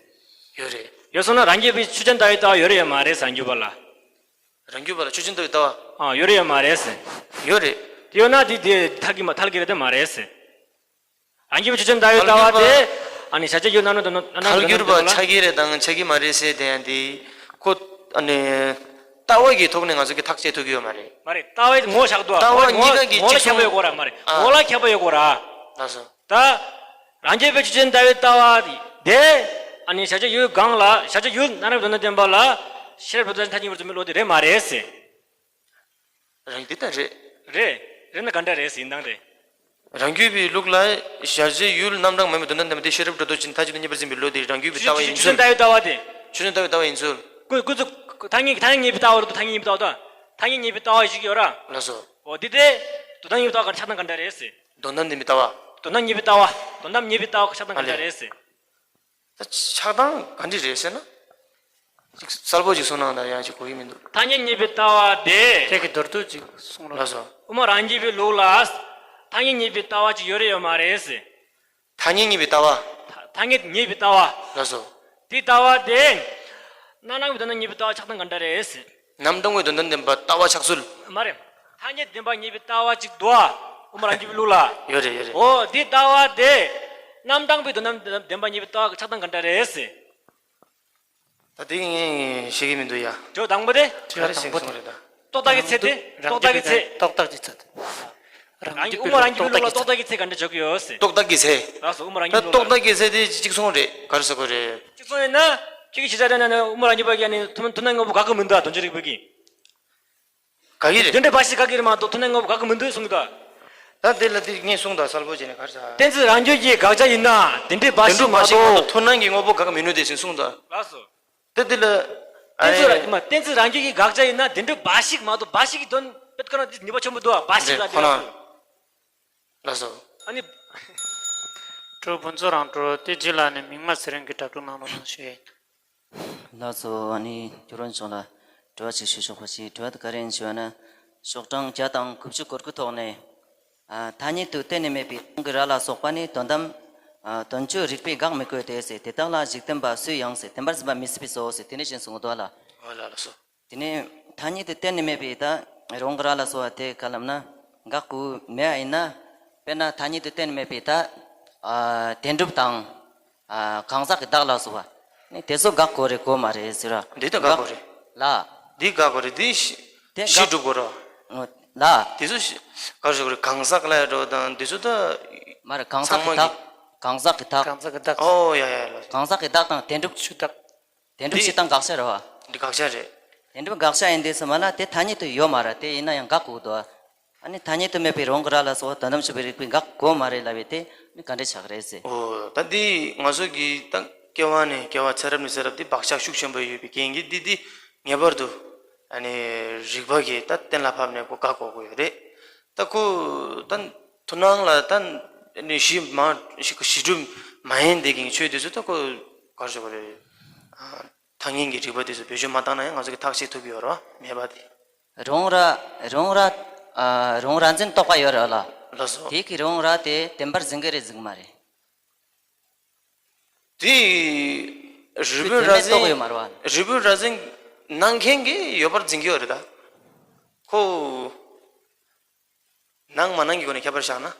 ཡོད་རེད། ཡོད་སོང་ན་རང་རྒྱུད་པའི་ཆོས་ཅན་ལྟ་བའི་ལྟ་བ་ཡོད་རེད་ཡོད་མ་རེད་ཟེར། རང་རྒྱུད་པ་ལ། རང་རྒྱུད་པ་ལ་ཆོས་ཅན་ལྟ་བའི་ལྟ་བ། ཨ་ཡོད་རེད་ཡོད་མ་རེད་ཟེར། ཡོད་རེད། དེ་ཡོད་ན་དེ་དེ་ཐལ་གྱི་མ་ཐལ་གྱི་རེད་དེ་མ་རེད་ཟེར། རང་རྒྱུད་པའི་ཆོས་ཅན་ལྟ་བའི་ལྟ་བ་དེ། ཨ་ནི་བྱ་བྱེད་ཡུལ་རྣམ་གྲངས་དང་རྣམ་གྲངས་ཐལ་འགྱུར་བ་ཆགས་ཀྱི་རེད་དང་ཆགས་ཀྱི་མ་རེད་ཟེར་དེ་ཡང་དེ། ཁོ། ཨ་ནི། ལྟ་བ་གི་ཐོག་ནས་ང་ཚོ་གིས་ཐག་བཅད་ཐུབ་ཀྱི་ཡོད་མ་རེད། མ་རེད། ལྟ་བའི་ངོ་བཞག་འདུག་ཨ། ལྟ་བ་ངོ་གཉིས་ཀ་གི་ངོ་ལ་ཁྱད་པར་ཡོད་དགོས་ར་མ་རེད། ཨ། ངོ་ལ་ཁྱད་པར་ཡོད་དགོས་ར། ལགས་སོ། ད། རང་རྒྱུད་པའི་ཆོས་ཅན་ལྟ་བའི་ལྟ་བ་དེ། ཨ་ནི་བྱ་བྱེད་ཡུལ་གང་ལ་བྱ་བྱེད་ཡུལ་རྣམ་གྲངས་དོན་དམ་བདེན་པ་ལ། ཤེས་རབ་འགྲོ་ལྡོག་ཅན་ཐ་སྙད་ཡིན་པར་རྫུན་པའི་བློ་དེ་རེད་མ་རེད་ཟེར། རང་རྒྱུད་དེ་ལྟར་རེད། རེད། རེད་ན་ག་འདྲ་རེད་ཟེར་ཡིན་སྟངས་རེད། རང་རྒྱུད་པའི་ལུགས་ལ་གཞལ་བྱའི་ཡུལ་རྣམ་གྲངས་མ་ཡིན་པའི་དོན་དམ་བདེན་པ་དེ་ཤེས་རབ་འགྲོ་ལྡོག་ཅན་ཐ་སྙད་དུ་གཉེར་བར་འཛིན་པའི་བློ་དེ་རང་རྒྱུད་པའི་ཆོས་ལྟ་བ་ཆོས་ཡིན་ཆོས་ཚུལ། ལྟ་བའི་ལྟ་བ་དེ། ཆོས་ལྟ་བའི་ལྟ་བ་ཡིན་ཚུལ། ཀུན་ཀུན་རྫོབ་ཐ་སྙད་ཐ་སྙད་གཉིས་པའི་ལྟ་བ་རེད་དོ། ཐ་སྙད་གཉིས་པའི་ལྟ་བ་ཞིག་ཡོད་ར། ལགས་སོ། འོ་འདི་དེ། དོན་དམ་གཉིས་པའི་ལྟ་བ་ག་ཆགས་སྟངས་ག་འདྲ་རེད་ཟེར། དོན་དམ་བདེན་པའི་ལྟ་བ། དོན་དམ་གཉིས་པའི་ལྟ་བ། དོན་དམ་གཉིས་པའི་ལྟ་བ་ག་ཆགས་སྟངས་ག་འདྲ་རེད་ཟེར། ད་ཆགས་སྟངས་ག་འདྲ་རེད་ཟེར་ན། ཅིག་གསལ་པོ་ཅིག་གསུང་གནང་དང་ཡང་ཅིག་གོ་གི་མི་འདུག་ཐ་སྙད་གཉིས་པའི་ལྟ་བ་དེ། ཁྱེད་ཀྱིས་མདོར་བསྡུས་ཅིག་གསུང་རོགས། ལགས་སོ། དབུ་མ་རང་རྒྱུད་པའི་ལུགས་ལ། ཐ་སྙད་གཉིས་པའི་ལྟ་བ་ཅིག་ཡོད་རེད་ཡོད་མ་རེད་ཟེར། ཐ་སྙད་གཉིས་པའི་ལྟ་བ། ཐ་ཐ་སྙད་གཉིས་པའི་ལྟ་བ། ལགས་སོ། དེའི་ལྟ་བ་དེ། རྣམ་གྲངས་པའི་དོན་དམ་གཉིས་པའི་ལྟ་བ་ཆགས་སྟངས་ག་འདྲ་རེད་ཟེར། རྣམ་གྲངས་པའི་དོན་དམ་བདེན་པ་ལྟ་བ་ཆགས་ཚུལ། མ་རེད། ཐ་སྙད་བདེན་པ་གཉིས་པའི་ལྟ་བ་ཅིག་འདུག་ཨ། དབུ་མ་རང་རྒྱུད་པའི་ལུགས་ལ། ཡོད་རེད་ཡོད་རེད། འོ་དེའི་ལྟ་བ་དེ། རྣམ་གྲངས་པའི་དོན་དམ་བདེན་པ་གཉིས་པའི་ལྟ་བ་ཆགས་སྟངས་ག་འདྲ་རེད་ཟེར། ད་དེ་ངས་ཤེས་ཀྱི་མི་འདུག་ཡ། དྲི་བ་དང་པོ་དེ། ག་རེ་ཞིག་གསུངས་རེད་ད། རྟོག་བཏགས་ཀྱི་ཚེ་དེ། རྟོག་བཏགས་ཀྱི་ཚེ། རྟོག་བཏགས་ཀྱི་ཚེ། རང་རྒྱུད་པའི་ལུགས་ལ་རྟོག་བཏགས་ཀྱི་ཚེ། རྟོག་བཏགས་ཀྱི་ཚེ་ག་འདྲ་འཇོག་གི་ཡོད་ཟེར། རྟོག་བཏགས་ཀྱི་ཚེ། ལགས་སོ། དབུ་མ་རང་རྒྱུད་པའི་ལུགས་ལ། རྟོག་བཏགས་ཀྱི་ཚེ་དེ་གཅིག་གསུངས་རེད། ག་རེ་ཟེར་དགོས་རེད། གཅིག་གསུངས་ཡོད་ན། ཁྱེད་ཀྱི་ཤེས་བྱ་དེ་ནི་དབུ་མ་རང་རྒྱུད་པ་གི་ནི་ཐུན་མོང་ཐུན་མོང་དངོས་པོ་དགག་གི་མི་འདུག་ཨ། དོན་སྤྱི་རིག་པའི་གི། ག་གི་རེད། དེ་འདྲའི་འབའ་ཞིག་ག་གི་རེད་མ་གཏོགས་ཐུན་མོང་དངོས་པོ་དགག་གི་མི་འདུག་གསུངས་གི་འདུག་ད་དེ་ལ་དེ་ངས་གསུངས་དང་གསལ་པོ་བྱས་ནས་ག་རེ་ཟེར། གཏན་ཚིགས་རང་རྒྱུད་ཀྱི་དགག་བྱ་ཡིན་ན་དེ་འདྲའི་འབའ་དེ་ཞིག་འདྲ་མ་འབའ་ཞིག་མ་གཏོགས་གཏོགས་ཐུན་མོང་གི་དངོས་པོ་དགག་གི་མི་འདུག་དེ་ཞིག་གསུངས་དང་། ལགས་སོ། དེ་དེ་ལ། ཨ་གཏན་ཚིགས་ར་མ་གཏན་ཚིགས་རང་རྒྱུད་ཀྱི་དགག་བྱ་ཡིན་ན་དེ་འདྲའི་འབའ་ཞིག་མ་གཏོགས་འབའ་ཞིག་གི་དོན་དཔེ་ཁོ་ན་དེ་ནུས་པ་ཆེན་པོ་འདུག་ཨ། འབའ་ཞིག་རེད་ལ་ཁོ་དེ་ན། ལ་སོ། ལགས་སོ། ཨ་ནི། གྲོགས་ཕུན་ཚོགས་རང་གྲོལ་དེ་རྗེས་ལ་ནི་མིག་དམར་ཚེ་རིང་གིས་གྲ་སྒྲིག་གནང་རོགས་གནང་ཞུ་ཡ་ཡིན། ལགས་སོ། ཨ་ནི་ཇོ་རོན་ཆོག་ལ་དྲི་བ་ཅིག་ཞུ་ཆོག་པ་ཞིག་དྲི་བ་དེ་ག་རེ་ཡིན་ཞུ་བ་ན། ཤོག་གྲངས་བརྒྱ་དང་དགུ་བཅུ་གོ་དགུ་ཐོག་ནས། ཨ། ཐ་སྙད་དུ་གཏན་ནས་མེད་པའི་རང་གི་ར་ལ་སོགས་པ་ནི་དོན་དམ། ཨ། དོན་སྤྱོད་རིགས་པས་དགག་མི་དགོས་ཏེ་ཟེར། དེ་དག་ལ་འཇིག་རྟེན་པ་སུས་ཡང་ཟེར་བདེན་པར་འཛིན་པ་མི་སྲིད་པས་སོ་ཟེར་དེ་འདྲ་བཞིན་གསུངས་འདུག་ལ། ཨོ་ལ་ལ་སོ། དེ་ནས་ཐ་སྙད་དུ་གཏན་ནས་མེད་པའི་ད་རང་གི་ར་ལ་སོགས་པ་དེ་ག་ལབ་ན་དགག་དགོས་མེད་པ་ཡིན་ན། དཔེར་ན་ཐ་སྙད་དུ་གཏན་ནས་མེད་པའི་ད། ཨ། བདེན་གྲུབ་དང་། ཨ། གང་ཟག་གི་བདག་ལ་སོགས་པ། ནི་དེ་ཚོ་དགག་དགོས་རེད་དགོས་མ་རེད་ཟེར་བ། འདི་ད་དགག་དགོས་རེད། ལ། འདི་དགག་དགོས་རེད། འདི་ཤི་དེ་ཤི་དགག་སྒྲུབ་དགོས་རོ། ལ། དེ་ཚོ་ཤི་ག་རེ་ཞུ་དགོས་རེད། གང་ཟག་ལ་ཡ་འགྲོ་དང་འདི་ཚོ་ད། མ་རེད། གང་ཟག་གི་ཚང་མ་བདག་གི་གང་ཟག་གི་བདག་གང་ཟག་གི་བདག་ཨོ་ཡ་ཡ་ལ། གང་ཟག་གི་བདག་དང་བདེན་གྲུབ། ཆུ་བདག་དེ་འདྲ་འདི་བྱེད་སྟངས་དགག་བྱ་རེད་བ། འདི་དགག་བྱ་རེད། དེ་འདྲ་དགག་བྱ་ཡིན་དུས་ཙམ་པ་ལ་དེ་ཐ་སྙད་དུ་ཡོད་མ་རེད། དེ་ཡིན་ན་ཡང་དགག་དགོས་འདུག་ཨ་ནི་ཐ་སྙད་དུ་མེད་པའི་རང་གི་ར་ལ་སོགས་དོན་དམ་ཞུགས་པའི་རིགས་པས་དགག་དགོས་མ་རེད་ལབ་པའི་དེ་ནི་ག་འདྲ་ཆགས་རེད་ཟེར། ཨོ་ད་འདི་ང་ཚོ་གི་ད་སྐྱེ་བ་ནས་སྐྱེ་བ་ཚེ་རབས་ནས་ཚེ་རབས་འདི་བག་ཆགས་ཤུགས་ཆེན་པོ་ཡོད་པའི་རྐྱེན་གྱིས་འདི་འདི་ངེས་པར་དུ་ཨ་ནི་རིགས་པ་གིས་ད་གཏན་ལ་ཕབ་ནས་ཁོ་དགག་དགོས་ཀྱི་ཡོད་རེད། ད་ཁོ་ད་མཐུན་སྣང་ལ་ད་ནི་གཞི་མ་གཞི་གཞི་གྲུབ་མ་ཡིན་དེ་གིན་ཆོས་དེ་ཚོ་ད་ཁོ་གར་ཞོག་རེད། ཐ་སྙད་ཀྱི་རིགས་པ་དེ་ཚོ་བེད་སྤྱོད་མ་བཏང་ན་ཡང་ང་ཚོ་གི་ཐག་གཅོད་ཐུབ་ཀྱི་ཡོད་རེད་བ་མེད་པ་དེ། རང་ར་རང་ར་ཨ་རང་ར་འཛིན་རྟོག་པ་ཡོད་རེད་ལ། ལགས་སོ། དེ་གི་རང་ར་དེ་བདེན་པར་འཛིན་གི་རེད་འཛིན་གི་མ་རེད། དེ་རི་བོའི་ར་འཛིན་རི་བོའི་ར་འཛིན་གནང་མཁན་གྱིས་ཡོད་པར་འཛིན་གྱི་ཡོད་རེད་ད། ཁོ། ནང་མ་ནང་གི་སྒོ་ནས་ཁྱད་པར་བཞག་ན།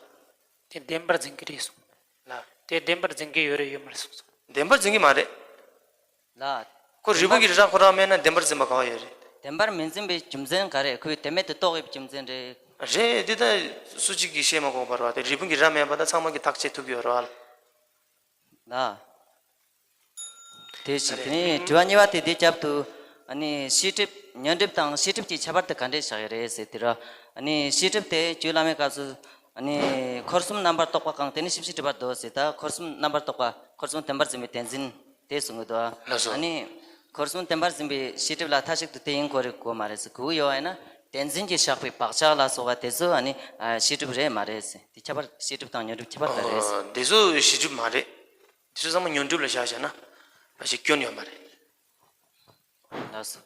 དེ་བདེན་པར་འཛིན་གྱི་རེད་གསུངས། ལ། དེ་བདེན་པར་འཛིན་གྱི་ཡོད་རེད་ཡོད་མ་རེད་གསུངས་སོང་། བདེན་པར་འཛིན་གྱི་མ་རེད། ལ། ཁོ་རི་བོ་གི་རི་ར་ཁོ་རང་མེད་ན་བདེན་པར་འཛིན་པ་ག་བ་ཡོད་རེད། བདེན་པར་མི་འཛིན་པའི་རྒྱུ་མཚན་ག་རེ། ཁོས་དེ་མེད་དུ་རྟོགས་ཡོད་པའི་རྒྱུ་མཚན་རེད། རེད་འདི་ད་སུ་གཅིག་གིས་བཤད་མ་དགོས་པ་རེད་བ། དེ་རི་བོ་གི་ར་མེད་པ་ད་ཚང་མ་གིས་ཐག་བཅད་ཐུབ་ཀྱི་ཡོད་རེད་བ། ལ། དེ་ཞིག་རེད། དེ་ནས་དྲི་བ་གཉིས་པ་དེ་དེ་རྒྱབ་ཏུ། ཨ་ནི་ཤེས་སྒྲིབ་ཉོན་སྒྲིབ་དང་ཤེས་སྒྲིབ་ཀྱི་ཁྱད་པར་དེ་ག་འདྲས་བཞག་ཡོད་རེད་ཟེར་དེ་ར། ཨ་ནི་ཤེས་སྒྲིབ་དེ་རྒྱུད་བླ་མའི་སྐབས་སུ། ཨ་ནི་འཁོར་གསུམ་རྣམ་པར་རྟོག་པ་གང་དེ་ནི་ཤེས་བྱའི་སྒྲིབ་པར་འདོད་ཟེར། ད་འཁོར་གསུམ་རྣམ་པར་རྟོག་པ་འཁོར་གསུམ་བདེན་པར་འཛིན་པའི་བདེན་འཛིན་དེ་གསུང་གི་འདུག་ལགས་སོ། ཨ་ནི་འཁོར་གསུམ་བདེན་པར་འཛིན་པའི་ཤེས་སྒྲིབ་ལ་མཐའ་གཅིག་ཏུ་དེ་ཡིན་དགོས་རེད་དགོས་མ་རེད་ཟེར་གོ་གི་ཡོད་པ་ཡིན་ན། བདེན་འཛིན་གྱིས་བཞག་པའི་བག་ཆགས་ལ་སོགས་པ་དེ་ཚོ་ཨ་ནི་ཤེས་སྒྲིབ་རེད་མ་རེད་ཟེར། དེ་ཁྱད་པར་ཤེས་སྒྲིབ་དང་ཉོན་སྒྲིབ་ཁྱད་པར་ག་རེད་ཟེར། འོ་དེ་ཚོ་ཤེས་སྒྲིབ་མ་རེད། དེ་ཚོ་ཚང་མ་ཉོན་སྒྲིབ་ལ་བཞག་བཞག་ན་ཕལ་ཆེར་སྐྱོན་ཡོད་མ་རེད། ལགས་སོ།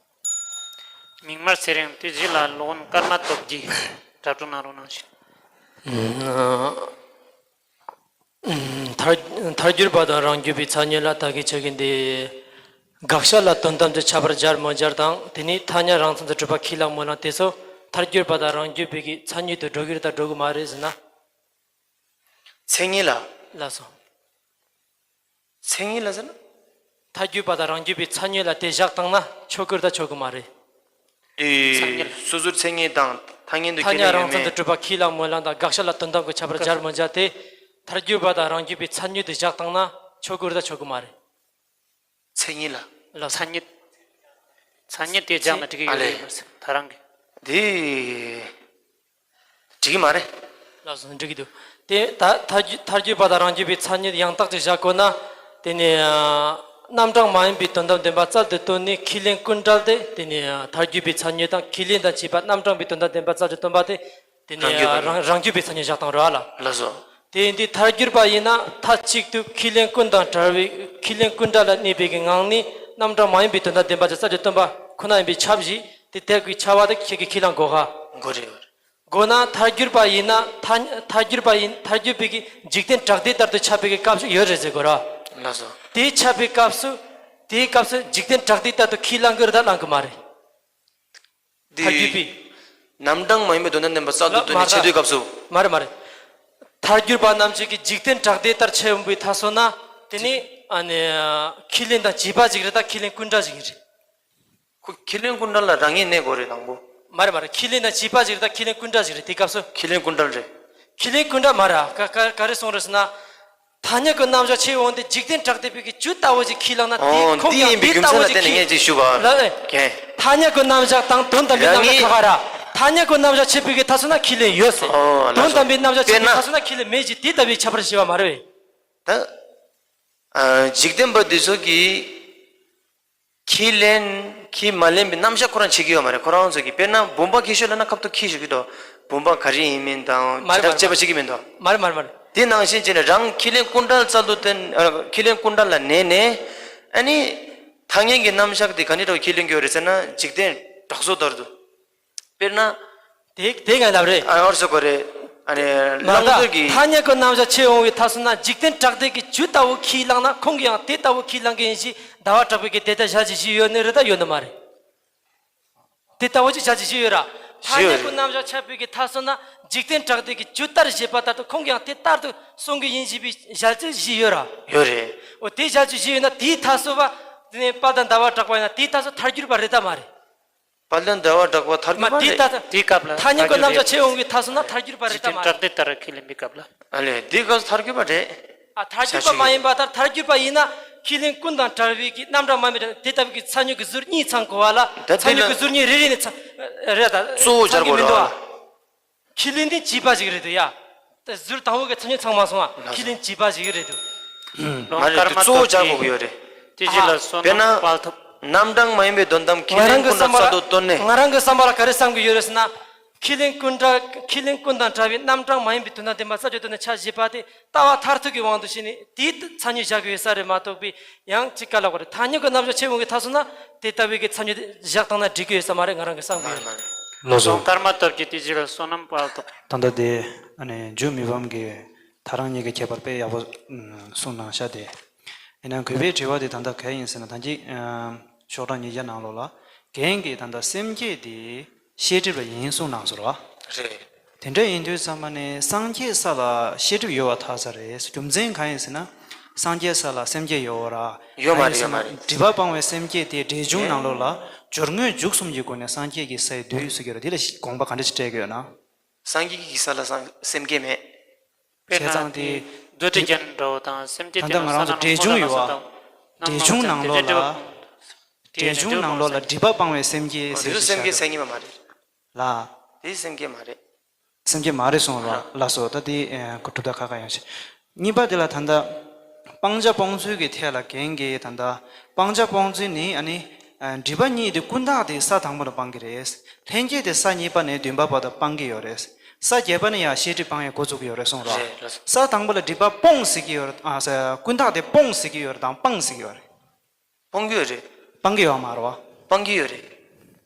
མིག་དམར་ཚེ་རིང་དེ་རྗེས་ལ་སློབ་དཔོན་ཀརྨ་སྟོབས་རྒྱས་གྲ་སྒྲིག་གནང་རོགས་གནང་ཞུ། ཐལ་ཐལ་འགྱུར་བ་དང་རང་རྒྱུད་པའི་མཚན་ཉིད་ལ་ད་གིན་ཆ་གི་འདི། དགག་བྱ་ལ་དོན་དམ་དུ་ཁྱད་པར་སྦྱར་མི་སྦྱར་དང་དེ་ནི་ཐ་སྙད་རང་མཚན་དུ་གྲུབ་པ་ཁས་བླངས་མི་བླངས་དེ་ཚོ་ཐལ་འགྱུར་བ་དང་རང་རྒྱུད་པའི་གི་མཚན་ཉིད་དུ་འགྲོ་གི་རེད་ད་འགྲོ་གི་མ་རེད་ཟེར་ན། མཚན་ཉིད་ལ། ལགས་སོ། མཚན་ཉིད་ལ་ཟེར་ན། ཐལ་འགྱུར་བ་དང་རང་རྒྱུད་པའི་མཚན་ཉིད་ལ་དེ་བཞག་བཏང་ན་ཆོས་སྐུར་ད་ཆོག་གི་མ་རེད། དེ་མཚན་ཉིད་ལ། སོ་སོར་མཚན་ཉིད་དང་ཐ་སྙད་དུ་ཐ་སྐྱོན་སྙད་ཡོད་རང་མཚན་དུ་མེད། གྲུབ་པ་ཁས་བླངས་མི་བླངས་དང་དགག་བྱ་ལ་དོན་དམ་གྱི་ཁྱད་པར་སྦྱར་མི་སྦྱར་ཏེ། ཐལ་འགྱུར་བ་དང་རང་རྒྱུད་པའི་མཚན་ཉིད་དུ་བཞག་བཏང་ན་ཆོས་སྐུར་ད་ཆོག་གི་མ་རེད། མཚན་ཉིད་ལ། ལགས་སོ། མཚན་ཉིད། མཚན་ཉིད་དེ་སྦྱངས་ན་འགྲིག་གི་ཡོད་རེད་མ་ཟད་ད་རང་གི་འདི་འགྲིག་གི་མ་རེད། ལགས་སོ་འགྲིག་གི་འདུག་དེ་ད་ཐལ་འགྱུར་ཐལ་འགྱུར་བ་དང་རང་རྒྱུད་པའི་མཚན་ཉིད་ཡང་དག་ཅིག་བཞག་དགོས་ན། དེ་ནི་རྣམ་གྲངས་མ་ཡིན་པའི་དོན་དམ་བདེན་པ་རྩལ་དུ་བཏོན་ནས་ཁས་ལེན་ཀུན་བྲལ་དེ་དེ་ནི་ཐལ་འགྱུར་བའི་མཚན་ཉིད་དང་ཁས་ལེན་དང་བཅས་པ་རྣམ་གྲངས་པའི་དོན་དམ་བདེན་པ་རྩལ་དུ་བཏོན་པ་དེ་དེ་ནི་རང་རྒྱུད་པའི་རང་རྒྱུད་པའི་མཚན་ཉིད་བཞག་སྟངས་རེད་ལ། ལགས་སོ། དེ་ཡིན་དུས་ཐལ་འགྱུར་པ་ཡིན་ན་མཐའ་གཅིག་ཏུ་ཁས་ལེན་ཀུན་དང་བྲལ་བའི་ཁས་ལེན་ཀུན་བྲལ་ལ་གནས་པའི་གི་ངང་ནས་རྣམ་གྲངས་མ་ཡིན་པའི་དོན་དམ་བདེན་པ་ཅིག་རྩལ་དུ་བཏོན་པ་ཁོ་ན་ཡིན་པས་ཁྱབ་ཞིང་དེ་དེ་གི་ཁྱབ་པ་དེ་ཁྱེད་ཀྱིས་ཁས་བླངས་དགོས་ག་དགོས་རེད། དགོས་ན་ཐལ་འགྱུར་པ་ཡིན་ན་ཐལ་ཐལ་འགྱུར་པ་ཡིན་ཐལ་འགྱུར་པའི་གི་འཇིག་རྟེན་གྲགས་སྡེ་ལྟར་དུ་ཁྱབ་པའི་གི་སྐབས་སུ་ཡོད་རེད་ཟེར་དགོས་ར། ལགས་སོ། དེ་ཁྱབ་པའི་སྐབས་སུ་དེའི་སྐབས་སུ་འཇིག་རྟེན་གྲགས་སྡེ་ལྟར་དུ་ཁས་བླང་གི་རེད་ད་བླང་གི་མ་རེད། འདི་ཐལ་འགྱུར་པས། རྣམ་གྲངས་མ་ཡིན་པའི་དོན་དམ་བདེན་པ་གསར་དུ་བཏོན་ནས་འཆད་དུས་སྐབས་སུ། མ་རེད་མ་རེད། ཐལ་འགྱུར་པ་རྣམས་ཀྱིས་ཀྱི་འཇིག་རྟེན་གྲགས་སྡེ་ལྟར་འཆད་ཡོང་པའི་ཐ་སོ་ན། དེ་ནི་ཨ་ནི་ཁས་ལེན་དང་བཅས་པ་ཞིག་རེད་ད་ཁས་ལེན་ཀུན་བྲལ་ཞིག་རེད། ཁོ་ཁས་ལེན་ཀུན་བྲལ་ལ་རང་ངེས་གནས་དགོས་རེད་དང་པོ། མ་རེད་མ་རེད་ཁས་ལེན་དང་བཅས་པ་ཞིག་རེད་ད་ཁས་ལེན་ཀུན་བྲལ་ཞིག་རེད་དེ་སྐབས་སུ། ཁས་ལེན་ཀུན་བྲལ་རེད། ཁས་ལེན་ཀུན་བྲལ་མ་རེད་ཨ་ག་ག་ག་རེ་གསུངས་རེད་ཟེར་ན། ཐ་སྙད་ཀྱི་རྣམ་གཞག་ཆེས་འོང་སྟེ་འཇིག་རྟེན་གྲགས་སྡེ་པའི་གི་རྒྱུ་ལྟ་བུ་ཞིག་ཁས་བླངས་ན་དེའི་ཨོ་ཁོང་འདི་གིའང་ཡིན་པའི་དེ་རྒྱུ་ལྟ་མཚན་བུ་ལ་ཞིག་བརྟེན་ནས་ཁས་ངས་ཅིག་ཞུ་བ། ལ་ཨེ། ཀྱེ། ཐ་སྙད་ཀྱི་རྣམ་གཞག་དང་དོན་དམ་པའི་རང་རྣམ་གཞག་ངེས་ཁ་ཁ་ར། ཐ་སྙད་ཀྱི་རྣམ་གཞག་ཆད་པའི་གི་ཐ་སོ་ན་ཁས་ལེན་ཡོད་ཟེར། ཨོ་ལགས་དོན་སོ། དམ་པའི་རྣམ་གཞག་ཆད་དཔེར་པའི་ན། ཐ་སོ་ན་ཁས་ལེན་མེད་ཅེས་དེ་ལྟ་བུའི་ཁྱད་པར་ཞེས་པ་མ་རེད་པས། ད། ཨ། འཇིག་རྟེན་པ་འདི་ཚོ་གིས། ཁས་ལེན་ཁས་མ་ལེན་པའི་རྣམ་གཞག་ཁོ་རང་བྱེད་ཀྱི་ཡོད་མ་རེད་ཁོ་རང་ཚོ་གིས་དཔེར་ན་བུམ་པ་ཁྱེར་ཤོག་ལབ་ན་ཁ་ཐུག་ཁྱེར་ཤོག་གི་འདུག་བུམ་པ་ག་རེ་ཡིན་མིན་དང་མ་རེད་ཇི་ལྟར་མ་རེད་དཔྱད་པ་བྱེད་ཀྱི་མི་འདུག་མ་རེད་མ་རེད་མ་རེད། དེ་ནང་བཞིན་བྱས་ནས་རང་ཁས་ལེན་ཀུན་བྲལ་རྩལ་དུ་བཏོན་ཨ། ཁས་ལེན་ཀུན་བྲལ་ལ་གནས་ནས་ཨ་ནི། ཐ་སྙད་ཀྱི་རྣམ་གཞག་དེ་ག་ནས་འདྲ་བོ་ཁས་ལེན་གྱི་ཡོད་རེད་ཟེར་ན་འཇིག་རྟེན་གྲགས་སོ་ལྟར་དུ། དཔེར་ན། དེ་དེ་ངས་ལབ་རེད། ཨ་ཨོར་སོ་གོ་རེད། ཨ་ནི་མ་གཏོགས་བླང་དོར་གྱི། ཐ་སྙད་ཀྱི་རྣམ་གཞག་ཆད་འོང་བའི་ཐ་སོ་ན་འཇིག་རྟེན་གྲགས་སྡེ་གི་རྒྱུ་ལྟ་བུ་ཁས་བླངས་ན་ཁོང་གིས་ཡང་དེ་ལྟ་བུ་ཁས་བླངས་ཀྱི་ཡིན་ཞེས་ཟླ་བ་གྲགས་པའི་གི་དེ་ལྟར་བཞག་ཅིག་ཞིག་ཡོད་ནི་རེད་ད་ཡོད་ནི་མ་རེད། དེ་ལྟ་བུ་ཅིག་བཞག་ཅིག་ཞིག་ཡོད་ར། ཐ་སྙད་ཀྱི་རྣམ་གཞག་ཆད་པའི་གི་ཐ་སོ་ན་འཇིག་རྟེན་གྲགས་སྡེ་གི་རྒྱུ་ལྟར་བཞེད་པ་ལྟར་དུ་ཁོང་གིས་ཡང་དེ་ལྟར་དུ་གསུང་གི་ཡིན་ཞེས་པའི་ཞལ་ལྕེ་ཞིག་ཡོད་ར། ཡོད་རེད། འོ་དེ་ཞལ་ལྕེ་ཞིག་ཡོད་ན་དེའི་ཐ་སོ་བ། དེ་ནས་དཔལ་ལྡན་ཟླ་བ་གྲགས་པ་ཡིན་ན་དེའི་ཐ་སོ་ཐལ་འགྱུར་བ་རེད་ད་མ་རེད། དཔལ་ལྡན་ཟླ་བ་གྲགས་པ་ཐལ་འགྱུར་མ་མ་དེའི་རེད། ད་ད་དེའི་སྐབས་ལ་ཐ་སྙད་ཀྱི་རྣམ་གཞག་ཆད་འོང་གི་ཐ་སོ་ན་ཐལ་འགྱུར་བ་རེད་ད་མ་རེད། འཇིག་རྟེན་གྲགས་སྡེ་ལྟར་ཁས་ལེན་པའི་སྐབས་ལ། ཨ་ལས་འདིའི་སྐབས་སུ་ཐལ་འགྱུར་བ་རེད། ཨ་ཐལ་འགྱུར་བ་མ་ཡིན་པ་ལྟར་ཐལ་འགྱུར་བ་ཡིན་ན་ཁས་ལེན་ཀུན་དང་བྲལ་བའི་གི་རྣམ་གྲངས་མ་ཡིན་པའི་དེ་ལྟ་བུའི་གི་མཚན་ཉིད་ཀྱི་ཟུར་གཉིས་ཚང་དགོས་པ་ལ་ད་མཚན་ཉིད་ཀྱི་ཟུར་གཉིས་རེ་རེ་ནས་ཚང་རེད་ད་གཙོ་བོ་སྦྱར་དགོས་རེད་བ། ཁས་ལེན་དེ་བྱས་པ་ཞིག་རེད་འདུག་ཡ། ད་ཟུར་དང་པོ་གི་མཚན་ཉིད་ཚང་མ་སོང་བ་ཁས་ལེན་བྱས་པ་ཞིག་རེད་འདུག་ལོ་མ་རེད་ཀརྨ་དེ་གཙོ་བོ་སྟོབས་སྦྱར་ཀྱིས་དགོས་ཀྱི་ཡོད་རེད། དེ་རྗེས་ལ་བསོད་དཔེར་ན། ནམས་དཔལ་ཐོབ། རྣམ་གྲངས་མ་ཡིན་པའི་དོན་དམ་ཁས་ང་རང་ལེན་གི་ཀུན་བསམ་པ་ལ་རྩལ་དུ་བཏོན་ནས། ང་རང་གི་བསམ་པ་ལ་ག་རེ་བསམ་གྱི་ཡོད་རེད་ཟེར་ན། ཁས་ལེན་ཀུན་བྲལ་ཁས་ལེན་ཀུན་དང་བྲལ་བའི་རྣམ་གྲངས་མ་ཡིན་པའི་དོན་དམ་བདེན་པ་རྩལ་དུ་བཏོན་ནས་ཆ་བཞག་པ་དེ་ལྟ་བ་མཐར་ཐུག་གི་དབང་དུ་བྱས་ནས་དེའི་མཚན་ཉིད་བཞག་གི་ཡོད་ས་རེད་མ་གཏོགས་པའི་ཡང་ཅི་ག་ལབ་དགོས་རེད་ཐ་སྙད་ཀྱི་རྣམ་གཞག་ཆད་འོང་གི་ཐ་སོང་ན་དེ་ལྟ་བུའི་གི་མཚན་ཉིད་བཞག་བཏང་ན་འགྲིག་གི་ཡོད་ས་མ་རེད་ང་རང་གི་བསམ་གི་ཡོད་རེད། ལགས་སོ། ཀརྨ་སྟོབས་ཀྱིས་དེ་རྗེས་ལ་བསོད་ནམས་དཔལ་ཐོབ། ད་ལྟ་དེ་ཨ་ནི་འཇུ་མི་ཕམ་གྱིས་ད་རང་ཉིད་ཀྱི་ཁྱད་པར་དཔེ་ཡག་པོ་གསུངས་གནང་ཤག་སྟེ། ཡིན་ནའང་གུས་པའི་དྲི་བ་དེ་ད་ལྟ་ག་ཡིན་ཟེར་ན་ད་ཅི་ཤོག་གྲངས་ཉིས་བརྒྱ་ནང་ལོགས་ལ་རྒན་གྱིས་ད་ལྟ་སེམས་བསྐྱེད་དེ་ཤེས་སྒྲིབ་ལ་ཡིན་གསུངས་གནང་སོང་ར། རེད། དེ་འདྲ་ཡིན་དུས་ཙམ་པ་ནས་སངས་རྒྱས་ས་ལ་ཤེས་སྒྲིབ་ཡོད་པ་ཐལ་ས་རེད། རྒྱུ་མཚན་གང་ཡིན་ཟེར་ན། སངས་རྒྱས་ས་ལ་སེམས་བསྐྱེད་ཡོད་ར། ཡོད་མ་རེད་ཡོད་མ་རེད། སྒྲིབ་པ་སྤང་བའི་སེམས་བསྐྱེད་དེ་འགྲེལ་ཆུང་ནང་ལོགས་ལ་སྦྱོར་དངོས་མཇུག་གསུམ་གྱི་སྒོ་ནས་སངས་རྒྱས་ཀྱི་སའི་བསྡུས་ཟེར་གྱི་ཡོད་ར། འདི་ལ་དགོངས་པ་ག་འདྲ་ཞིག་སྤྲད་ཀྱི་ཡོད་ན། སངས་རྒྱས་ཀྱི་ས་ལ་སངས་སེམས་བསྐྱེད་མེད། དཔེར་ན་བྱས་ཙང་དེ་དེ་རྡོ་རྗེ་རྒྱན་འདྲ་བོ་དང་སེམས་བསྐྱེད་ད་ལྟ་དེ་ང་རང་ཚོ་འགྲེལ་ཆུང་ཡོད་པ། འགྲེལ་ཆུང་ནང་ལོགས་ལ། འགྲེལ་ཆུང་ནང་ལོགས་ལ་སྒྲིབ་པ་སྤང་བའི་སེམས་བསྐྱེད་ཟེར་ཞིག་བཞག་འདུག་ལ། དེ་སེམས་བསྐྱེད་མ་རེད། སེམས་བསྐྱེད་མ་རེད་གསུངས་ར་ལགས་སོ། ད་དེ་གྲུབ་མཐའ་ཁ་ཁ་ཡང་ཞིག་གཉིས་པ་དེ་ལ་ད་ལྟ་སྤང་བྱ་སྤོང་ཚུལ་གྱི་ཐད་ལ་རྒན་གྱིས་ད་ལྟ་སྤང་བྱ་སྤོང་ཚུལ་ནི་ཨ་ནི་སྒྲིབ་པ་གཉིས་དེ་ཀུན་བཏགས་དེ་ས་དང་པོ་ལ་སྤང་གི་རེད། ལྷན་སྐྱེས་དེ་ས་གཉིས་པ་ནས་བདུན་པ་བར་དུ་སྤང་གི་ཡོད་རེད། ས་བརྒྱད་པ་ནས་ཡང་ཤེས་སྒྲིབ་སྤང་ཡས་འགོ་བཙུགས་ཀྱི་ཡོད་རེད་གསུངས་ར། རེད་ལགས་སོ། ས་དང་པོ་ལ་སྒྲིབ་པ་སྤོང་ཟེར་གྱི་ཡོད་རེད། ཨ་ས་ཀུན་བཏགས་དེ་སྤོང་ཟེར་གྱི་ཡོད་རེད་དང་སྤང་ཟེར་གྱི་ཡོད་རེད། སྤོང་གི་ཡོད་རེད། སྤང་གི་ཡོད་མ་རེད་བ། སྤང་གི་ཡོད་རེད།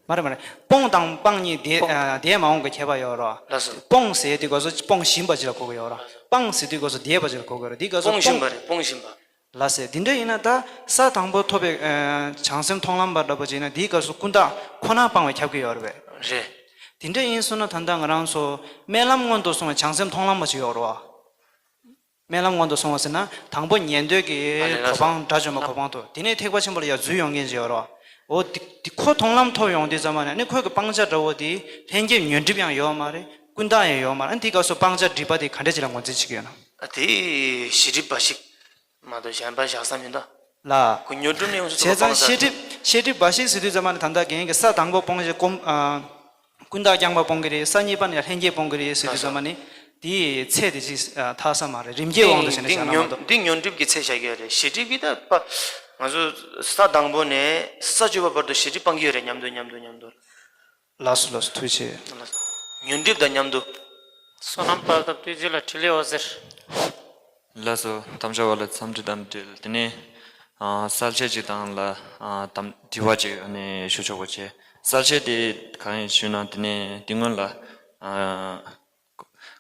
མ་རེད་མ་རེད། སྤོང་དང་སྤང་གཉིས་དེ་སྤོང་། ཨ་དེ་མ་འོངས་ཀྱི་ཁྱད་པར་ཡོད་རེད་བ། ལགས་སོ། སྤོང་ཟེར་དུས་སྐབས་སུ་སྤོང་བཞིན་པ་ཅིག་ལ་གོ་གི་ཡོད་རེད། སྤང་ཟེར་དུས་སྐབས་སུ་འདས་པ་ཅིག་ལ་གོ་གི་ཡོད་རེད། དེའི་སྐབས་སུ་སྤོང་བཞིན་པ་རེད་སྤོང་བཞིན་པ། ལགས་སེ། དེ་འདྲ་ཡིན་ན་ད་ས་དང་པོ་ཐོབ་པའི་ཨ་བྱང་སེམས་མཐོང་ལམ་པ་འདྲ་པོ་ཅིག་ཡིན་ན་དེའི་སྐབས་སུ་ཀུན་བཏགས་ཁོ་ན་སྤང་བའི་ཁྱབ་ཀྱི་ཡོད་རེད་པས། རེད། དེ་འདྲ་ཡིན་སོང་ན་ད་ལྟ་ང་རང་ཚོ་སྨོན་ལམ་སྔོན་དུ་སོང་བའི་བྱང་སེམས་མཐོང་ལམ་པ་ཅིག་ཡོད་རེད་བ། སྨོན་ལམ་སྔོན་དུ་སོང་བ་ཟེར་ན་དང་པོ་ཉན་ཐོས་ཀྱི་ཨ་ནི་ལགས་གོ་འཕང་དགྲ་བཅོམ་པ་གོ་འཕང་དུ། དེ་ནས་ཐེག་པ་ཆེན་པོ་ལ་ཡར་འཛུལ་ཡོང་མཁན་ཅིག་ཡོད་རེད་བ། འོ་དེ་དེ་ཁོ་མཐོང་ལམ་ཐོབ་ཡོང་དུས་ཙམ་པ་ནས་ཨ་ནི་ཁོའི་གི་སྤང་བྱ་འདྲ་བོ་དེ་ལྷན་སྐྱེས་ཉོན་སྒྲིབ་ཡང་ཡོད་མ་རེད། ཀུན་བཏགས་ཡང་ཡོད་མ་རེད། ཨ་ནི་དེའི་སྐབས་སུ་སྤང་བྱ་སྒྲིབ་པ་དེ་ག་འདྲ་ཅིག་ལ་ངོས་འཛིན་བྱེད་ཀྱི་ཡོད་ན། ཨ་དེ་གཞི་སྒྲིབ་པ་ཞིག་མ་གཏོགས་གཞན་པ་བཞག་ས་མི་འདུག་ལ། ཁོ་ཉོན་སྒྲིབ་ནས་ཡོངས་སུ་བྱས་ཙང་རྫོགས་པ་ཤེས་སྤངས་སངས་རྒྱས། སྤྲིབ་ཤེས་སྤྲིབ་འབའ་ཞིག་ཟེར་དུས་ཙམ་པ་ནི་ད་ལྟ་རྒན་གྱིས་ས་དང་པོ་སྤོང་བྱེད་ཀུན་ཨ་ཀུན་བཏགས་རྐྱང་པ་སྤོང་གི་རེད། ས་གཉིས་པ་ནི་ལྷན་སྐྱེས་སྤོང་གི་རེད་ཟེར་དུས་ཙམ་པ་ནི། དེའི་ཚད་དེ་ཅིག་ཨ་ཐལ་ས་མ་རེད། རིམ་གྱིས་དབང་དུ་བྱས་ནས་བཞག་ན་མ་གཏོགས། འདི་ཉོན་སྒྲིབ་ཀྱི་ཚད་བཞག་གི་ཡོད་རེད། ཤེས་སྤྲིབ་ཀྱི་ད་པ་ང་ཚོ་ས་དང་པོ་ནས་ས་བཅུ་པ་བར་དུ་ཤེས་སྤྲིབ་སྤང་གི་ཡོད་རེད། མཉམ་དུ་མཉམ་དུ་མཉམ་དུ། ལགས་སོ་ལགས་སོ། ཐུགས་རྗེ་ཆེ། ཉོན་སྒྲིབ་དང་མཉམ་དུ། བསོད་ནམས་དཔལ་ལྡན་བདུད་རྩི་ལ་འཕྲིན་ལས་འོད་ཟེར། ལགས་སོ། དམ་བཅའ་བ་ལ་འཚམས་འདྲི་དང་འབྲེལ་དེ་ནས་ཨ་གསལ་བཤད་ཅིག་དང་ལ་ཨ་དམ་དྲི་བ་ཅིག་ཨ་ནི་ཞུ་ཆོག་པ་བྱས། གསལ་བཤད་དེ་གང་ཡིན་ཞུས་ན་དེ་ནས་དེ་སྔོན་ལ་ཨ་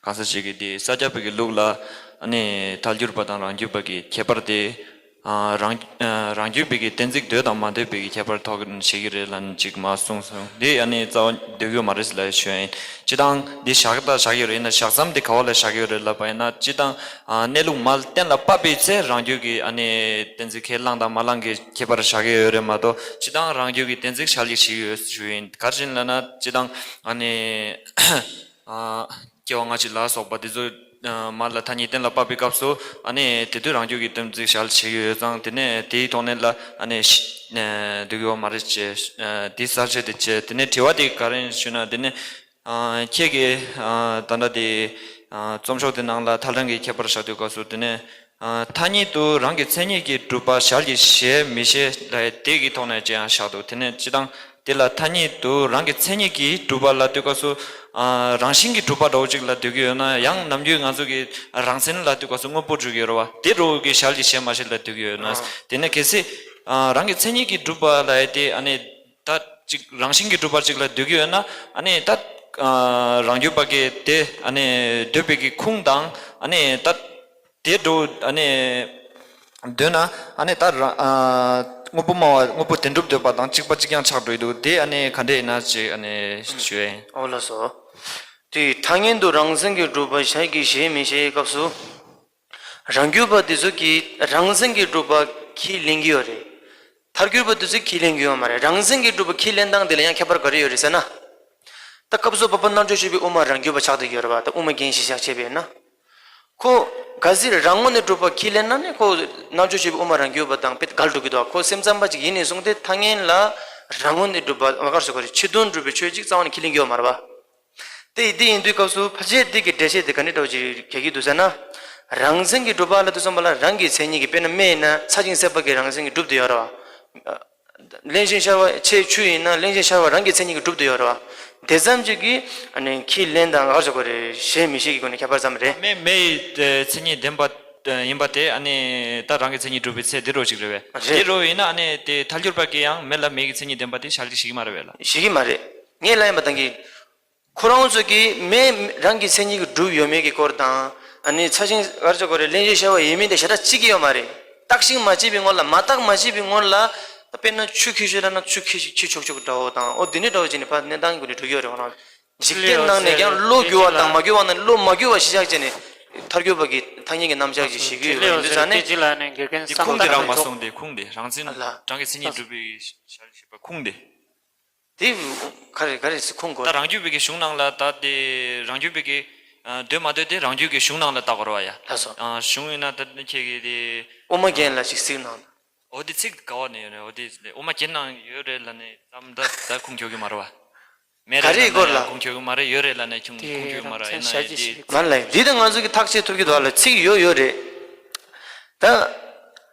གང་ཟག་ཅིག་གིས་དེ་ས་སྐྱ་པའི་གི་ལུགས་ལ་ཨ་ནི་ཐལ་འགྱུར་བ་དང་རང་རྒྱུད་པ་གི་ཁྱད་པར་དེ། ཨ་རང་ཨ་རང་རྒྱུད་པའི་གི་གཏན་ཚིགས་འདོད་དང་མ་འདོད་པའི་གི་ཁྱད་པར་ཐོག་བཤད་ཀྱི་རེད་ལབ་ནས་ཅིག་མར་གསུངས་སོང་། འདི་ཨ་ནི་རྩ་བ་འདོད་ཀྱི་ཡོད་མ་རེད་ལབ་ཞུ་ཡ་ཡིན། སྤྱིར་བཏང་འདི་བཞག་ད་བཞག་ཡོད་རེད། ཡིན་ན་བཞག་མཚམས་དེ་ག་བ་ལ་བཞག་ཡོད་རེད་ལབ་པ་ཡིན་ན། སྤྱིར་བཏང་ཨ་གནས་ལུགས་མ་གཏན་ལ་དབབ་པའི་ཚེ་རང་རྒྱུད་ཀྱི་ཨ་ནི་གཏན་ཚིགས་ཁས་བླངས་དང་མ་བླངས་ཀྱི་ཁྱད་པར་བཞག་གི་ཡོད་རེད་མ་གཏོགས། སྤྱིར་བཏང་རང་རྒྱུད་ཀྱི་གཏན་ཚིགས་བཞག་ལེ་ཞིག་ཡོད་ཞུ་ཡིན། ག་རེ་བྱས་ན་ལབ་ན་སྤྱིར་བཏང་ཨ་ནི། ཨ་སྐྱེ་བ་སྔ་ཕྱི་ལ་སོགས་པ་དེ་ཚོ་ཨ་མ་ལ་ཐ་སྙད་གཏན་ལ་དབབ་པའི་སྐབས་སུ་ཨ་ནི་དེ་དུས་རང་རྒྱུད་ཀྱི་གཏན་ཚིགས་བཞག་བྱེད་ཀྱི་ཡོད་ཙང་། དེ་ནས་དེའི་ཐོག་ནས་ལ་ཨ་ནི་ཤི་ཨ་འདོད་ཀྱི་ཡོད་མ་རེད་ཅེས་ཨ་དེ་གསལ་བཤད་དེ་བྱས། དེ་ནས་དྲི་བ་དེ་ག་རེ་ཞུ་ན། དེ་ནས་ཨ་ཁྱེད་ཀྱིས་ཨ་ད་ལྟ་དེ་ཨ་རྩོམ་ཤོག་དེ་ནང་ལ་ཐལ་རང་གི་ཁྱད་པར་བཞག་དུས་སྐབས་སུ། དེ་ནས་ཨ་ཐ་སྙད་དུ་རང་གི་མཚན་ཉིད་ཀྱི་གྲུབ་པ་ཞལ་གྱིས་བཞེས་མི་བཞེས་ལབ་དེ་གི་ཐོག་ནས་ཅི་ཡང་བཞག་འདུག་དེ་ནས་སྤྱིར་བཏང་དེ་ལ་ཐ་སྙད་དུ་རང་གི་མཚན་ཉིད་ཀྱིས་གྲུབ་པ་ལབ་དུས་སྐབས་སུ། ཨ་རང་བཞིན་གྱིས་གྲུབ་པ་འདྲ་བོ་ཅིག་ལ་འདོད་ཀྱི་ཡོད་ན། ཡང་ནམ་རྒྱུན་ང་ཚོ་གི་རང་མཚན་ལབ་དུས་སྐབས་སུ་དངོས་པོ་འཇུག་གི་ཡོད་རེད་བ། དེ་འདྲ་བོ་གི་ཞལ་གྱིས་བཞེས་མ་བཞེས་ལ་འདོད་ཀྱི་ཡོད་ན། ཨ། དེ་ནས་གལ་སྲིད་ཨ་རང་གི་མཚན་ཉིད་ཀྱིས་གྲུབ་པ་ལབ་ཡ་དེ་ཨ་ནི་ད་ཅིག་རང་བཞིན་གྱིས་གྲུབ་པ་ཅིག་ལ་འདོད་ཀྱི་ཡོད་ན། ཨ་ནི་ད་ཨ་རང་རྒྱུད་པ་གི་དེ་ཨ་ནི་འདོད་པའི་གི་ཁུངས་དང་། ཨ་ནི་ད་དེ་འདྲ་བོ་ཨ་ནི་འདོད་ན། ཨ་ནི་ད་རང་ཨ་དངོས་པོ་སྨྲ་བ་དངོས་པོ་བདེན་གྲུབ་འདོད་པ་དང་གཅིག་པ་གཅིག་རྐྱང་ཆགས་འགྲོ་ཡི་འདུག་དེ་ཨ་ནི་ག་འདྲ་ཡིན་ན་ཅིག་ཨ་ནི་ཞུ་ཡ་ཡིན། ཨོ་ལགས་སོ། དེ་ཐ་སྙད་དུ་རང་མཚན་གྱིས་གྲུབ་པ་ཞལ་གྱིས་བཞེས་མི་བཞེས་སྐབས་སུ། རང་རྒྱུད་པ་དེ་ཚོ་གིས་རང་མཚན་གྱིས་གྲུབ་པ་ཁས་ལེན་གྱི་ཡོད་རེད། ཐལ་འགྱུར་བ་དེ་ཚོས་ཁས་ལེན་གྱི་ཡོད་མ་རེད། རང་མཚན་གྱིས་གྲུབ་པ་ཁས་ལེན་སྟངས་དེ་ལ་ཡང་ཁྱད་པར་ག་རེ་ཡོད་རེད་ཟེར་ན། ད་སྐབས་སུ་བབ་པ་རྣལ་འབྱོར་སྤྱོད་པའི་དབུ་མ་རང་རྒྱུད་པ་ཆགས་བསྡད་ཀྱི་ཡོད་རེད་བ། ད་དབུ་མ་རྒན་གཞི་བཞག་བྱས་པས་ན། ཁོ་གལ་སྲིད་རང་ངོས་ནས་གྲུབ་པ་ཁས་ལེན་ན་ནི་ཁོ་རྣལ་འབྱོར་སྤྱོད་པའི་དབུ་མ་རང་རྒྱུད་པ་དང་དཔེ་འགལ་འགྲོ་གི་འདུག་ཁོ་སེམས་ཙམ་པ་ཅིག་ཡིན་ནས་བཟུང་སྟེ་ཐ་སྙད་ལ་རང་ངོས་ནས་གྲུབ་པ་ང་གར་སོ་ག་རེ་ཕྱི་དོན་གྲུབ་པའི་ཆོས་ཅིག་རྩ་བ་ནས་ཁས་ལེན་གྱི་ཡོད་མ་རེད་བ། དེ་དེ་ཡིན་དུས་སྐབས་སུ་ཕལ་ཆེར་དེ་གི་འགྲེལ་བཤད་དེ་ག་འདྲ་འདྲ་བོ་ཅིག་རྒྱག་གི་འདུག་ཟེར་ན། རང་མཚན་གྱིས་གྲུབ་པ་ལབ་དུས་ཙམ་པ་ལ་རང་གི་མཚན་ཉིད་ཀྱིས། དཔེར་ན་མེ་ཡིན་ན་ཚྭ་ཅིང་སྲེག་པ་གིས་རང་མཚན་གྱིས་གྲུབ་བསྡད་ཡོད་རེད་བ། རླན་ཞིང་གཤེར་བ་ཆེ་ཆུ་ཡིན་ན་རླན་ཞིང་གཤེར་བ་རང་གི་མཚན་ཉིད་ཀྱིས་གྲུབ་བསྡད་ཡོད་རེད་བ། དེ་ཙམ་ཅིག་གིས་ཨ་ནི་ཁས་ལེན་དང་ག་རེ་ཟེར་དགོས་རེད། བཞེས་མི་བཞེས་ཀྱི་སྒོ་ནས་ཁྱད་པར་ཙམ་རེད། མེ་མེ་ཡི་མཚན་ཉིད་ལྡན་པ་ཡིན་པ་དེ་ཨ་ནི་ད་རང་གི་མཚན་ཉིད་གྲུབ་པའི་ཚད་དེ་འདྲ་བོ་ཅིག་རེད་པས། རེད། དེ་འདྲ་བོ་ཡིན་ན་ཨ་ནི་དེ་ཐལ་འགྱུར་བ་གིས་ཡང་མེ་ལ་མེ་གི་མཚན་ཉིད་ལྡན་པ་དེ་ཞལ་གྱིས་བཞེས་ཀྱི་མ་རེད་པས་ལ། བཞེས་ཀྱི་མ་རེད། ངས་ལབ་ཡིན་པ་དང་གི་ཁོ་རང་ཚོ་གིས་མེ་རང་གི་མཚན་ཉིད་ཀྱིས་གྲུབ་ཡོད་མེད་ཀྱི་སྐོར་དང་། ཨ་ནི་ཚྭ་ཞིང་ག་རེ་ཟེར་དགོས་རེད། རླན་ཞིང་གཤེར་བ་ཡིན་མིན་དེ་ཞེ་དྲག་བརྩི་གི་ཡོད་མ་རེད། བརྟག་ཞིབ་མ་བྱས་པའི་སྔོན་ལ། མ་བརྟག་མ་དཔྱད་པའི་སྔོན་ལ། ད་དཔེར་ན་ཆུ་འཁྱིལ་ཤོག་ལབ་ན་ཆུ་འཁྱིལ་འཁྱིལ་ཆོག་ཆོག་འདྲ་བོ་དང་། ཨོ་དེ་འདྲ་འདྲ་བོ་བྱས་ནས་ཕར་གནས་སྟངས་ཀྱི་སྒོ་ནས་འགྲོ་གི་ཡོད་རེད། འོ་ན་འཇིག་རྟེན་ནང་ནས་ཀྱང་བློ་འགྱུར་བ་དང་མ་འགྱུར་བ་ནང་བློ་མ་འགྱུར་བ་གཞི་བཞག་བྱས་ནས་ཐལ་འགྱུར་བ་གིས་ཐ་སྙད་ཀྱི་རྣམ་གཞག་ཅིག་བྱེད་ཀྱི་ཡོད་པ་ཡིན་དུས་ཙང་ནས། དེ་ཁུངས་དེ་རང་མ་སོང་སྟེ། ཁུངས་དེ་རང་མཚན་ལ་རང་གི་མཚན་ཉིད་གྲུབ་པའི་ཞལ་ཞེས་པ་ཁུངས་དེ། དེ་ག་རེ་ག་རེ་ཟེར་ཁུངས་དགོས། ད་རང་རྒྱུད་པའི་གི་གཞུང་ནང་ལ་ད་དེ་རང་རྒྱུད་པའི་གི་ཨ་འདོད་མ་འདོད་དེ་རང་རྒྱུད་ཀྱི་གཞུང་ནང་ལ་བལྟ་དགོས་རེད་བ་ཡ། ལགས་སོ། ཨ་གཞུང་ཡིན་ན་ད་ཁྱེད་ཀྱི་དེ་དབུ་མ་རྒྱན་ལ་ཅིག་གཟིགས་གནང་། འོ་དེ་ཚིག་ག་བ་ནས་ཡོད་རེད། འོ་དེ་དབུ་མ་རྒྱན་ནང་ཡོད་རེད་ལབ་ནས་ཙམ་ད་ད་ཁུངས་འཁྱོལ་གི་མ་རེད་བ། མེད་རེད་ལབ་ན་ཡང་ཁུངས་འཁྱོལ་གི་མ་རེད། ཡོད་རེད་ལབ་ན་ཁུངས་ཁུངས་འཁྱོལ་གི་མ་རེད། ཡིན་ན་ཡང་དེ། མ་ལ་ཡིན། འདི་ད་ང་ཚོ་གི་ཐག་བཅད་ཐུབ་ཀྱི་འདུག་ལ། ཚིག་ཡོད་ཡོད་རེད། ད་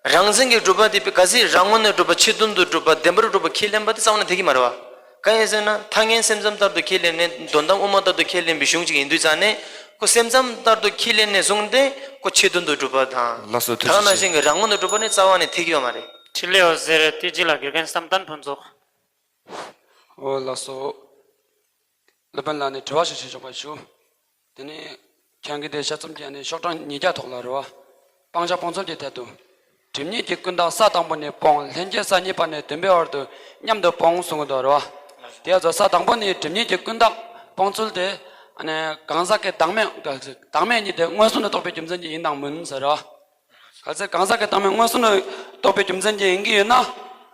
རང་མཚན་གྱིས་གྲུབ་པ་དེ་གལ་སྲིད་རང་ངོས་ནས་གྲུབ་པ། ཕྱི་དོན་དུ་གྲུབ་པ། བདེན་པར་གྲུབ་པ་ཁས་ལེན་པ་དེ་རྩ་བ་ནས་འཐད་ཀྱི་མ་རེད་བ། གང་ཡིན་ཟེར་ན་ཐ་སྙད་སེམས་ཙམ་ལྟར་དུ་ཁས་ལེན་ནས་དོན་དམ་དབུ་མ་ལྟར་དུ་ཁས་ལེན་པའི་གཞུང་ཅིག་ཡིན་དུས་ཙང་ནས། ཁོ་སེམས་ཙམ་ལྟར་དུ་ཁས་ལེན་ནས་བཟུང་སྟེ་ཁོ་ཕྱི་དོན་དུ་གྲུབ་པ་དང་། ལགས་སོ། ཐུགས་རྗེ་ཆེ། ད་ག་ནང་བཞིན་གྱི་རང་ངོས་ནས་གྲུབ་པ་ནི་རྩ་བ་ནས་འཐད་ཀྱི་ཡོད་མ་རེད། འཕྲིན་ལས་འོད་ཟེར་བསྟན་འཛིན་ལགས། དགེ་རྒན་བསམ་གཏན་ཕུན་ཚོགས། ཨོ་ལགས་སོ། སློབ་དཔོན་ལགས་ནས་དྲི་བ་ཞིག་བྱེད་ཆོག་པ་ཞུ། དེ་ནས་ཁྱེད་ཀྱི་དེ་དཔྱད་རྩོམ་གྱི་ནི་ཤོག་གྲངས་ཉིས་བརྒྱ་ཐོག་ལ་རེད་བ། སྤང་བྱ་སྤོང་ཚུལ་གྱི་ཐད་དུ། སྒྲིབ་གཉིས་ཀྱི་ཀུན་བརྟགས་ས་དང་པོ་ནས་སྤོང་། ལྷན་སྐྱེས་ས་གཉིས་པ་ནས་བདུན་པའི་བར་དུ་མཉམ་དུ་སྤོང་གསུང་གི་འདུག་རེད་བ། དེ་ཡ་ཚོ་ས་དང་པོ་ནས་སྒྲིབ་གཉིས་ཀྱི་ཀུན་བརྟགས་སྤོང་ཚུལ་དེ། ཨ་ནི་གང་ཟག་གི་བདག་མེད་བདག་མེད་གཉིས་དེ་མངོན་སུམ་དུ་རྟོགས་པའི་རྒྱུ་མཚན་གྱིས་ཡིན་དང་མིན་ཟེར་རོ། གལ་སྲིད་གང་ཟག་གི་བདག་མེད་མངོན་སུམ་དུ་རྟོགས་པའི་རྒྱུ་མཚན་གྱིས་ཡིན་གྱི་ཡོད་ན།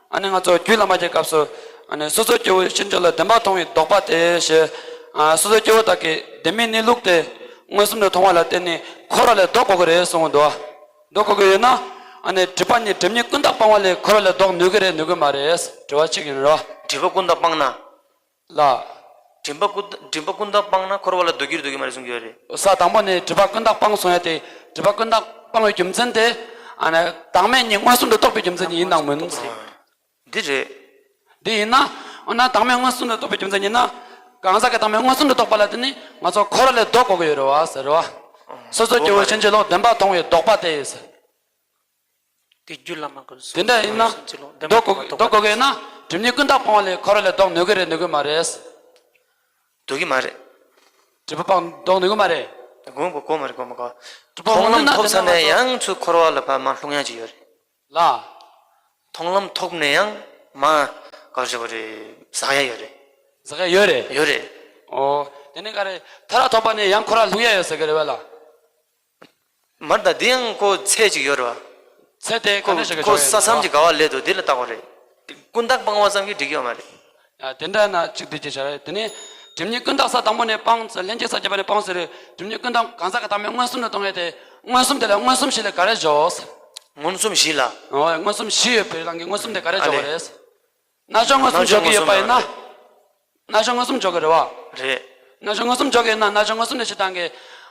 ཨ་ནི་ང་ཚོ་རྒྱུད་བླ་མ་གྱི་སྐབས་སུ། ཨ་ནི་སོ་སོའི་སྐྱེ་བོའི་ཕྱིར་འབྱུང་ལ་བདེན་པ་མཐོང་བའི་ལྡོག་པ་དེ་ཞེས། ཨ་སོ་སོའི་སྐྱེ་བོ་དག་གིས་བདེན་མེད་གནས་ལུགས་དེ་མངོན་སུམ་དུ་མཐོང་བ་ལ་བརྟེན་ནས་འཁོར་བ་ལས་ལྡོག་དགོས་ཀྱི་རེད་གསུངས་འདུག་ལྡོག་དགོས་ཀྱི་ཡོད་ན། ཨ་ ཨ་ནི་སྒྲིབ་པ་གཉིས་སྒྲིབ་གཉིས་ཀུན་བཏགས་སྤང་བ་ལས་འཁོར་བ་ལས་ལྡོག་ནུས་ཀྱི་རེད་ནུས་ཀྱི་མ་རེད། དྲི་བ་གཅིག་ཡིན་རོ། སྒྲིབ་པ་ཀུན་བཏགས་སྤངས་ན། ལ། སྒྲིབ་པ་ཀུན་སྒྲིབ་པ་ཀུན་བཏགས་སྤངས་ན་འཁོར་བ་ལས་ལྡོག་གི་རེད་ལྡོག་གི་མ་རེད་གསུང་གི་ཡོད་རེད། ས་དང་པོ་ནས་སྒྲིབ་པ་ཀུན་བཏགས་སྤངས་གསུང་ཡ་དེ། སྒྲིབ་པ་ཀུན་བཏགས་སྤངས་པའི་རྒྱུ་མཚན་དེ། ཨ་ནི་བདག་མེད་གཉིས་མངོན་སུམ་དུ་རྟོགས་པའི་རྒྱུ་མཚན་གཉིས་ཡིན་དང་མིན། འདི་རེད། འདི་ཡིན་ན། འོ་ན་བདག་མེད་མངོན་སུམ་དུ་རྟོགས་པའི་རྒྱུ་མཚན་ཡིན་ན། གང་ཟག་གི་བདག་མེད་མངོན་སུམ་དུ་རྟོགས་པ་ལ་དེ་ནི་ང་ཚོ་འཁོར་བ་ལས་ལྡོག་དགོས་ཀྱི་ཡོད་རེད་བ་ཟེར་རེད་བ། སོ་སོ་སྐྱེ་བོའི་ཕྱིན་ཅི་ལོག་བདེན་པ་མཐོང་བའི་ལྡོག་པ་དེ་ཟེར། དེ་རྒྱུད་བླ་མ་གི་དེ་འདྲ་ཡིན་ན། ཕྱིན་ཅི་ལོག་བདེན་པ་ལྡོག་མཐོང་བ་ལྡོག་དགོས་ཀྱི་ཡོད་ན། སྒྲིབ་གཉིས་ཀུན་བཏགས་སྤོང་བ་ལས་འཁོར་བ་ལས་ལྡོག་ནུས་ཀྱི་རེད་ནུས་ཀྱི་མ་རེད། ལྡོག་གི་མ་རེད། སྒྲིབ་པ་སྤང་ལྡོག་ནུས་ཀྱི་མ་རེད། དགོངས་པ་གོ་མ་རེད་གོ་མ་གོ། སྒྲིབ་པ་མཐོང་ལམ་མཐོང་ན་ཐོབ་ཚར་ནས་ཡང་ཚུར་འཁོར་བ་ལ་ཕར་མར་ལྷུང་ཡ་ཅིག་ཡོད་རེད། ལ། མཐོང་ལམ་ཐོབ་ནས་ཡང་མ་ག་རེ་ཟེར་དགོས་རེད། ཟག་ཡ་ཡོད་རེད། ཟག་ཡ་ཡོད་རེད། ཡོད་རེད། ཨོ། དེ་ནི་ག་རེ། མཐར་ཐུག་པ་ནས་ཡང་འཁོར་བ་ལྷུང་ཡ་ཡོད་ཟེར་གི་རེད་བ་ལ། མར་ད་འདི་ཡང་ཁོ་ཚད་ཅིག་ཡོད་རེད་བ། ཚད་དེ་ག་ཁོ་འདྲ་ཞིག་གི་ཁོ་ཆོག་ཡོད་ས་མཚམས་ཀྱི་ག་བ་སླེབས་འདུག་འདི་ལ་བལྟ་དགོས་རེད། ཀུན་བཏགས་སྤང་བ་ཙམ་གྱིས་འགྲིག་གི་ཡོད་མ་རེད། ཡ་དེ་འདྲ་ན་གཅིག་འདི་ཅི་བྱ་རེད། དེ་ནི་སྒྲིབ་གཉིས་ཀུན་བཏགས་ས་དང་པོ་ནས་སྤངས་ཚེ་ལྷན་སྐྱེས་ས་བརྒྱད་པ་ནས་སྤངས་ཚེ་རེད། སྒྲིབ་གཉིས་ཀུན་བཏགས་གང་ཟག་གི་བདག་མེད་མངོན་སུམ་དུ་གཏོང་ཡས་དེ། མངོན་སུམ་དེ་ལ་མངོན་སུམ་བཞི་ལས་ག་རེ་འཇོག་མངོན་སུམ་བཞི་ལ། ཨོ་མངོན་སུམ་བཞི་ཡོད་པའི་རང་གི་མངོན་སུམ་དེ་ག་རེ་འཇོག་གི་རེད། རྣལ་འབྱོར་མངོན་སུམ་འཇོག་གི་ཡོད་པ་ཡིན་ན། རྣལ་འབྱོར་མངོན་སུམ་འཇོག་གི་རེད་བ། རེད། རྣལ་འབྱོར་མངོན་སུམ་འཇོག་གི་ཡིན་ན་རྣལ་འབྱོར་མངོན་སུམ་ནས་ཕྱི་དང་གི།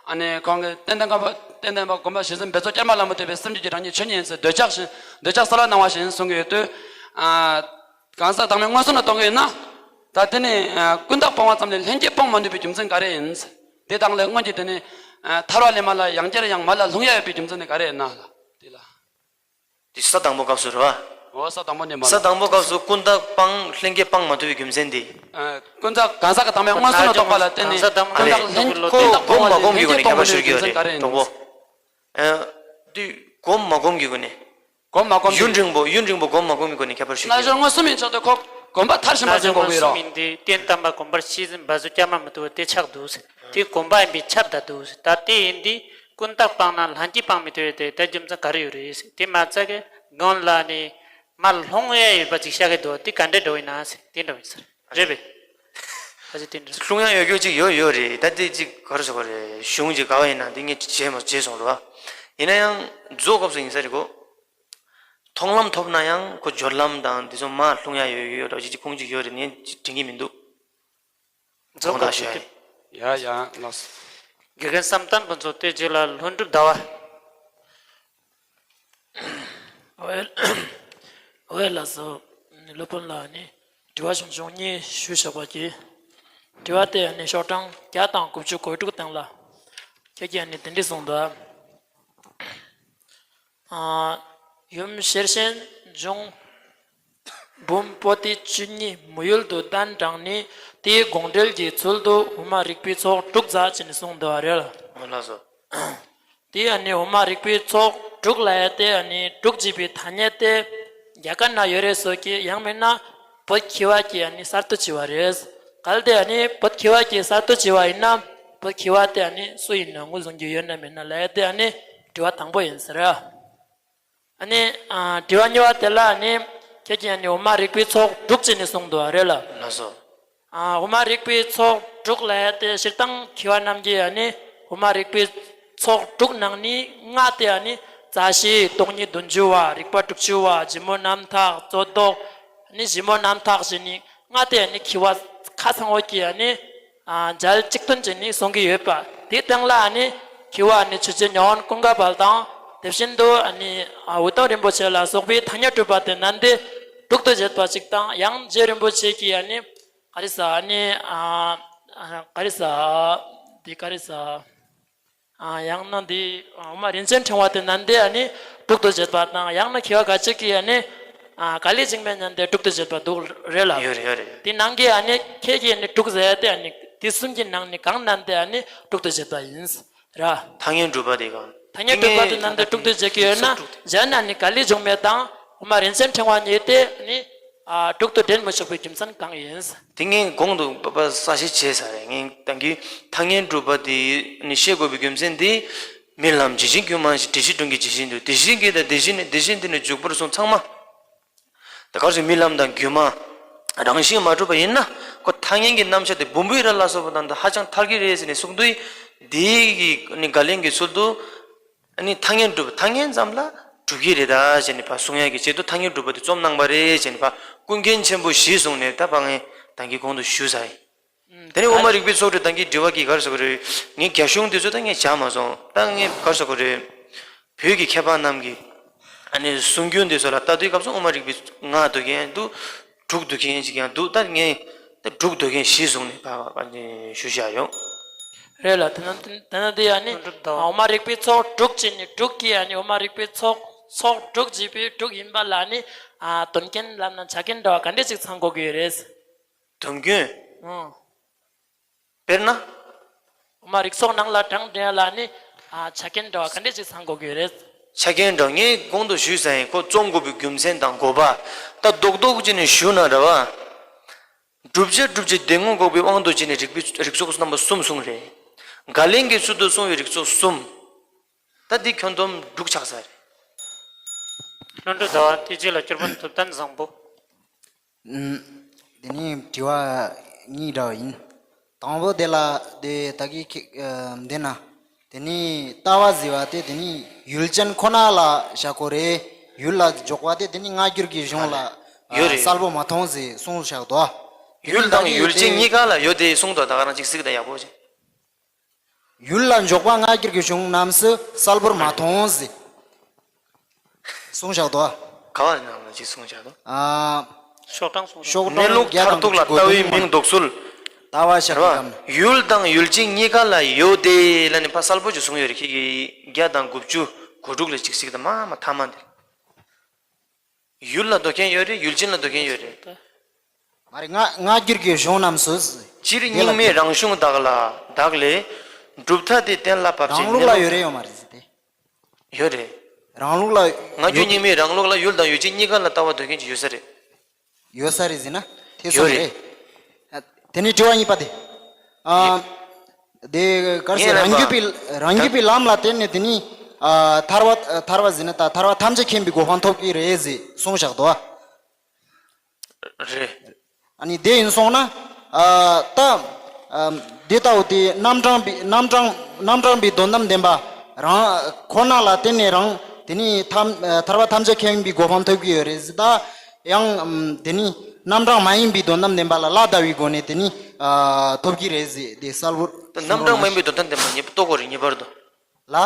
ཨ་ནི་ཁོང་གི་ཏན་ཏན་ག་པ་ཏན་ཏན་པ་སྒོམ་པ་ཞེས་སེམས་འབད་རྩོལ་བསྐྱར་མ་ལ་མོ་དེ་བས་སེམས་རྒྱུད་ཀྱི་རང་ཉིད་ཆོས་ཉིད་ཡིན་ཟེར་འདོད་ཆགས་བཞིན་འདོད་ཆགས་གསལ་བར་སྣང་བ་བཞིན་གསུང་གི་ཡོད་དུས། ཨ། གང་ཟག་བདག་མེད་མངོན་སུམ་ལ་གཏོང་གི་ཡིན་ན། ད་དེ་ནི་ཨ་ཀུན་བཏགས་སྤོང་བ་ཙམ་ལས་ལྷན་སྐྱེས་སྤོང་མ་ནུས་པའི་རྒྱུ་མཚན་ག་རེ་ཡིན། འདི་དང་ལས་སྔོན་གྱི་དེ་ནི་ཨ་ཐར་བ་ལས་མར་ལ་ཡང་བསྐྱར་ཡང་མར་ལ་ལྷུང་ཡ་ཡོད་པའི་རྒྱུ་མཚན་ནི་ག་རེ་ཡིན་ན་ལ། དེ་ལ། དེ་ས་དང་པོ་སྐབས་སུ་རེད་བ། འོ་ས་དང་པོ་ནས་མར་ས་ལ། དང་པོ་སྐབས་སུ་ཀུན་བཏགས་སྤང་ལྷན་སྐྱེས་སྤང་མ་ཐུབ་པའི་རྒྱུ་མཚན་དེ། ཨ་ཀུན་བཏགས་གང་ཟག་གི་བདག་མེད་མངོན་སུམ་ལ་གཏོགས་པ་ལ་བརྟེན་ནས། ཀུན་བཏགས་ལྷན་ཀུན་བཏགས་སྤོང་བ་ལས་ལྷན་སྐྱེས་སྤོང་བ་ནི་རྒྱུ་མཚན་ག་རེ་ཡིན། དང་པོ། ཨ་དེ་སྒོམ་མ་སྒོམ་གྱི་སྒོ་ནས། སྒོམ་མ་སྒོམ་གྱི། ཡུན་རིང་པོ་ཡུན་རིང་པོ་སྒོམ་མ་སྒོམ་གྱི་སྒོ་ནས་ཁྱད་པར་ཞུ་རྣལ་འབྱོར་མངོན་སུམ་ཡིན་ཆོག་དེ་ཁོ་སྒོམ་པ་མཐར་ཕྱིན་པ་ཟེར་གོ་གི་རོ། ཡིན་ཏེ་རྟེན་དམ་པ་སྒོམ་པར་ཤེས་ཟིན་འབད་རྩོལ་བསྐྱར་མ་མི་ཐུབ་པ་དེ་ཆགས་འདུག་ཟེར། དེ་སྒོམ་པ་ཡིན་པས་ཁྱབ་བསྡད་འདུག་ཟེར། ད་དེ་ཡིན་དུས་ཀུན་བཏགས་སྤངས་ན་ལྷན་སྐྱེས་སྤང་མི་ཐུབ་ཡོད་དེ་ད་རྒྱུ་མཚན་ག་རེ་ཡོད་རེད་ཟེར། དེ་མ་ཚད་ཀྱི་སྒོམ་ལ་ནི་མར་ལྷུང་ཡས་ཡོད་པ་ཅིག་བཤད་ཀྱི་འདུག་དེ་ག་འདྲ་འགྲོ་ཡིན་ན་ཟེར་དེ་འདྲ་ཡིན་ཟེར། རེད་པས། ད་ཅི་དེ་འདྲ། ལྷུང་ཡ་ཡོད་རྒྱུ་ཅིག་ཡོད་ཡོད་རེད། ད་དེ་ཅིག་ག་རེ་ཟེར་དགོས་རེད། གཞུང་ཅིག་ག་བ་ཡིན་ན་དེ་ངས་བརྗེད་མ་བརྗེད་སོང་རེད་བ། ཡིན་ན་ཡང་རྫོགས་སྐབས་སུ་ཡིན་ས་རེད་གོ། མཐོང་ལམ་ཐོབ་ན་ཡང་ཁོ་སྦྱོར་ལམ་དང་དེ་ཚོ་མར་ལྷུང་ཡ་ཡོད་ཡོད་འདྲ་ཅིག་ཅིག་ཁུངས་ཅིག་ཡོད་རེད། ངས་དྲན་གྱི་མི་འདུག་རྫོགས་དགོངས་དག་ཞུ་ཡ་ཡིན། ཡ་ཡ་ལགས་སོ། དགེ་རྒན་བསམ་གཏན་ཕུན་ཚོགས་བསྟན་རྒྱས་ལ་ལྷུན་གྲུབ་ཟླ་བ། འོ་ལགས་སོ། སློབ་དཔོན་ལགས་ནི་དྲི་བ་ཆུང་ཆུང་གཉིས་ཞུས་ཆོག་པ་གྱིས། དྲི་བ་དེ་ནི་ཤོག་གྲངས་བརྒྱ་དང་དགུ་བཅུ་གོ་དྲུག་སྟེང་ལ། ཁྱེད་ཀྱིས་ནི་དེ་འདྲ་གསུངས་འདུག་ཡུམ་ཤེར་ཕྱིན་འབྱུང་འབུམ་པོ་ཏི་བཅུ་གཉིས་མོས་ཡུལ་དུ་གདན་དྲངས་ནས་དེའི་དགོངས་འགྲེལ་གྱི་ཚུལ་དུ་དབུ་མ་རིགས་པའི་ཚོགས་དྲུག་མཛད་ཅེས་ནས་གསུངས་འདུག་རེད། འོ་ལགས་སོ། དེ་ཡང་ནི་དབུ་མ་རིགས་པའི་ཚོགས་དྲུག་ལ་ཡང་དེ་ཡང་ནི་དྲུག་ཅེས་པའི་ཐ་སྙད་དེ་རྒྱ་གར་ན་ཡོད་རེད་ཟེར་གི། ཡང་མིན་ན་བོད་མཁས་པ་གིས་ཡང་ནི་གསར་གཏོད་བྱས་པ་རེད། གལ་ཏེ་ཡང་ནི་བོད་མཁས་པ་གིས་གསར་གཏོད་བྱས་པ་ཡིན་ན་བོད་མཁས་པ་དེ་ཡང་ནི་སུ་ཡིན་ན་ངོས་བཟུང་རྒྱུ་ཡོད་ན་མེད་ན་ལབ་ཡ་དེ་ཡང་ནི་དྲི་བ་དང་པོ་ཡིན་ཟེར། ཨ་ནི་ཨ་དྲི་བ་གཉིས་པ་དེ་ལ་ནི་ཁྱེད་ཀྱིས་ནི་དབུ་མ་རིགས་པའི་ཚོགས་དྲུག་ཅེས་ནི་གསུངས་འདུག་རེད་ལ། ལགས་སོ། ཨ་དབུ་མ་རིགས་པའི་ཚོགས་དྲུག་ལབ་ཡ་དེ་སྤྱིར་བཏང་མཁས་པ་རྣམས་ཀྱིས་ནི་དབུ་མ་རིགས་པའི་ཚོགས་དྲུག་ནང་ནས་ལྔ་དེ་ནི་རྩ་ཤེ་སྟོང་ཉིད་བདུན་ཅུ་པ་རིགས་པ་དྲུག་ཅུ་པ་ཞིབ་མོ་རྣམ་འཐག་རྩོད་ཟློག་ནི་ཞིབ་མོ་རྣམ་འཐག་ཞེས་ནི་ལྔ་དེ་ནི་མཁས་པ་ཁ་ཚང་བོ་གིས་ནི་ཨ་མཇལ་གཅིག་མཐུན་བྱས་ནས་གསུང་གི་ཡོད་པ། དེའི་སྟེང་ལ་ནི་མཁས་པ་ནི་ཆོས་རྗེ་ཉ་དབོན་ཀུན་དགའ་དཔལ་དང་། དེ་བཞིན་དུ་ནི་ཨ་འུ་དུམ་རིན་པོ་ཆེ་ལ་སོགས་པའི་ཐ་སྙད་གྲུབ་པ་དེ་ནན་ཏན་དྲུག་ཏུ་བཞེད་པ་གཅིག་དང་། ཡང་རྗེ་རིན་པོ་ཆེ་གིས་ནི་ག་རེ་ཟ་ནི་ཨ་ག་རེ་ཟ་འདི་ག་རེ་ཟ། ཨ་ཡང་ན་འདི་ཨ་དབུ་མ་རིན་ཆེན་ཕྲེང་བ་དེ་ནན་ཏན་ནི་དྲུག་ཏུ་བཞེད་པ་དང་། ཡང་ན་མཁས་པ་ཁ་ཅིག་གིས་ནི་ཨ་ག་ལས་འཇིགས་མེད་ཉན་ཏེ་དྲུག་ཏུ་བཞེད་པ་འདུག་རེད་ལ། ཡོད་རེད་ཡོད་རེད། དེ་ནང་གི་ཨ་ནི་ཁྱེད་ཀྱིས་ནི་དྲུག་ཟེར་ཏེ་ཨ་ནི་དེ་གསུམ་གྱི་ནང་ནས་གང་ནན་ཏན་ཨ་ནི་དྲུག་ཏུ་བཞེད་པ་ཡིན་ར། ཐ་སྙད་གྲུབ་པ་དེ་གང་། ཐ་སྙད་གྲུབ་པ་དེ་ནན་ཏན་དྲུག་ཏུ་བཞེད་ཀྱི་ཡོད་ན་གཞན་ཨ་ནི་ག་ལས་འཇིགས་མེད་དང་དབུ་མ་རིན་ཆེན་ཕྲེང་བ་གཉིས་དེ་ནི་ཨ་དྲུག་ཏུ་འདྲེན་མི་ཆོག་པའི་རྒྱུ་མཚན་གང་ཡིན། དེ་ངས་གོང་དུ་པ་པ་གསལ་བཤད་བྱས་ཚར་རེད། ངས་ད་གིན་ཐ་སྙད་གྲུབ་པ་དེ་ནི་བཤད་དགོས་པའི་རྒྱུ་མཚན་དེ། རྨི་ལམ་ཇི་བཞིན་སྒྱུ་མ་བཞིན། དེ་བཞིན་སྒྲུང་གི་ཇི་བཞིན་དུ། དེ་བཞིན་གྱི་དང་དེ་བཞིན་ནི་དེ་བཞིན་དེ་ནི་འཇུག་པར་གསུངས་ཚང་མ། ད་ག་རེ་ཟེར་རྨི་ལམ་དང་སྒྱུ་མ་རང་བཞིན་མ་གྲུབ་པ་ཡིན་ན་ཁོ་ཐ་སྙད་ཀྱི་རྣམ་གཞག་དེ་བུམ་པའི་རྭ་ལ་སོགས་པ་དང་དུ་ཧ་ཅང་ཐལ་གྱི་རེད་ཟེར་ནས་གསུངས་དུས། དེ་གི་ནི་དགག་ལན་གྱི་ཚུལ་དུ། ཨ་ནི་ཐ་སྙད་གྲུབ་ཐ་སྙད་ཙམ་ལ་ གྲུབ་ཀྱི་རེད་ད་ཟེར་ནས་ཕར་གསུང་ཡག་གི་ཆེད་དུ་ཐ་སྙད་གྲུབ་པ་དེ་རྩོམ་གནང་པ་རེད་ཟེར་ནས་ཕར་ཀུན་མཁྱེན་ཆེན་པོ་ཞེས་གསུངས་ནས་ད་ཕར་ངས་ད་གིན་གོང་དུ་ཞུས་ཚར་ཡིན། དེ་ནས་དབུ་མ་རིག་པའི་ཚོགས་དྲུག་ད་གིན་དྲི་བ་གི་ག་རེ་ཟེར་དགོས་རེད། ངས་རྒྱ་གཞུང་དེ་ཚོ་ད་ངས་བྱ་མ་སོང་། ད་ངས་ག་རེ་ཟེར་དགོས་རེད། བོད་ཀྱི་མཁས་པ་རྣམས་ཀྱིས་ཨ་ནི་གསུང་རྒྱུན་དེ་ཚོ་ལ་ལྟ་དུས་སྐབས་སུ་དབུ་མ་རིག་པའི་ལྔ་འདོད་མཁན་འདུག་དྲུག་འདོད་མཁན་ཅིག་ཀྱང་འདུག་ད་ངས་ད་དྲུག་འདོད་མཁན་བཞི་བཟུང་ནས་ཕར་ཕར་ཞུ་བཞག་ཡོང་། རེད་ལ། དེ་ན་དེ་ན་དེ་ཨ་ནི་དོན་གྲུབ་དང་། དབུ་མ་རིག་པའི་ཚོགས་དྲུག་ཅེས་ནི་དྲུག་གིས་ཨ་ནི་དབུ་མ་རིག་པའི་ཚོགས་ཚོགས་དྲུག་ཅེས་པའི་དྲུག་ཡིན་པ་ལ་ནི། ཨ། དོན་རྐྱེན་ལབ་ན་ཆ་རྐྱེན་འདྲ་བ་ག་འདྲས་ཅིག་ཚང་དགོས་ཀྱི་ཡོད་རེད། དོན་རྐྱེན། ཨང་། དཔེར་ན། དབུ་མ་རིགས་ཚོགས་ནང་ལ་གྲངས་འདྲེན་ལ་ནི། ཨ། ཆ་རྐྱེན་འདྲ་བ་ག་འདྲས་ཅིག་ཚང་དགོས་ཀྱི་ཡོད་རེད། ཆ་རྐྱེན་འདྲ་བ་ངས་གོང་དུ་ཞུས་ཚར་ཡིན། ཁོ་རྩོམ་དགོས་པའི་རྒྱུ་མཚན་དང་དགོས་པ། ད་རྡོག་རྡོག་ཅིག་ནས་ཞུ་ན་འདྲ་བ། བསྒྲུབ་བྱ་སྒྲུབ་བྱེད་དེ་སྔོན་འགོག་པའི་དབང་དུ་བྱས་ནས་རིགས་པའི་རིགས་ཚོགས་རྣམ་པ་གསུམ་གསུངས་རེད། འགལ་རྐྱེན་གྱི་ཚུལ་དུ་གསུངས་པའི་རིགས་ཚོགས་གསུམ། ད་འདི་ཁྱོན་བསྡོམས་དྲུག་ཆགས་ས་རེད། ལྷུན་གྲུབ་ཟླ་བ་དེ་རྗེས་ལ་སྐྱོར་དཔོན་ཐུབ་བསྟན་བཟང་པོ། ཨུམ། དེ་ནས་དྲི་བ་གཉིས་འདྲ་བ་ཡིན། དང་པོ་དེ་ལ་དེ་ད་གི་ཁེ་ཨ་འདི་ན། དེ་ནས་ལྟ་བ་ཟེར་བ་དེ་དེ་ནས་ཡུལ་ཅན་ཁོ་ན་ལ་བཞག་གོ་རེད། ཡུལ་ལ་འཇོག་པ་དེ་དེ་ནས་སྔ་འགྱུར་གྱི་གཞུང་ལ་ཡོད་རེད། གསལ་པོ་མ་མཐོང་ཟེར་གསུངས་བཞག་དོ། ཡུལ་དང་ཡུལ་ཅན་གཉིས་ཀ་ལ་ཡོད་དེ་གསུངས་དོ། ད་ག་རང་ཅིག་གཟིགས་དང་ཡག་པོ་བྱས། ཡུལ་ལ་འཇོག་པ་སྔ་འགྱུར་གྱི་གཞུང་རྣམས་སུ་གསལ་པོར་མ་མཐོང་ཟེར་གསུངས་བཞག་དོ། ག་བ་ནང་ལ་ཅིག་གསུངས་བཞག་དོ། ཨ། ཤོག་གྲངས་གསུངས། ཤོག་གྲངས་གནས་ལུགས་བརྒྱ་མཐར་དང་ཐུག་ལ་དགུ་བཅུ་གོ་ལྟ་བའི་གོ་མིང་འདོགས་ཚུལ། ལྟ་བ་ཞེས་པའི་སྐབས་ན། ཡུལ་དང་ཡུལ་ཅན་གཉིས་ཀ་ལ་ཡོད་དེ་ལ་ནི་ཕར་གསལ་པོ་ཅིག་གསུངས་ཡོད་རེད། ཁྱེད་ཀྱིས་བརྒྱ་དང་དགུ་བཅུ་གོ་དྲུག་ལ་ཅིག་གཟིགས་དང་མ་མ་མཐའ་མ་འདིར། ཡུལ་ལ་འདོད་མཁན་ཡོད་རེད། ཡུལ་ཅན་ལ་འདོད་མཁན་ཡོད་རེད། མ་རེད། སྔ་སྔ་འགྱུར་གྱི་གཞུང་རྣམས་སུ། སྤྱིར་རྙིང་མའི་རང་གཞུང་དག་ལ་དག་ལས། གྲུབ་མཐའ་དེ་གཏན་ལ་ཕབ་ཅིང་རང་ལུགས་ལ་ཡོད་རེད་ཡོད་མ་རེད་ཟེར་ཏེ། ཡོད་རེད། རང་ལུགས་ལ་སྔ་འགྱུར་ཡོད། རྙིང་མའི་རང་ལུགས་ལ་ཡུལ་དང་ཡུལ་ཅན་གཉིས་ཀ་ལ་ལྟ་བ་འདོད་མཁན་ཅིག་ཡོད་ས་རེད། ཡོད་ས་རེད་ཟེར་ན་དེ་ཡོད་སོང་རེད། རེད། དེ་ནས་དྲི་བ་གཉིས་པ་དེ། ཨ། དེ་ག་རེ་ཟེར། ངས་རང་རྒྱུད་པའི་རང་རྒྱུད་པའི་ལམ་ལ་བརྟེན་ནས་དེ་ནི། ཨ། ཐར་པ་ཐར་པ་ཟེར་ན་ད་ཐར་པ་ཐམས་ཅད་མཁྱེན་པའི་གོ་འཕང་ཐོབ་ཀྱི་རེད་ཟེར་གསུངས་བཞག་འདུག་ཨ། རེད། ཨ་ནི་དེ་ཡིན་སོང་ན། ཨ། ད། ཨ། དེ་ལྟ་བུ་དེ་རྣམ་གྲངས་པའི་རྣམ་གྲངས་རྣམ་གྲངས་པའི་དོན་དམ་བདེན་པ་རང་ཁོ་ན་ལ་བརྟེན་ནས་རང་དེ་ནི་ཐམས་ཐར་པ་ཐམས་ཅད་མཁྱེན་པའི་གོ་འཕང་ཐོབ་ཀྱི་ཡོད་རེད་ཟེར། ད་ཡང་དེ་ནི་རྣམ་གྲངས་མ་ཡིན་པའི་དོན་དམ་བདེན་པ་ལ་ལ་ལྟ་བའི་སྒོ་ནས་དེ་ནི། ཨ། ཐོབ་ཀྱི་རེད་ཟེར་དེ་གསལ་པོར། ད་རྣམ་གྲངས་མ་ཡིན་པའི་དོན་དམ་བདེན་པ་ངེས་པར་རྟོགས་དགོས་རེད། ངེས་པར་དུ། ལ།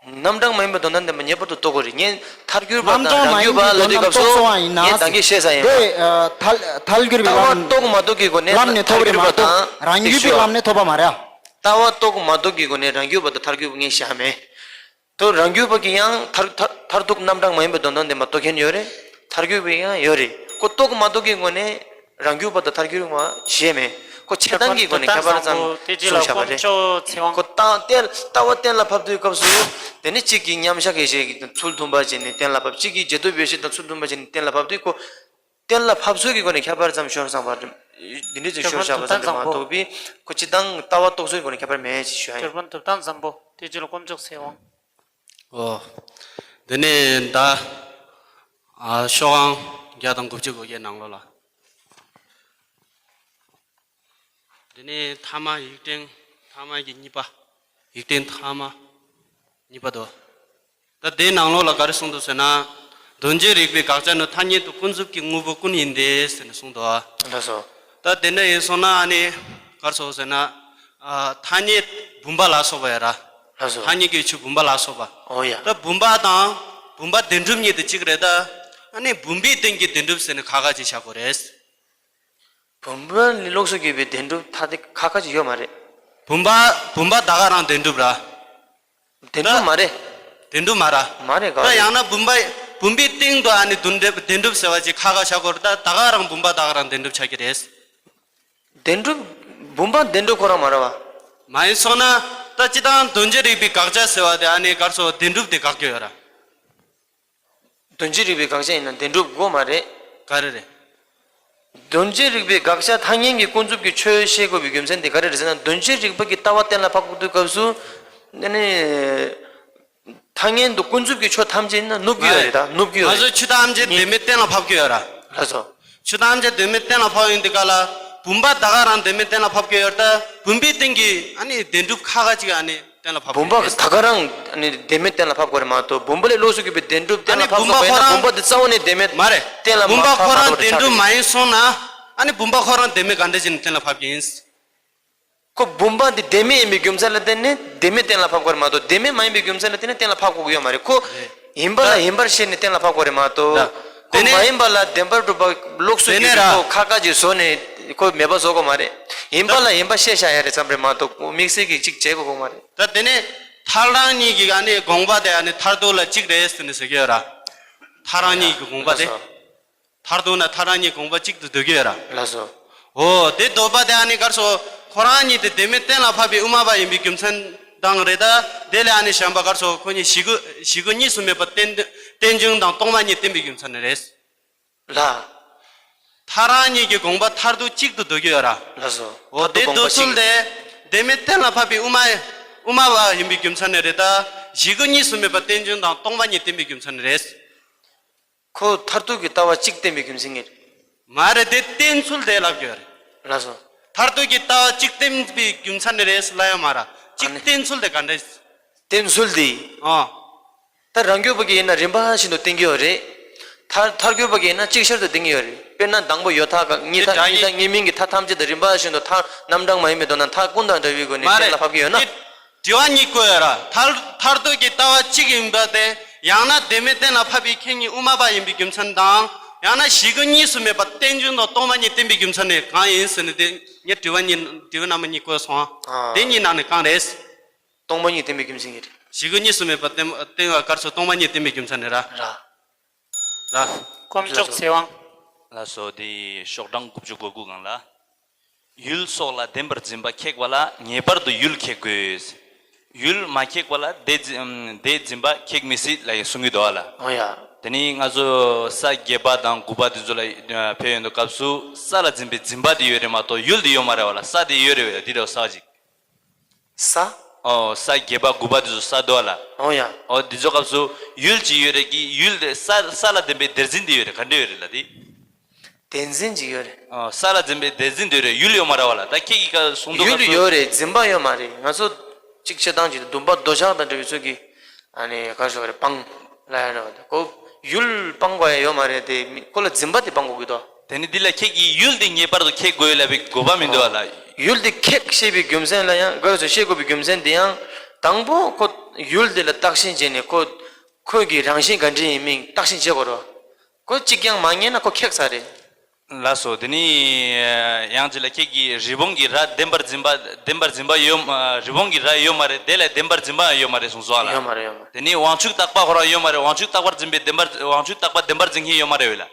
རྣམ་གྲངས་མ་ཡིན་པའི་དོན་དམ་བདེན་པ་ངེས་པར་དུ་རྟོགས་དགོས་རེད། ངས་ཐལ་འགྱུར་བ་དང་རང་རྒྱུད་པ་ལབ་དུས་སྐབས་སུ་ངས་ད་གིན་བཤད་ས་ཡིན་པ། དེ་ཨ་ཐལ་ཐལ་འགྱུར་བའི་ལམ། ལྟ་བ་རྟོགས་མ་རྟོགས་ཀྱི་སྒོ་ནས་ལམ་ནས་ཐོབ་རེད་མ་གཏོགས་རང་རྒྱུད་པའི་ལམ་ནས་ཐོབ་པ་མ་རེད། ལྟ་བ་རྟོགས་མ་རྟོགས་ཀྱི་སྒོ་ནས་རང་རྒྱུད་པ་དང་ཐལ་འགྱུར་བ་ངས་བཤད་མེད། དོ་རང་རྒྱུད་པ་གི་ཡང་མཐར་མཐར་མཐར་ཐུག་རྣམ་གྲངས་མ་ཡིན་པའི་དོན་དམ་བདེན་པ་རྟོགས་མཁན་ཡོད་རེད། ཐལ་འགྱུར་བ་ཡང་ཡོད་རེད། ཁོ་རྟོགས་མ་རྟོགས་ཀྱི་སྒོ་ནས་རང་རྒྱུད་པ་དང་ཐལ་འགྱུར་བ་ཞེས་མེད། ཁོ་ཕྱིར་བཏང་གི་སྒོ་ནས་ཁྱད་པར་ཙམ་གསུངས་བཞག་པ་རེད། ཁོ་བཏང་གཏན་ལྟ་བ་གཏན་ལ་ཕབ་དུས་སྐབས་སུ་དེ་ནི་གཅིག་གིས་མཉམ་བཞག་ཡེ་ཤེས་ཀྱི་ཚུལ་མཐུན་པ་བྱས་ནས་གཏན་ལ་ཕབ། གཅིག་གིས་རྗེས་ཐོབ་ཡེ་ཤེས་དང་ཚུལ་མཐུན་པ་བྱས་ནས་གཏན་ལ་ཕབ་དུས་ཁོ་གཏན་ལ་ཕབ་ཚུལ་གྱི་སྒོ་ནས་ཁྱད་པར་ཙམ་ཤོར་སོང་བ་འདི་འདྲ་ཅིག་ཤོར་བཞག་པ་ཙམ་དུ་མ་གཏོགས་པའི་ཁོ་སྤྱིར་བཏང་ལྟ་བ་རྟོགས་ཚུལ་སྒོ་ནས་ཁྱད་པར་མེད་ཅེས་ཞུ་ཡ་ཡིན། སྐྱོར་དཔོན་ཐུབ་བསྟན་བཟང་པོ་དེ་རྗེས་ལ་དཀོན་མཆོག་ཚེ་དབང་། ཨོ། དེ་ནས་ད། ཨ། ཤོག་ཨང་བརྒྱ་དང་དགུ་བཅུ་གོ་བརྒྱད་ནང་ལོགས་ལ། དེ་ནས་ཐ་མ་ཡིག་ཕྲེང་ཐ་མ་གི་གཉིས་པ། ཡིག་ཕྲེང་ཐ་མ་གཉིས་པ་དོ། ད་དེའི་ནང་ལོགས་ལ་ག་རེ་གསུངས་འདུག་ཟེར་ན། དོན་བྱེད་རིགས་པའི་དགག་བྱ་ནི་ཐ་སྙད་དུ་ཀུན་རྫོབ་ཀྱི་དངོས་པོ་ཀུན་ཡིན་ཏེ་ཟེར་ནས་གསུངས་འདུག་ཨ། ལགས་སོ། ད་དེ་འདྲ་ཡིན་སོང་ན་ཨ་ནི་ག་རེ་ཟེར་ན། ཨ། ཐ་སྙད་བུམ་པ་ལ་སོགས་པ་ཡོད་ར། ལགས་སོ། ཐ་སྙད་ཀྱི་ཆོས་བུམ་པ་ལ་སོགས་པ། ཨོ་ཡ། ད་བུམ་པ་དང་བུམ་པ་བདེན་གྲུབ་གཉིས་དེ་གཅིག་རེད་ད། ཨ་ནི་བུམ་པའི་སྟེང་གི་བདེན་གྲུབ་ཟེར་ནས་ཁ་ཁ་ཅིག་བཞག་དགོས་རེད། བུམ་པ་ལ་ལོགས་སུ་གྱུར་པའི་བདེན་གྲུབ་ཐ་དད་ཁ་ཁ་ཅིག་ཡོད་མ་རེད། བུམ་པ་བུམ་པ་ད་ག་རང་བདེན་གྲུབ་ར། བདེན་གྲུབ་མ་རེད། བདེན་གྲུབ་མ་ར། མ་རེད་ག་ད་རེད། ཡང་ན་བུམ་པ་བུམ་པའི་སྟེང་དུ་ཨ་ནི་བདེན་གྲུབ་བདེན་གྲུབ་ཟེར་བ་ཅིག་ཁ་ཁ་བཞག་དགོས་རེད་ད། ད་ག་རང་བུམ་པ་ད་ག་རང་བདེན་གྲུབ་ཆགས་ཀྱི་རེད། བདེན་གྲུབ། བུམ་པ་བདེན་གྲུབ་ཁོ་རང་མ་རེད་བ། མ་ཡིན་སོང་ན་ད་སྤྱིར་བཏང་དོན་བྱེད་རིགས་པའི་དགག་བྱ་ཟེར་བ་དེ་ཨ་ནི་ག་རེ་ཟེར་བདེན་གྲུབ་དེ་དགག་རྒྱུ་ཡོད་ར། དོན་བྱེད་རིགས་པའི་དགག་བྱ་ཡིན་ན་བདེན་གྲུབ་དགོས་མ་རེད། ག་རེ་རེད། དོན་བྱེད་རིགས་པའི་དགག་བྱ་ཐ་སྙད་ཀྱི་ཀུན་རྫོབ་ཀྱི་ཆོས་བཤད་དགོས་པའི་རྒྱུ་མཚན་དེ་ག་རེ་རེད་ཟེར་ན། དོན་བྱེད་རིགས་པ་གི་ལྟ་བ་གཏན་ལ་ཕབ་དགོས་དུས་སྐབས་སུ། ཨ་ནི། ཐ་སྙད་དུ་ཀུན་རྫོབ་ཀྱི་ཆོས་ཐམས་ཅད་ཡིན་ན་ནུབ་ཀྱི་ཡོད་རེད་ད། ནུབ་ཀྱི་ཡོད་རེད། ང་ཚོས་ཆོས་ཐམས་ཅད་བདེན་མེད་གཏན་ལ་ཕབ་ཀྱི་ཡོད་ར། ལགས་སོ། ཆོས་ཐམས་ཅད་བདེན་མེད་གཏན་ལ་ཕབ་ཡོང་དུས་ག་ལ། བུམ་པ་ད་ག་རང་བདེན་མེད་གཏན་ལ་ཕབ་ཀྱི་ཡོད་རེད་ད། བུམ་པའི་སྟེང་གི་ཨ་ནི་བདེན་གྲུབ་ཁ་ཁ་ཅིག་ཨ་ནི། གཏན་ལ་ཕབ་བུམ་པ་ད་ག་རང་ནི་བདེན་མེད་གཏན་ལ་ཕབ་དགོས་རེད་མ་གཏོགས། བུམ་པ་ལས་ལོགས་སུ་གྱུར་པའི་བདེན་གྲུབ་གཏན་ལ་ཕབ་དགོས་པ་ཡིན་ན། བུམ་པ་རྩ་བ་ནས་བདེན་མེད། མ་རེད། གཏན་ལ་བུམ་པ་ཁོ་རང་བདེན་གྲུབ་མ་ཡིན་སོང་ན། ཨ་ནི་བུམ་པ་ཁོ་རང་བདེན་མེད་ག་འདྲ་བྱས་ནས་གཏན་ལ་ཕབ་ཀྱི་ཡིན། ཁོ་བུམ་པ་འདི་བདེན་མེད་ཡིན་པའི་རྒྱུ་མཚན་ལ་བརྟེན་ནས་བདེན་མེད་གཏན་ལ་ཕབ་དགོས་རེད་མ་གཏོགས། བདེན་མེད་མ་ཡིན་པའི་རྒྱུ་མཚན་ལ་བརྟེན་ནས་གཏན་ལ་ཕབ་དགོས་ཀྱི་ཡོད་མ་རེད། ཁོ་ཡིན་པ་ལ་ཡིན་པར་ཤེས་ནས་གཏན་ལ་ཕབ་དགོས་རེད་མ་གཏོགས། ཁོ་མ་ཡིན་པ་ལ་བདེན་པར་གྲུབ་པ་ལོགས་སུ་གྱུར་ནས་ཁོ་ཁ་ཁ་ཅིག་བཟོ་ནས་ཁོ་མེད་པ་བཟོ་དགོས་མ་རེད། ཡིན་པ་ལ་ཡིན་པ་ཤེས་བཞག་ཡ་རེད་ཙམ་རེད་མ་གཏོགས། དམིགས་བསལ་གྱི་ཅིག་བྱེད་དགོས་དགོས་མ་རེད། ད་དེ་ནས་ཐར་རང་གཉིས་ཀྱི་ཨ་ནི་དགོངས་པ་དེ་ཨ་ནི་མཐར་ཐུག་ལ་གཅིག་རེད་ཟེར་ནས་ཟེར་གྱི་ཡོད་ར། ཐར་རང་གཉིས་ཀྱི་དགོངས་པ་དེ། ལགས་སོ། མཐར་ཐུག་ན་ཐར་རང་གཉིས་དགོངས་པ་གཅིག་ཏུ་འདོད་ཀྱི་ཡོད་ར། ལགས་སོ། འོ་དེ་འདོད་པ་དེ་ཨ་ནི་གར་སོ། ཁོ་རང་གཉིས་དེ་བདེན་མེད་གཏན་ལ་ཕབ་པའི་དབུ་མ་པ་ཡིན་པའི་རྒྱུ་མཚན་དང་རེད་ད། དེ་ལས་ཨ་ནི་གཞན་པ་གར་སོ་ཁོ་གཉིས་གཞི་དགོས་གཞི་དགོས་གཉིས་སུ་མེད་པ་རྟེན་རྟེན་འབྱུང་དང་སྟོང་པ་ཉིད་བསྟན་པའི་རྒྱུ་མཚན་ནི་རེད། ལ། ཐར་རང་གཉིས་ཀྱི་དགོངས་པ་མཐར་ཐུག་གཅིག་ཏུ་འདོད་ཀྱི་ཡོད་ར། ལགས་སོ། འོ་མཐར་ཐུག་དེ་དགོངས་པ་འདོད་ཚུལ་གཅིག་དེ་བདེན་མེད་གཏན་ལ་ཕབ་པའི་དབུ་མ་དབུ་མ་པ་ཡིན་པའི་རྒྱུ་མཚན་ནི་རེད་ད། གཞི་དགོས་གཉིས་སུ་མེད་པ་རྟེན་འབྱུང་དང་སྟོང་པ་ཉིད་བསྟན་པའི་རྒྱུ་མཚན་ནི་རེད། ཁོ་མཐར་ཐུག་གི་ལྟ་བ་གཅིག་བསྟན་པའི་རྒྱུ་མཚན་ངེས། མ་རེད་དེ་བསྟན་ཚུལ་དེ་ལབ་ཀྱི་ཡོད་རེད། ལགས་སོ། མཐར་ཐུག་གི་ལྟ་བ་གཅིག་བསྟན་པའི་རྒྱུ་མཚན་ནི་རེད་ལབ་ཡོད་མ་རེད། གཅིག་ཨ་ནི། བསྟན་ཚུལ་དེ་ག་འདྲ། བསྟན་ཚུལ་དེ། ཨ། ད་རང་རྒྱུད་པ་གི་ཡིན་ན་རིམ་པ་བཞིན་དུ་བསྟན་གྱི་ཡོད་རེད། ཐར་ཐར་རྒྱུད་པ་གི་ཡིན་ན་གཅིག་ཆར་དུ་བསྟན་གྱི་ཡོད་རེད། དཔེར་ན་དང་པོ་ཡོད་མཐའ་ག་གཉིས་མཐའ། དེ་གཉིས་མཐའ་གཉིས་མིང་གི་མཐའ་ཐམས་ཅད་དུ་རིམ་པ་བཞིན་དུ་མཐའ་རྣམ་གྲངས་མ་ཡིན་པའི་དོན་དང་མཐའ་ཀུན་དང་འདྲ་བའི་སྒོ་ནས་མ་རེད། གཏན་ལ་ཕབ་ཀྱི་ཡོད་ན། དེ་དྲི་བ་གཉིས་བཀོད་ཡོད་ར། མཐར་མཐར་ཐུག་གི་ལྟ་བ་གཅིག་ཡིན་པ་དེ། ཡང་ན་བདེན་མེད་གཏན་ལ་ཕབ་པའི་ཁྱེད་ཉིད་དབུ་མ་པ་ཡིན་པའི་རྒྱུ་མཚན་དང་། ཡང་ན་གཞི་དགོས་གཉིས་སུ་མེད་པ་རྟེན་འབྱུང་དང་སྟོང་པ་ཉིད་བསྟན་པའི་རྒྱུ་མཚན་ནི་གང་ཡིན་ཟེར་ནས་དེ་ངས་དྲི་བ་གཉིས་དྲི་བ་རྣམ་པ་གཉིས་བཀོད་སོང་ཨ། དེ་གཉིས་ནང་ནས་གང་རེད། སྟོང་པ་ཉིད་བསྟན་པའི་རྒྱུ་མཚན་གྱིས་རེད། གཞི་དགོས་གཉིས་སུ་མེད་པ་བསྟན་བསྟན་པ་གར་སོགས་སྟོང་པ་ཉིད་བསྟན་པའི་རྒྱུ་མཚན་ནི་ར། ར། ར། དཀོན་མཆོག་ཚེ་དབང་། ལགས་སོ། དེ་ཤོག་གྲངས་དགུ་བཅུ་གོ་དགུ་སྒང་ལ། ཡུལ་སོགས་ལ་བདེན་པར་འཛིན་པ་ཁེགས་པ་ལ་ངེས་པར་དུ་ཡུལ་ཁེགས་དགོས། ཡུལ་མ་ཁེགས་པ་ལ་དེ་འཛིན་དེ་འཛིན་པ་ཁེགས་མི་སྲིད་ལབ་ཡང་གསུང་གི་འདུག་ཨ་ལ། འོ་ཡ། དེ་ནི་ང་ཚོ་ས་བརྒྱད་པ་དང་དགུ་པ་དེ་ཚོ་ལ་ཕེབས་ཡོང་དུས་སྐབས་སུ་ས་ལ་འཛིན་པའི་འཛིན་པ་དེ་ཡོད་རེད་མ་གཏོགས་ཡུལ་དེ་ཡོད་མ་རེད་བ་ལ། ས་དེ་ཡོད་རེད་བས། དེ་འདྲ་བ་ས་ཅིག་ས། ཨོ་ས་བརྒྱད་པ་དགུ་པ་དེ་ཚོ་ས་འདུག་ལ། ཨོ་ཡ། ཨོ་དེ་ཚོ་སྐབས་སུ་ཡུལ་གཅིག་ཡོད་རེད་ཀྱི་ཡུལ་དེ་ས་ས་ལ་ལྡན་པའི་དེར་འཛིན་དེ་ཡོད་རེད། ག་འདྲ་ཡོད་རེད་ལ་དེ། དེར་འཛིན་གཅིག་ཡོད་རེད། ཨོ་ས་ལ་ལྡན་པའི་དེར་འཛིན་དེ་ཡོད་རེད། ཡུལ་ཡོད་མ་རེད་བ་ལ། ད་ཁྱེད་ཀྱིས་ཀ་གསུང་དུས་ཡུལ་སྐབས་སུ་ཡོད་རེད། འཛིན་པ་ཡོད་མ་རེད། ང་ཚོ་གཅིག་བྱེད་སྟངས་གཅིག་དུ་འདུན་པ་འདོད་ཆགས་དང་འབྲེལ་བའི་ཚུལ་གྱིས་ཨ་ནི་ག་ཞོག་རེད་སྤང་ལ་ཡ་རེད་བ། ད་ཁོ་ཡུལ་སྤང་དགོས་ཡ་ཡོད་མ་རེད་དེ། མི་ཁོ་ལ་འཛིན་པ་དེ་སྤང་དགོས་ཀྱི་འདུག་དེ་ནི་འདི་ལ་ཁྱེད་ཀྱིས་ཡུལ་འདི་ངེས་པར་དུ་ཁེགས་དགོས་ལབ་པའི་དགོས་པ་མི་འདུག་བ་ལ། ཡུལ་འདི་ཁེགས་ཤེས་པའི་རྒྱུ་མཚན་ལ་ཡང་ག་རེ་ཟེར་ཤེས་དགོས་པའི་རྒྱུ་མཚན་འདི་ཡང་དང་པོ་ཁོ་ཡུལ་འདི་ལ་བརྟགས་ཤིང་དཔྱད་ནས་ཁོ་ཁོ་གི་རང་བཞིན་ག་འདྲ་ཡིན་མིན་བརྟགས་ཤིང་དཔྱད་དགོས་རེད་བ། ཁོ་གཅིག་ཀྱང་མ་རྙེད་ན་ཁོ་ཁེགས་ས་རེད། ལགས་སོ། དེ་ནི་ཡང་གཅིག་ལ་ཁྱེད་ཀྱིས་རི་བོང་གི་རྭ་བདེན་པར་འཛིན་པ་བདེན་པར་འཛིན་པ་ཡོད་རི་བོང་གི་རྭ་ཡོད་མ་རེད། དེ་ལ་བདེན་པར་འཛིན་པ་ཡང་ཡོད་མ་རེད་གསུངས་སོང་ལ། ཡོད་མ་རེད། ཡོད་མ་རེད། དེ་ནི་དབང་ཕྱུག་རྟག་པ་ཁོ་རང་ཡོད་མ་རེད། དབང་ཕྱུག་རྟག་པར་འཛིན་པའི་བདེན་པར་དབང་ཕྱུག་རྟག་པ་བདེན་པར་འཛིན་མཁན་ཡོད་མ་རེད་བས་ལ།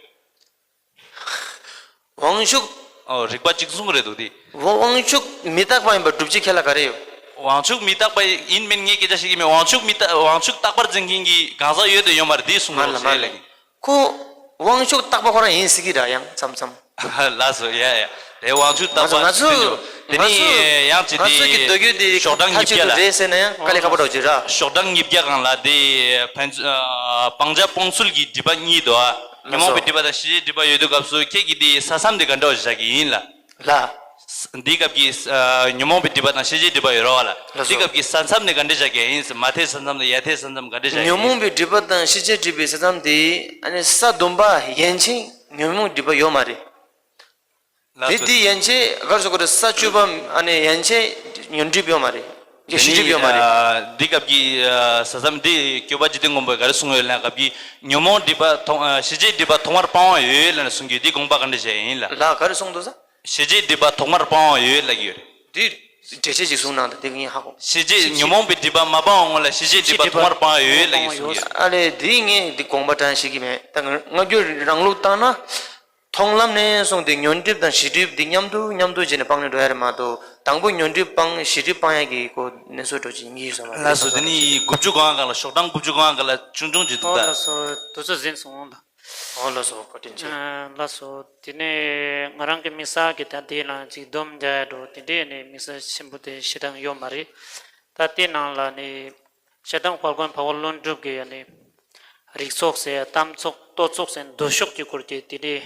དབང་ཕྱུག་ཨོ་རིགས་པ་གཅིག་གསུང་གི་རེད་འདུག་དེ། དབང་དབང་ཕྱུག་མི་རྟག་པ་ཡིན་པར་སྒྲུབ་བྱེད་ཁས་ལེན་ག་རེ་ཡོད། དབང་ཕྱུག་མི་རྟག་པ་ཡིན་མིན་ངས་སྐད་ཆ་བཤད་ཀྱི་མེད། དབང་ཕྱུག་མི་རྟག་དབང་ཕྱུག་རྟག་པར་འཛིན་མཁན་གྱི་གང་ཟག་ཡོད་དང་ཡོད་མ་རེད་དེ་གསུང་གི་རེད་ཟེར་ལབ་ཀྱི། ཁོ་དབང་ཕྱུག་རྟག་པ་ཁོ་རང་ཡིན་སྲིད་ཀྱི་ར་ཡང་མཚམས་མཚམས། ལགས་སོ་ཡ་ཡ། དེ་དབང་ཕྱུག་རྟག་པ་ང་ཚོ་ང་ཚོ་དེ་ནི་ཡང་ཅིག་ང་ཚོ་གི་འདོད་རྒྱུ་དེ་ཤོག་གྲངས་མཐའ་གཅིག་ཏུ་ཉིས་བརྒྱ་ལ། རེད་ཟེར་ན་ཡང་དཀའ་ལས་ཁག་པོ་འདྲ་བོ་ཅིག་ར། ཤོག་གྲངས་ཉིས་བརྒྱ་སྒང་ལ་དེ་ཕན་ཚུན་སྤང་བྱ་སྤོང་ཚུལ་གྱི་སྒྲིབ་པ་གཉིས་འདུག་ཨ། ཉོན་མོངས་པའི་སྒྲིབ་པ་དང་ཤེས་བྱའི་སྒྲིབ་པ་ཡོད་དུས་སྐབས་སུ་ཁྱེད་ཀྱིས་དེ་ས་མཚམས་དེ་ག་འདྲ་བ་ཞིག་བཞག་གི་ཡིན་ལ། ལ། འདིའི་སྐབས་ཀྱི་ཉོན་མོངས་པའི་སྒྲིབ་པ་དང་ཤེས་བྱའི་སྒྲིབ་པ་ཡོད་རེད་བ་ལ། ལགས་སོ། འདིའི་སྐབས་ཀྱི་ས་མཚམས་ནི་ག་འདྲ་བཞག་གི་ཡིན་ཟེར། མ་མཐའི་ས་མཚམས་དང་ཡ་མཐའི་ས་མཚམས་ག་འདྲ་བཞག་གི་ཡིན། ཉོན་མོངས་པའི་སྒྲིབ་པ་དང་ཤེས་བྱའི་སྒྲིབ་པའི་ས་མཚམས་དེ་ཨ་ནི་ས་བདུན་པ་ཡན་ཆད་ཉོན་མོངས་སྒྲིབ་པ་ཡོད་མ་རེད། ལགས་སོ། དེ་དེ་ཡན་ཆད་ག་རེ་ཟེར་དགོས་རེད། ས་བཅུ་པ་ཨ་ནི་ཡན་ཆད་ཉོན་སྒྲིབ་ཡོད་མ་རེད། དེ་ཤེས་སྒྲིབ་ཡོད་མ་རེད། ནི་འདི་སྐབས་ཀྱི་ས་མཚམས་འདི་སྐྱོབ་པ་འཇིག་རྟེན་མགོན་པོས་ག་རེ་གསུངས་ཡོད་ལབ་ན། སྐབས་ཀྱི་ཉོན་མོངས་སྒྲིབ་པ་མཐོང་ཤེས་བྱའི་སྒྲིབ་པ་མཐོང་བར་སྤང་བ་ཡོད་ལབ་ནས་གསུངས་ཀྱི། འདི་དགོངས་པ་ག་འདྲ་བཞག་ཡིན་ལ། ལ་ག་རེ་གསུངས་འདུག་ས། ཤེས་བྱའི་སྒྲིབ་པ་ཐོག་མར་སྤང་བ་ཡོད་ལབ་ཀྱི་ཡོད་རེད། འདི་འགྲེལ་བཤད་ཅིག་གསུངས་གནང་དང་། དེ་ངས་ཧ་གོ། ཤེས་བྱའི་ཉོན་མོངས་པའི་སྒྲིབ་པ་མ་སྤངས་སྔོན་ལ་ཤེས་བྱའི་སྒྲིབ་པ་ཐོག་མར་སྤང་བ་ཡོད་ལབ་ཀྱི་གསུངས་ཀྱི་ཡོད། ཨ་ལས་འདི་ངས་འདི་དགོངས་པ་དྲན་ཤེས་ཀྱི་མེད། ད་སྔ་འགྱུར་རང་ལུགས་བཏང་ན། མཐོང་ལམ་ནས་བཟུང་སྟེ་ཉོན་སྒྲིབ་དང་ཤེས་སྒྲིབ་འདི་མཉམ་དུ་མཉམ་དུ་བྱས་ནས་སྤངས་ནས་འགྲོ་ཡ་རེད་མ་གཏོགས། དང་པོ་ཉོན་སྒྲིབ་སྤང་ཤེས་སྒྲིབ་སྤང་ཡ་གི་གོ་གནས་ཚུལ་འགྲོ་ཅིག་ཡིན་གྱི་ཡོད་ས་མ་རེད། ལགས་སོ། དེ་ནི་དགུ་བཅུ་གོ་ལྔ་སྒང་ལ་ཤོག་གྲངས་དགུ་བཅུ་གོ་ལྔ་སྒང་ལ་ཆུང་ཆུང་ཅིག་འདུག་ཨོ་ད། ལགས་སོ། དུས་ཚོད་ཟིན་སོང་ད། ཨོ་ལགས་སོ། བཀའ་དྲིན་ཆེ། ཨ་ལགས་སོ། དེ་ནས་ང་རང་གི་དམིགས་བསལ་གྱི་ད་འདི་ལ་ཅིག་སྡོམ་རྒྱག་ཡ་འགྲོ་དེ་འདྲའི་ནས་དམིགས་བསལ་ཆེན་པོ་དེ་ཞེ་དྲག་ཡོད་མ་རེད། ད་དེ་ནང་ལ་ནི་ཞེ་དྲག་དཔལ་མགོན་འཕགས་པ་ཀླུ་སྒྲུབ་ཀྱི་ནི་རིགས་ཚོགས་ཟེར་ཡ་གཏམ་ཚོགས་བསྟོད་ཚོགས་ཟེར་མདོ་ཕྱོགས་ཀྱི་སྐོར་གྱི་དེ་འདྲའི་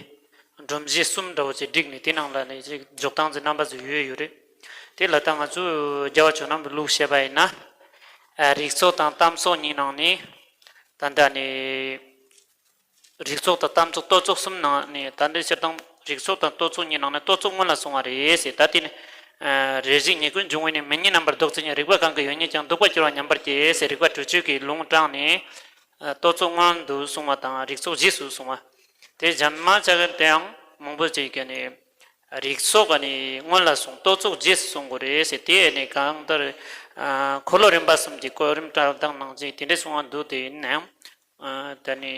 སྒྲོམ་གཞི་གསུམ་འདྲ་བོ་ཅིག་བསྒྲིགས་ནས་དེ་ནང་ལ་ནི་ཅིག་འཇོག་སྟངས་ཀྱི་རྣམ་པ་ཅིག་ཡོད་ཡོད་རེད། དེ་ལ་ད་ང་ཚོས་རྒྱལ་བ་ཇོ་ནང་གི་ལུགས་བཤད་པ་ཡིན་ན། ཨ། རིགས་ཚོགས་དང་གཏམ་ཚོགས་གཉིས་ནང་ནས། ད་ལྟ་ནས་རིགས་ཚོགས་དང་གཏམ་ཚོགས་ལྟོ་ཚོགས་གསུམ་ནང་ནས། ད་ལྟ་སྤྱིར་བཏང་རིགས་ཚོགས་དང་ལྟོ་ཚོགས་གཉིས་ནང་ནས་ལྟོ་ཚོགས་སྔོན་ལ་སོང་བ་རེད་ཟེར། ད་དེ་ནི། ཨ། རེ་ཞིག་ཉེས་ཀུན་འབྱུང་བས་ནི། མི་རྙེད་རྣམ་པར་བཟློག་ཚུལ་གཉིས། རིགས་པ་གང་གིས་ཡོད་ཉིད་ཀྱང་། བཟློག་པར་གྱུར་པ་ཉམས་པར་བྱེད་ཟེར། རིགས་པ་དྲུག་ཅུ་གི་ལུང་དྲངས་ནས། ཨ། ལྟོ་ཚོགས་སྔོན་དུ་སོང་བ་དང་རིགས་ཚོགས་རྗེས་སུ་སོང་བ། དེ་གཞན་མ་ཆ་ག་དེའང་མང་པོ་ཅིག་གིས་ནི། རིགས་ཚོགས་ནི་སྔོན་ལ་སོང་། ལྟོ་ཚོགས་རྗེས་སུ་སོང་དགོས་རེད་ཟེར། དེ་ནི་གང་ལྟར། ཨ། འཁོར་ལོ་རིམ་པ་གསུམ་གྱི་གོ་རིམ་བཀྲལ་སྟངས་ནང་བཞིན་དེ་འདྲ་སོང་བ་འདུག་དེ་ཡིན་ནའང་། ཨ། ད་ནི་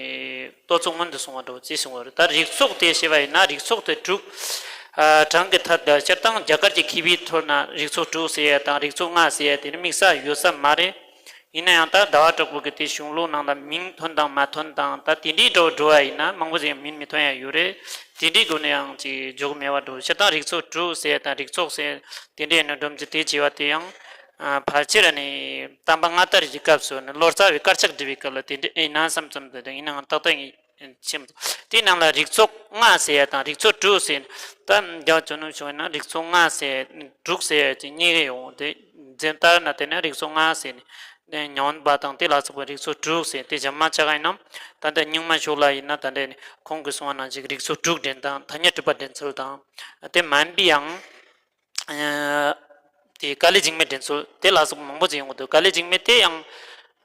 ལྟོ་ཚོགས་སྔོན་དུ་སོང་བ་འདྲ་བོ་ཅིག་བྱུང་བ་རེད། ད་རིགས་ཚོགས་དེ་བཤད་པ་ཡིན་ན་རིགས་ཚོགས་དེ་དྲུག། ཨ། གྲངས་ཀྱི་ཐད་དུ་སྤྱིར་བཏང་རྒྱ་གར་གྱི་མཁས་པའི་ཐོག་ན་རིགས་ཚོགས་དྲུག་ཟེར་ཡ་དང་རིགས་ཚོགས་ལྔ་ཟེར་ཡ་དེ་ནི་དམིགས་བསལ་ཡོད་ས་མ་རེད། ཡིན་ན་ཡང་ད་ཟླ་བ་གྲགས་པ་གི་དེ་གཞུང་ལུགས་ནང་ལ་མིང་ཐོན་དང་མ་ཐོན་དང་ད་དེ་འདྲའི་འགྲོ་འགྲོ་བ་ཡིན་ན་མང་པོ་ཞིག་མིང་མི་ཐོན་ཡ་ཡོད་རེད། དེ་འདྲའི་སྒོ་ནས་ཡང་ཅིག་འཇོག་མེད་པ་འགྲོ། སྤྱིར་བཏང་རིགས་ཚོགས་དྲུག་ཟེར་དང་རིགས་ཚོགས་ཟེར་དེ་འདྲའི་ནི་སྒྲོམ་གྱི་དེ་བྱས་པ་དེ་ཡང་། ཨ། ཕལ་ཆེར་ནི་བསྟན་པ་སྔ་དར་གྱི་སྐབས་སུ་ནི་ལོ་ཙཱ་བའི་དཀར་ཆག་འབྲི་བའི་སྐབས་ལ་དེ་འདྲ་ཡིན་ན་བསམ་བསམ་དུ་ཡིན་ནའང་ཏག་ཏག་ཡིན། ཆེན་པོ། དེའི་ནང་ལ་རིགས་ཚོགས་ལྔ་ཟེར་ཡ་དང་རིགས་ཚོགས་དྲུག་ཟེར། ད་རྒྱ་ཆོས་ནུབ་ཕྱོགས་ན་རིགས་ཚོགས་ལྔ་ཟེར་དྲུག་ཟེར་ཡ་ཅིག་རྙེད་ཀྱི་ཡོང་། དེ་འཛིན་ལྟར་ན་དེ་ནས་རིགས་ཚོགས་ལྔ་ཟེར་ནས་ཉོན་པ་དང་དེ་ལ་སོགས་པའི་རིགས་ཚོགས་དྲུག་ཟེར། དེ་གཞན་མ་ཆ་ག་ཡིན་ན་ད་ལྟ་རྙིང་མ་ཕྱོགས་ལ་ཡིན་ན་ད་ལྟ་ཁོང་གིས་གསུངས་པ་ནང་བཞིན་རིགས་ཚོགས་དྲུག་འདྲེན་དང་ཐ་སྙད་གྲུབ་པ་འདྲེན་ཚུལ་དང་། དེ་མིན་པའི་ཡང་། ཨ། དེ་ཀཱ་ལི་འཇིགས་མེད་འདྲེན་ཚུལ་དེ་ལ་སོགས་པ་མང་པོ་ཅིག་ཡོང་གི་འདུག་ཀཱ་ལི་འཇིགས་མེད་དེ་ཡང་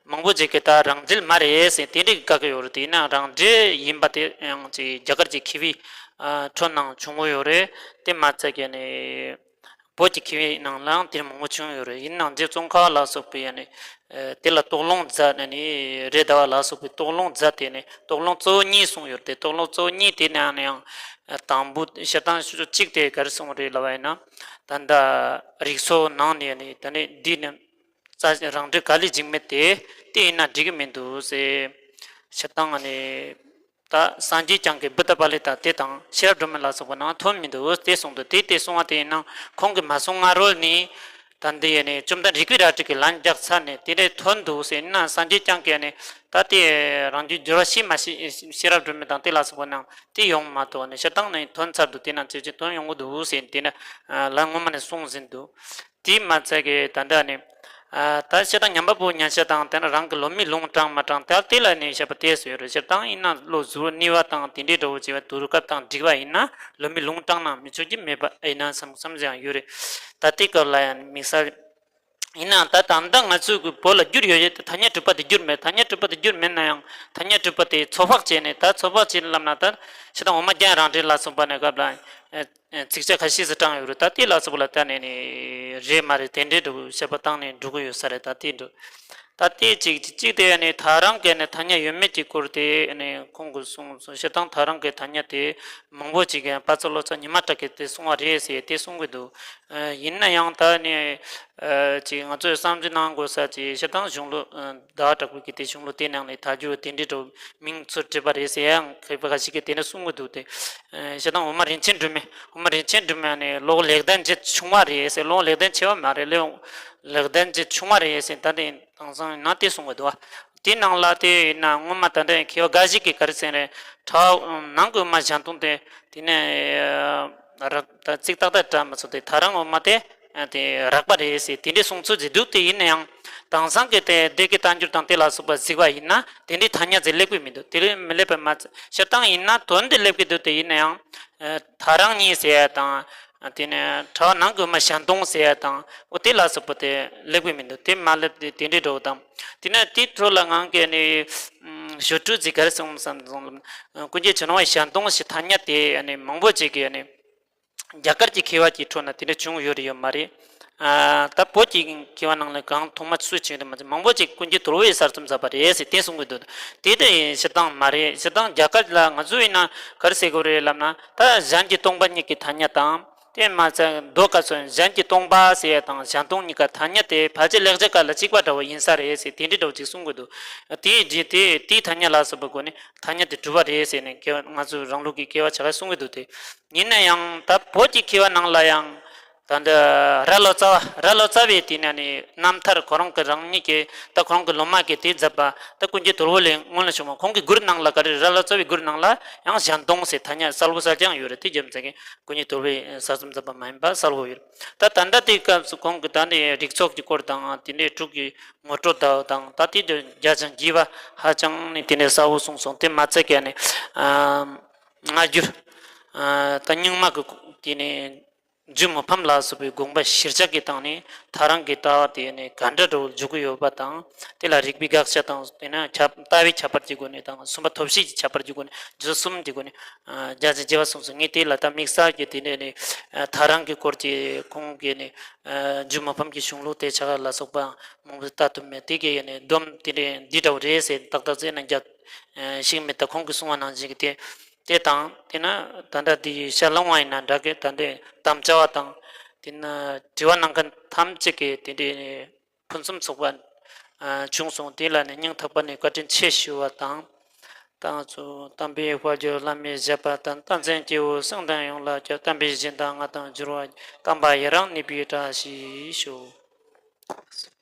མང་པོ་ཅིག་གིས་ད་རང་འགྲེལ་མ་རེད་ཟེར་དེ་འདྲའི་བཀག་གི་ཡོད་རེད། དེ་ཡིན་ན་རང་འགྲེལ་ཡིན་པ་དེ་ཡང་ཅིག་རྒྱ་གར་གྱི་མཁས་པའི། ཨ། ཁྲོད་ནང་བྱུང་གི་ཡོད་རེད། དེ་མ་ཚད་ཀྱི་ནི་བོད་ཀྱི་མཁས་པའི་ནང་ལའང་དེ་མང་པོ་བྱུང་ཡོད་རེད། ཡིན་ནའང་རྗེ་ཙོང་ཁ་པ་ལ་སོགས་པའི་ཡ་ནི། ཨ། དེ་ལ་དོགས་སློང་མཛད་ནས་ནི་རེད། ཟླ་བ་ལ་སོགས་པའི་དོགས་སློང་མཛད་དེ་ནི་དོགས་སློང་གཙོ་བོ་གཉིས་གསུངས་ཡོད་དེ། དོགས་སློང་གཙོ་བོ་གཉིས་དེ་ནང་ནས་ཡང་དང་པོ་སྤྱིར་བཏང་ཞུ་ཆོག་གཅིག་དེ་ག་རེ་གསུངས་རེད་ལབ་པ་ཡིན་ན། ད་ལྟ་རིགས་ཚོགས་ནང་ནས་ནི་ད་ནི་འདི་ནི་རྩ་རང་འགྲེལ་ཀཱ་ལི་འཇིགས་མེད་དེ་དེ་ཡིན་ན་འགྲིག་གི་མི་འདུག་ཟེར། སྤྱིར་བཏང་ནི་ད་སངས་རྒྱས་བསྐྱངས་ཀྱི་བུདྡྷ་པཱ་ལི་ཏ་དེ་དང་ཤེས་རབ་སྒྲོན་མེ་ལ་སོགས་པ་ནང་ཐོན་མི་འདུག་དེ་གསུངས་འདུག་དེ་དེ་གསུང་བ་དེ་ཡིན་ན་ཁོང་གིས་མ་གསུང་སྔ་རོལ་ནས། ད་འདི་ཡས་ནས་བཅོམ་ལྡན་རིག་པའི་རལ་གྲི་གི་ལན་རྒྱག་ཚར་ནས་དེ་འདྲའི་ཐོན་འདུག་ཟེར་ན། སངས་རྒྱས་བསྐྱངས་ཀྱིས་ནས་ད་དེ་རང་རྒྱུད་སྦྱོར་བ་ཤེས་མ་ཤེས། ཤེས་རབ་སྒྲོན་མེ་དང་དེ་ལ་སོགས་པ་རྣམས་དེ་ཡོང་མ་ཐུབ་ནས་སྤྱིར་བཏང་ནས་ཐོན་ཚར་འདུག་དེ་རྣམས་ཚོས་ཅིག་ཐོན་ཡོང་གི་འདུག་ཟེར་དེ་ནས་ལན་སྔོན་མ་ནས་གསུངས་ཟིན་འདུག་དེ་མ་ཚད་ཀྱི་ད་ལྟ་ནས་ད་སྤྱིར་བཏང་ཉམས་པ་པོ་ཉམས་བྱ་དང་དེ་ནས་རང་གི་ལོ་མའི་ལུང་དྲངས་མ་དྲངས་ད་དེ་ལ་ནས་བཤད་པ་དེ་སུ་ཡོད་རེད། སྤྱིར་བཏང་ཡིན་ན་བློ་གཟུ་བོར་གནས་པ་དང་དེ་འདྲའི་འདྲ་བོ་བྱས་པ་དུས་སྐབས་དང་འགྲིག་པ་ཡིན་ན་ལོ་མའི་ལུང་དྲངས་ན་མི་ཆོག་གི་མེད་པ་ཡིན་ན་བསམ་བསམ་ཡང་ཡོད་རེད། ད་ལྟའི་སྐབས་ལ་ཡང་དམིགས་བསལ། ཡིན་ནའང་ད་ད་ལྟ་ང་ཚོའི་གི་བོད་ལ་བསྒྱུར་ཡོད་ཡོད་དེ་ཐ་སྙད་གྲུབ་པ་དེ་བསྒྱུར་མེད། ཐ་སྙད་གྲུབ་པ་དེ་བསྒྱུར་མེད་ན་ཡང་ཐ་སྙད་གྲུབ་པ་དེ་ཚོད་དཔག་བྱས་ནས། ད་ཚོད་དཔག་བྱས་ནས་ལབ་ན་ད་ཕྱི་དང་འོ་མ་རྒྱན་རང་འགྲེལ་ལ་སོགས་པ་ནས་སྐབས་ལ་ཚིགས་བཅད་ཁ་ཤས་སུ་དྲངས་ཡོད་རེད། ད་དེ་ལ་སོགས་པ་ལ་ལྟ་ནས་ནི་རེད་མ་རེད་དེ་འདྲའི་འགྲོ་དགོས་བཤད་པ་བཏང་ནས་འགྲོ་གི་ཡོད་ས་རེད། ད་དེ་འགྲོ། ད་ལྟའི་གཅིག་གཅིག་དེ་ནི་ད་རང་གི་ནི་ཐ་སྙད་ཡོད་མེད་ཀྱི་སྐོར་དེ་ནི་ཁོང་གིས་གསུངས་སོང་། སྤྱིར་བཏང་ད་རང་གི་ཐ་སྙད་དེ་མང་པོ་ཅིག་གིས་དཔལ་ཚོགས་ལོ་ཙཱ་ཉི་མ་གྲགས་ཀྱིས་དེ་གསུངས་པ་རེད་ཟེར་དེ་གསུང་གི་འདུག་ཡིན་ན་ཡང་ད་ནི་ཅིག་ང་ཚོས་བསམ་ཚུལ་གནང་དགོས་ས་ཅིག་སྤྱིར་བཏང་གཞུང་ལུགས་ཟླ་བ་གྲགས་པའི་གི་དེ་གཞུང་ལུགས་དེ་ནང་ནས་ད་རྒྱུ་དེ་འདྲའི་འགྲོ་མིང་ཚུར་བྲིས་པ་རེད་ཟེར་ཡང་མཁས་པ་ཁ་ཤས་ཀྱིས་དེ་འདྲ་གསུང་གི་འདུག་དེ་སྤྱིར་བཏང་འོ་མ་རིན་ཆེན་སྒྲོན་མེ། འོ་མ་རིན་ཆེན་སྒྲོན་མེ་ནི་ལོ་ལེགས་ལྡན་འབྱེད་ཆུང་བ་རེད་ཟེར། ལོ་ལེགས་ལྡན་ཆེ་བ་མ་རེད། ལོ་ལེགས་ལྡན་འབྱེད་ཆུང་བ་རེད་ཟེར། ད་དེ་དེང་སང་ཡིན་ན་དེ་གསུང་གི་འདུག་བ། དེ་ནང་ལ་དེ་ཡིན་ན་སྔོན་མ་ད་ལྟ་མཁས་པ་འགའ་ཞིག་གིས་ག་རེ་ཟེར་རེད། ཁྲ་ནང་གི་འོ་མ་གཞན་སྟོང་དེ་དེ་ནས་ར་ད་ཚིག་ཏག་ཏག་འདྲ་མི་ཚོ་དེ་ད་རང་འོ་མ་དེ་དེ་རགས་པ་རེད་ཟེར་དེ་འདྲའི་གསུང་ཚུལ་ཅིག་འདུག་དེ་ཡིན་ན་ཡང་དེང་སང་གི་དེ་སྡེ་དགེ་བསྟན་འགྱུར་དང་དེ་ལ་སོགས་པ་གཟིགས་པ་ཡིན་ན་དེ་འདྲའི་ཐ་སྙད་ཅིག་སླེབས་ཀྱི་མི་འདུག་དེ་རིང་མི་སླེབས་པ་མ་ཚད་སྤྱིར་བཏང་ཡིན་ན་དོན་དེ་སླེབས་ཀྱི་འདུག་དེ་ཡིན་ན་ཡང་ད་རང་ཉིད་ཟེར་ཡ་དང་། དེ་ནས་ཁྲ་ནང་གི་འོ་མ་གཞན་སྟོང་ཟེར་ཡ་དང་འོ་དེ་ལ་སོགས་པ་དེ་སླེབས་ཀྱི་མི་འདུག་དེ་མ་སླེབས་དེ་དེ་འདྲའི་འགྲོ་དང་། དེ་ནས་དེའི་འཕྲོ་ལ་ངང་གིས་ནི་ཞོར་དྲུག་ཅིག་ག་རེ་གསུངས་བསམ་སོང་ལབ་ན། ཀུན་མཁྱེན་ཇོ་ནང་པ་གཞན་སྟོང་ཞེས་ཐ་སྙད་དེ་ནི་མང་པོ་ཅིག་གིས་ནི་རྒྱ་གར་གྱི་མཁས་པ་གྱི་ཁྲོད་ན་དེ་འདྲ་བྱུང་ཡོད་རེད་ཡོད་མ་རེད། ཨ་ད་བོད་ཀྱི་མཁས་པ་ནང་ལ་གང་ཐོག་མ་སུ་བྱུང་རེད་མ་ཚད་མང་པོ་ཅིག་ཀུན་མཁྱེན་དོལ་པོས་གསར་རྩོམ་མཛད་པ་རེད་ཟེར་དེ་གསུང་གི་འདུག་དེ་དེ་སྤྱིར་བཏང་མ་རེད། སྤྱིར་བཏང་རྒྱ་གར་ལ་ང་ཚོ་ཡིན་ན་ག་རེ་ཟེར་དགོས་རེད་ལབ་ན་ད་གཞན་གྱི་སྟོང་པ་ཉིད་ཀྱི་ཐ་སྙད་དང་། དེ་མ་ཚད་མདོ་སྐབས་སུ་གཞན་གྱི་སྟོང་པ་ཟེར་ཡ་དང་གཞན་སྟོང་གཉིས་ཀ་ཐ་སྙད་དེ་ཕལ་ཆེར་ལེགས་སྦྱར་སྐད་ལ་གཅིག་པ་འདྲ་བོ་ཡིན་ས་རེད་ཟེར་དེ་འདྲའི་འདྲ་བོ་ཅིག་གསུང་གི་འདུག་དེའི་རྗེས་དེ་དེའི་ཐ་སྙད་ལ་སོགས་པའི་སྒོ་ནས་ཐ་སྙད་དེ་གྲུབ་པ་རེད་ཟེར་ནས་མཁས་པ་ང་ཚོའི་རང་ལུགས་ཀྱི་མཁས་པ་ཆ་ག་གསུང་གི་འདུག་དེ་ཡིན་ན་ཡང་ད་བོད་ཀྱི་མཁས་པ་ནང་ལ་ཡང་ ད་འདི་རྭ་ལོ་ཙཱ་བ། རྭ་ལོ་ཙཱ་བའི་དེ་ནས་ནི་རྣམ་ཐར་ཁོ་རང་གི་རང་ཉིད་ཀྱི་ད་ཁོ་རང་གི་སློབ་མ་གིས་དེ་མཛད་པ་ད་ཀུན་མཁྱེན་དོལ་པོ་ལས་སྔོན་ལ་བྱུང་བ། ཁོང་གི་མགུར་ནང་ལ་ག་རེ། རྭ་ལོ་ཙཱ་བའི་མགུར་ནང་ལ་ཡང་གཞན་སྟོང་ཟེར་ཐ་སྙད་གསལ་པོ་གསལ་རྐྱང་ཡོད་རེད། དེ་རྒྱུ་མཚན་གྱིས་ཀུན་མཁྱེན་དོལ་པོས་གསར་རྩོམ་མཛད་པ་མ་ཡིན་པ་གསལ་པོ་ཡོད་རེད། ད་ད་ལྟ་དེའི་སྐབས་སུ་ཁོང་གིས་ད་ནི་རིགས་ཚོགས་ཀྱི་སྐོར་དང་དེ་འདྲའི་དྲུག་གི་ངོ་སྤྲོད་དང་དང་ད་དེ་དུ་རྒྱ་ཅན་རྒྱས་པ་ཧ་ཅང་ནི་དེ་ནས་གསལ་པོ་གསུངས་སོང་། དེ་མ་ཚད་ཀྱི་ནི་ཨ་སྔ་འགྱུར་ཨ་ད་རྙིང་མ་གི་དེ་ནས་རྒྱུད་མི་ཕམ་ལ་སོགས་པའི་དགོངས་པ་གཞིར་བཞག་གི་སྟེང་ནས་ཐལ་རང་གི་ལྟ་བ་དེ་ནི་ག་འདྲ་འདྲ་བོ་འཇོག་གི་ཡོད་པ་དང་། དེ་ལ་རིགས་པའི་དགག་བྱ་དང་། དེ་ན་ཁྱབ་ལྟ་བའི་ཁྱད་པར་གྱི་སྒོ་ནས་དང་། གསུམ་པ་ཐོབ་བྱེད་ཀྱི་ཁྱད་པར་གྱི་སྒོ་ནས། རྒྱུད་གསུམ་གྱི་སྒོ་ནས་ཨ་རྒྱ་ཆེན་རྒྱས་པ་གསུངས་སོང་། ངས་དེ་ལ་ད་དམིགས་བསལ་གྱི་དེ་འདྲ་ནི་ཨ་ཐལ་རང་གི་སྐོར་གྱི་ཁོང་གི་ནི་ཨ་རྒྱུད་མི་ཕམ་གྱི་གཞུང་ལུགས་དེ་ཆ་ག་ལ་སོགས་པ་མང་པོ་ལྟ་ཐུབ་མེད། དེ་གའི་ནི་སྡོམ་དེ་འདྲ་འདི་འདྲ་བོ་རེད་ཟེར་ཏག་ཏག་ཟེར་ན་རྒྱ་ཨ་ཞིག་མེད། ད་ཁོང་གིས་གསུངས་པ་ནང་བཞིན་གྱི་དེ། དེ་དང་དེ་ན་ད་ལྟ་དེའི་ཤར་ལུང་བ་ཡིན་ན་འདྲ་གི། ད་ལྟའི་དམ་བཅའ་བ་དང་། དེ་ན་དྲི་བ་གནང་མཁན་ཐམས་ཅད་ཀྱིས་དེ་འདྲའི་ཕུན་སུམ་ཚོགས་པ་ཨ་བྱུང་སོང་། དེ་ལ་ནི་སྙིང་ཐག་པ་ནས་བཀའ་དྲིན་ཆེ་ཞུ་བ་དང་། ད་ང་ཚོ་དམ་པའི་དཔལ་གྱུར་བླ་མའི་བཞད་པ་དང་། བསྟན་འཛིན་སྐྱེས་བུ་གསུང་ལྡན་ཡོངས་ལ་སྐྱབས། བསྟན་པའི་སྦྱིན་བདག་ང་དང་འབྱོར་བ། བསྟན་པ་ཡི་རང་ནུས་པའི་བཀྲ་ཤིས་ཤོག།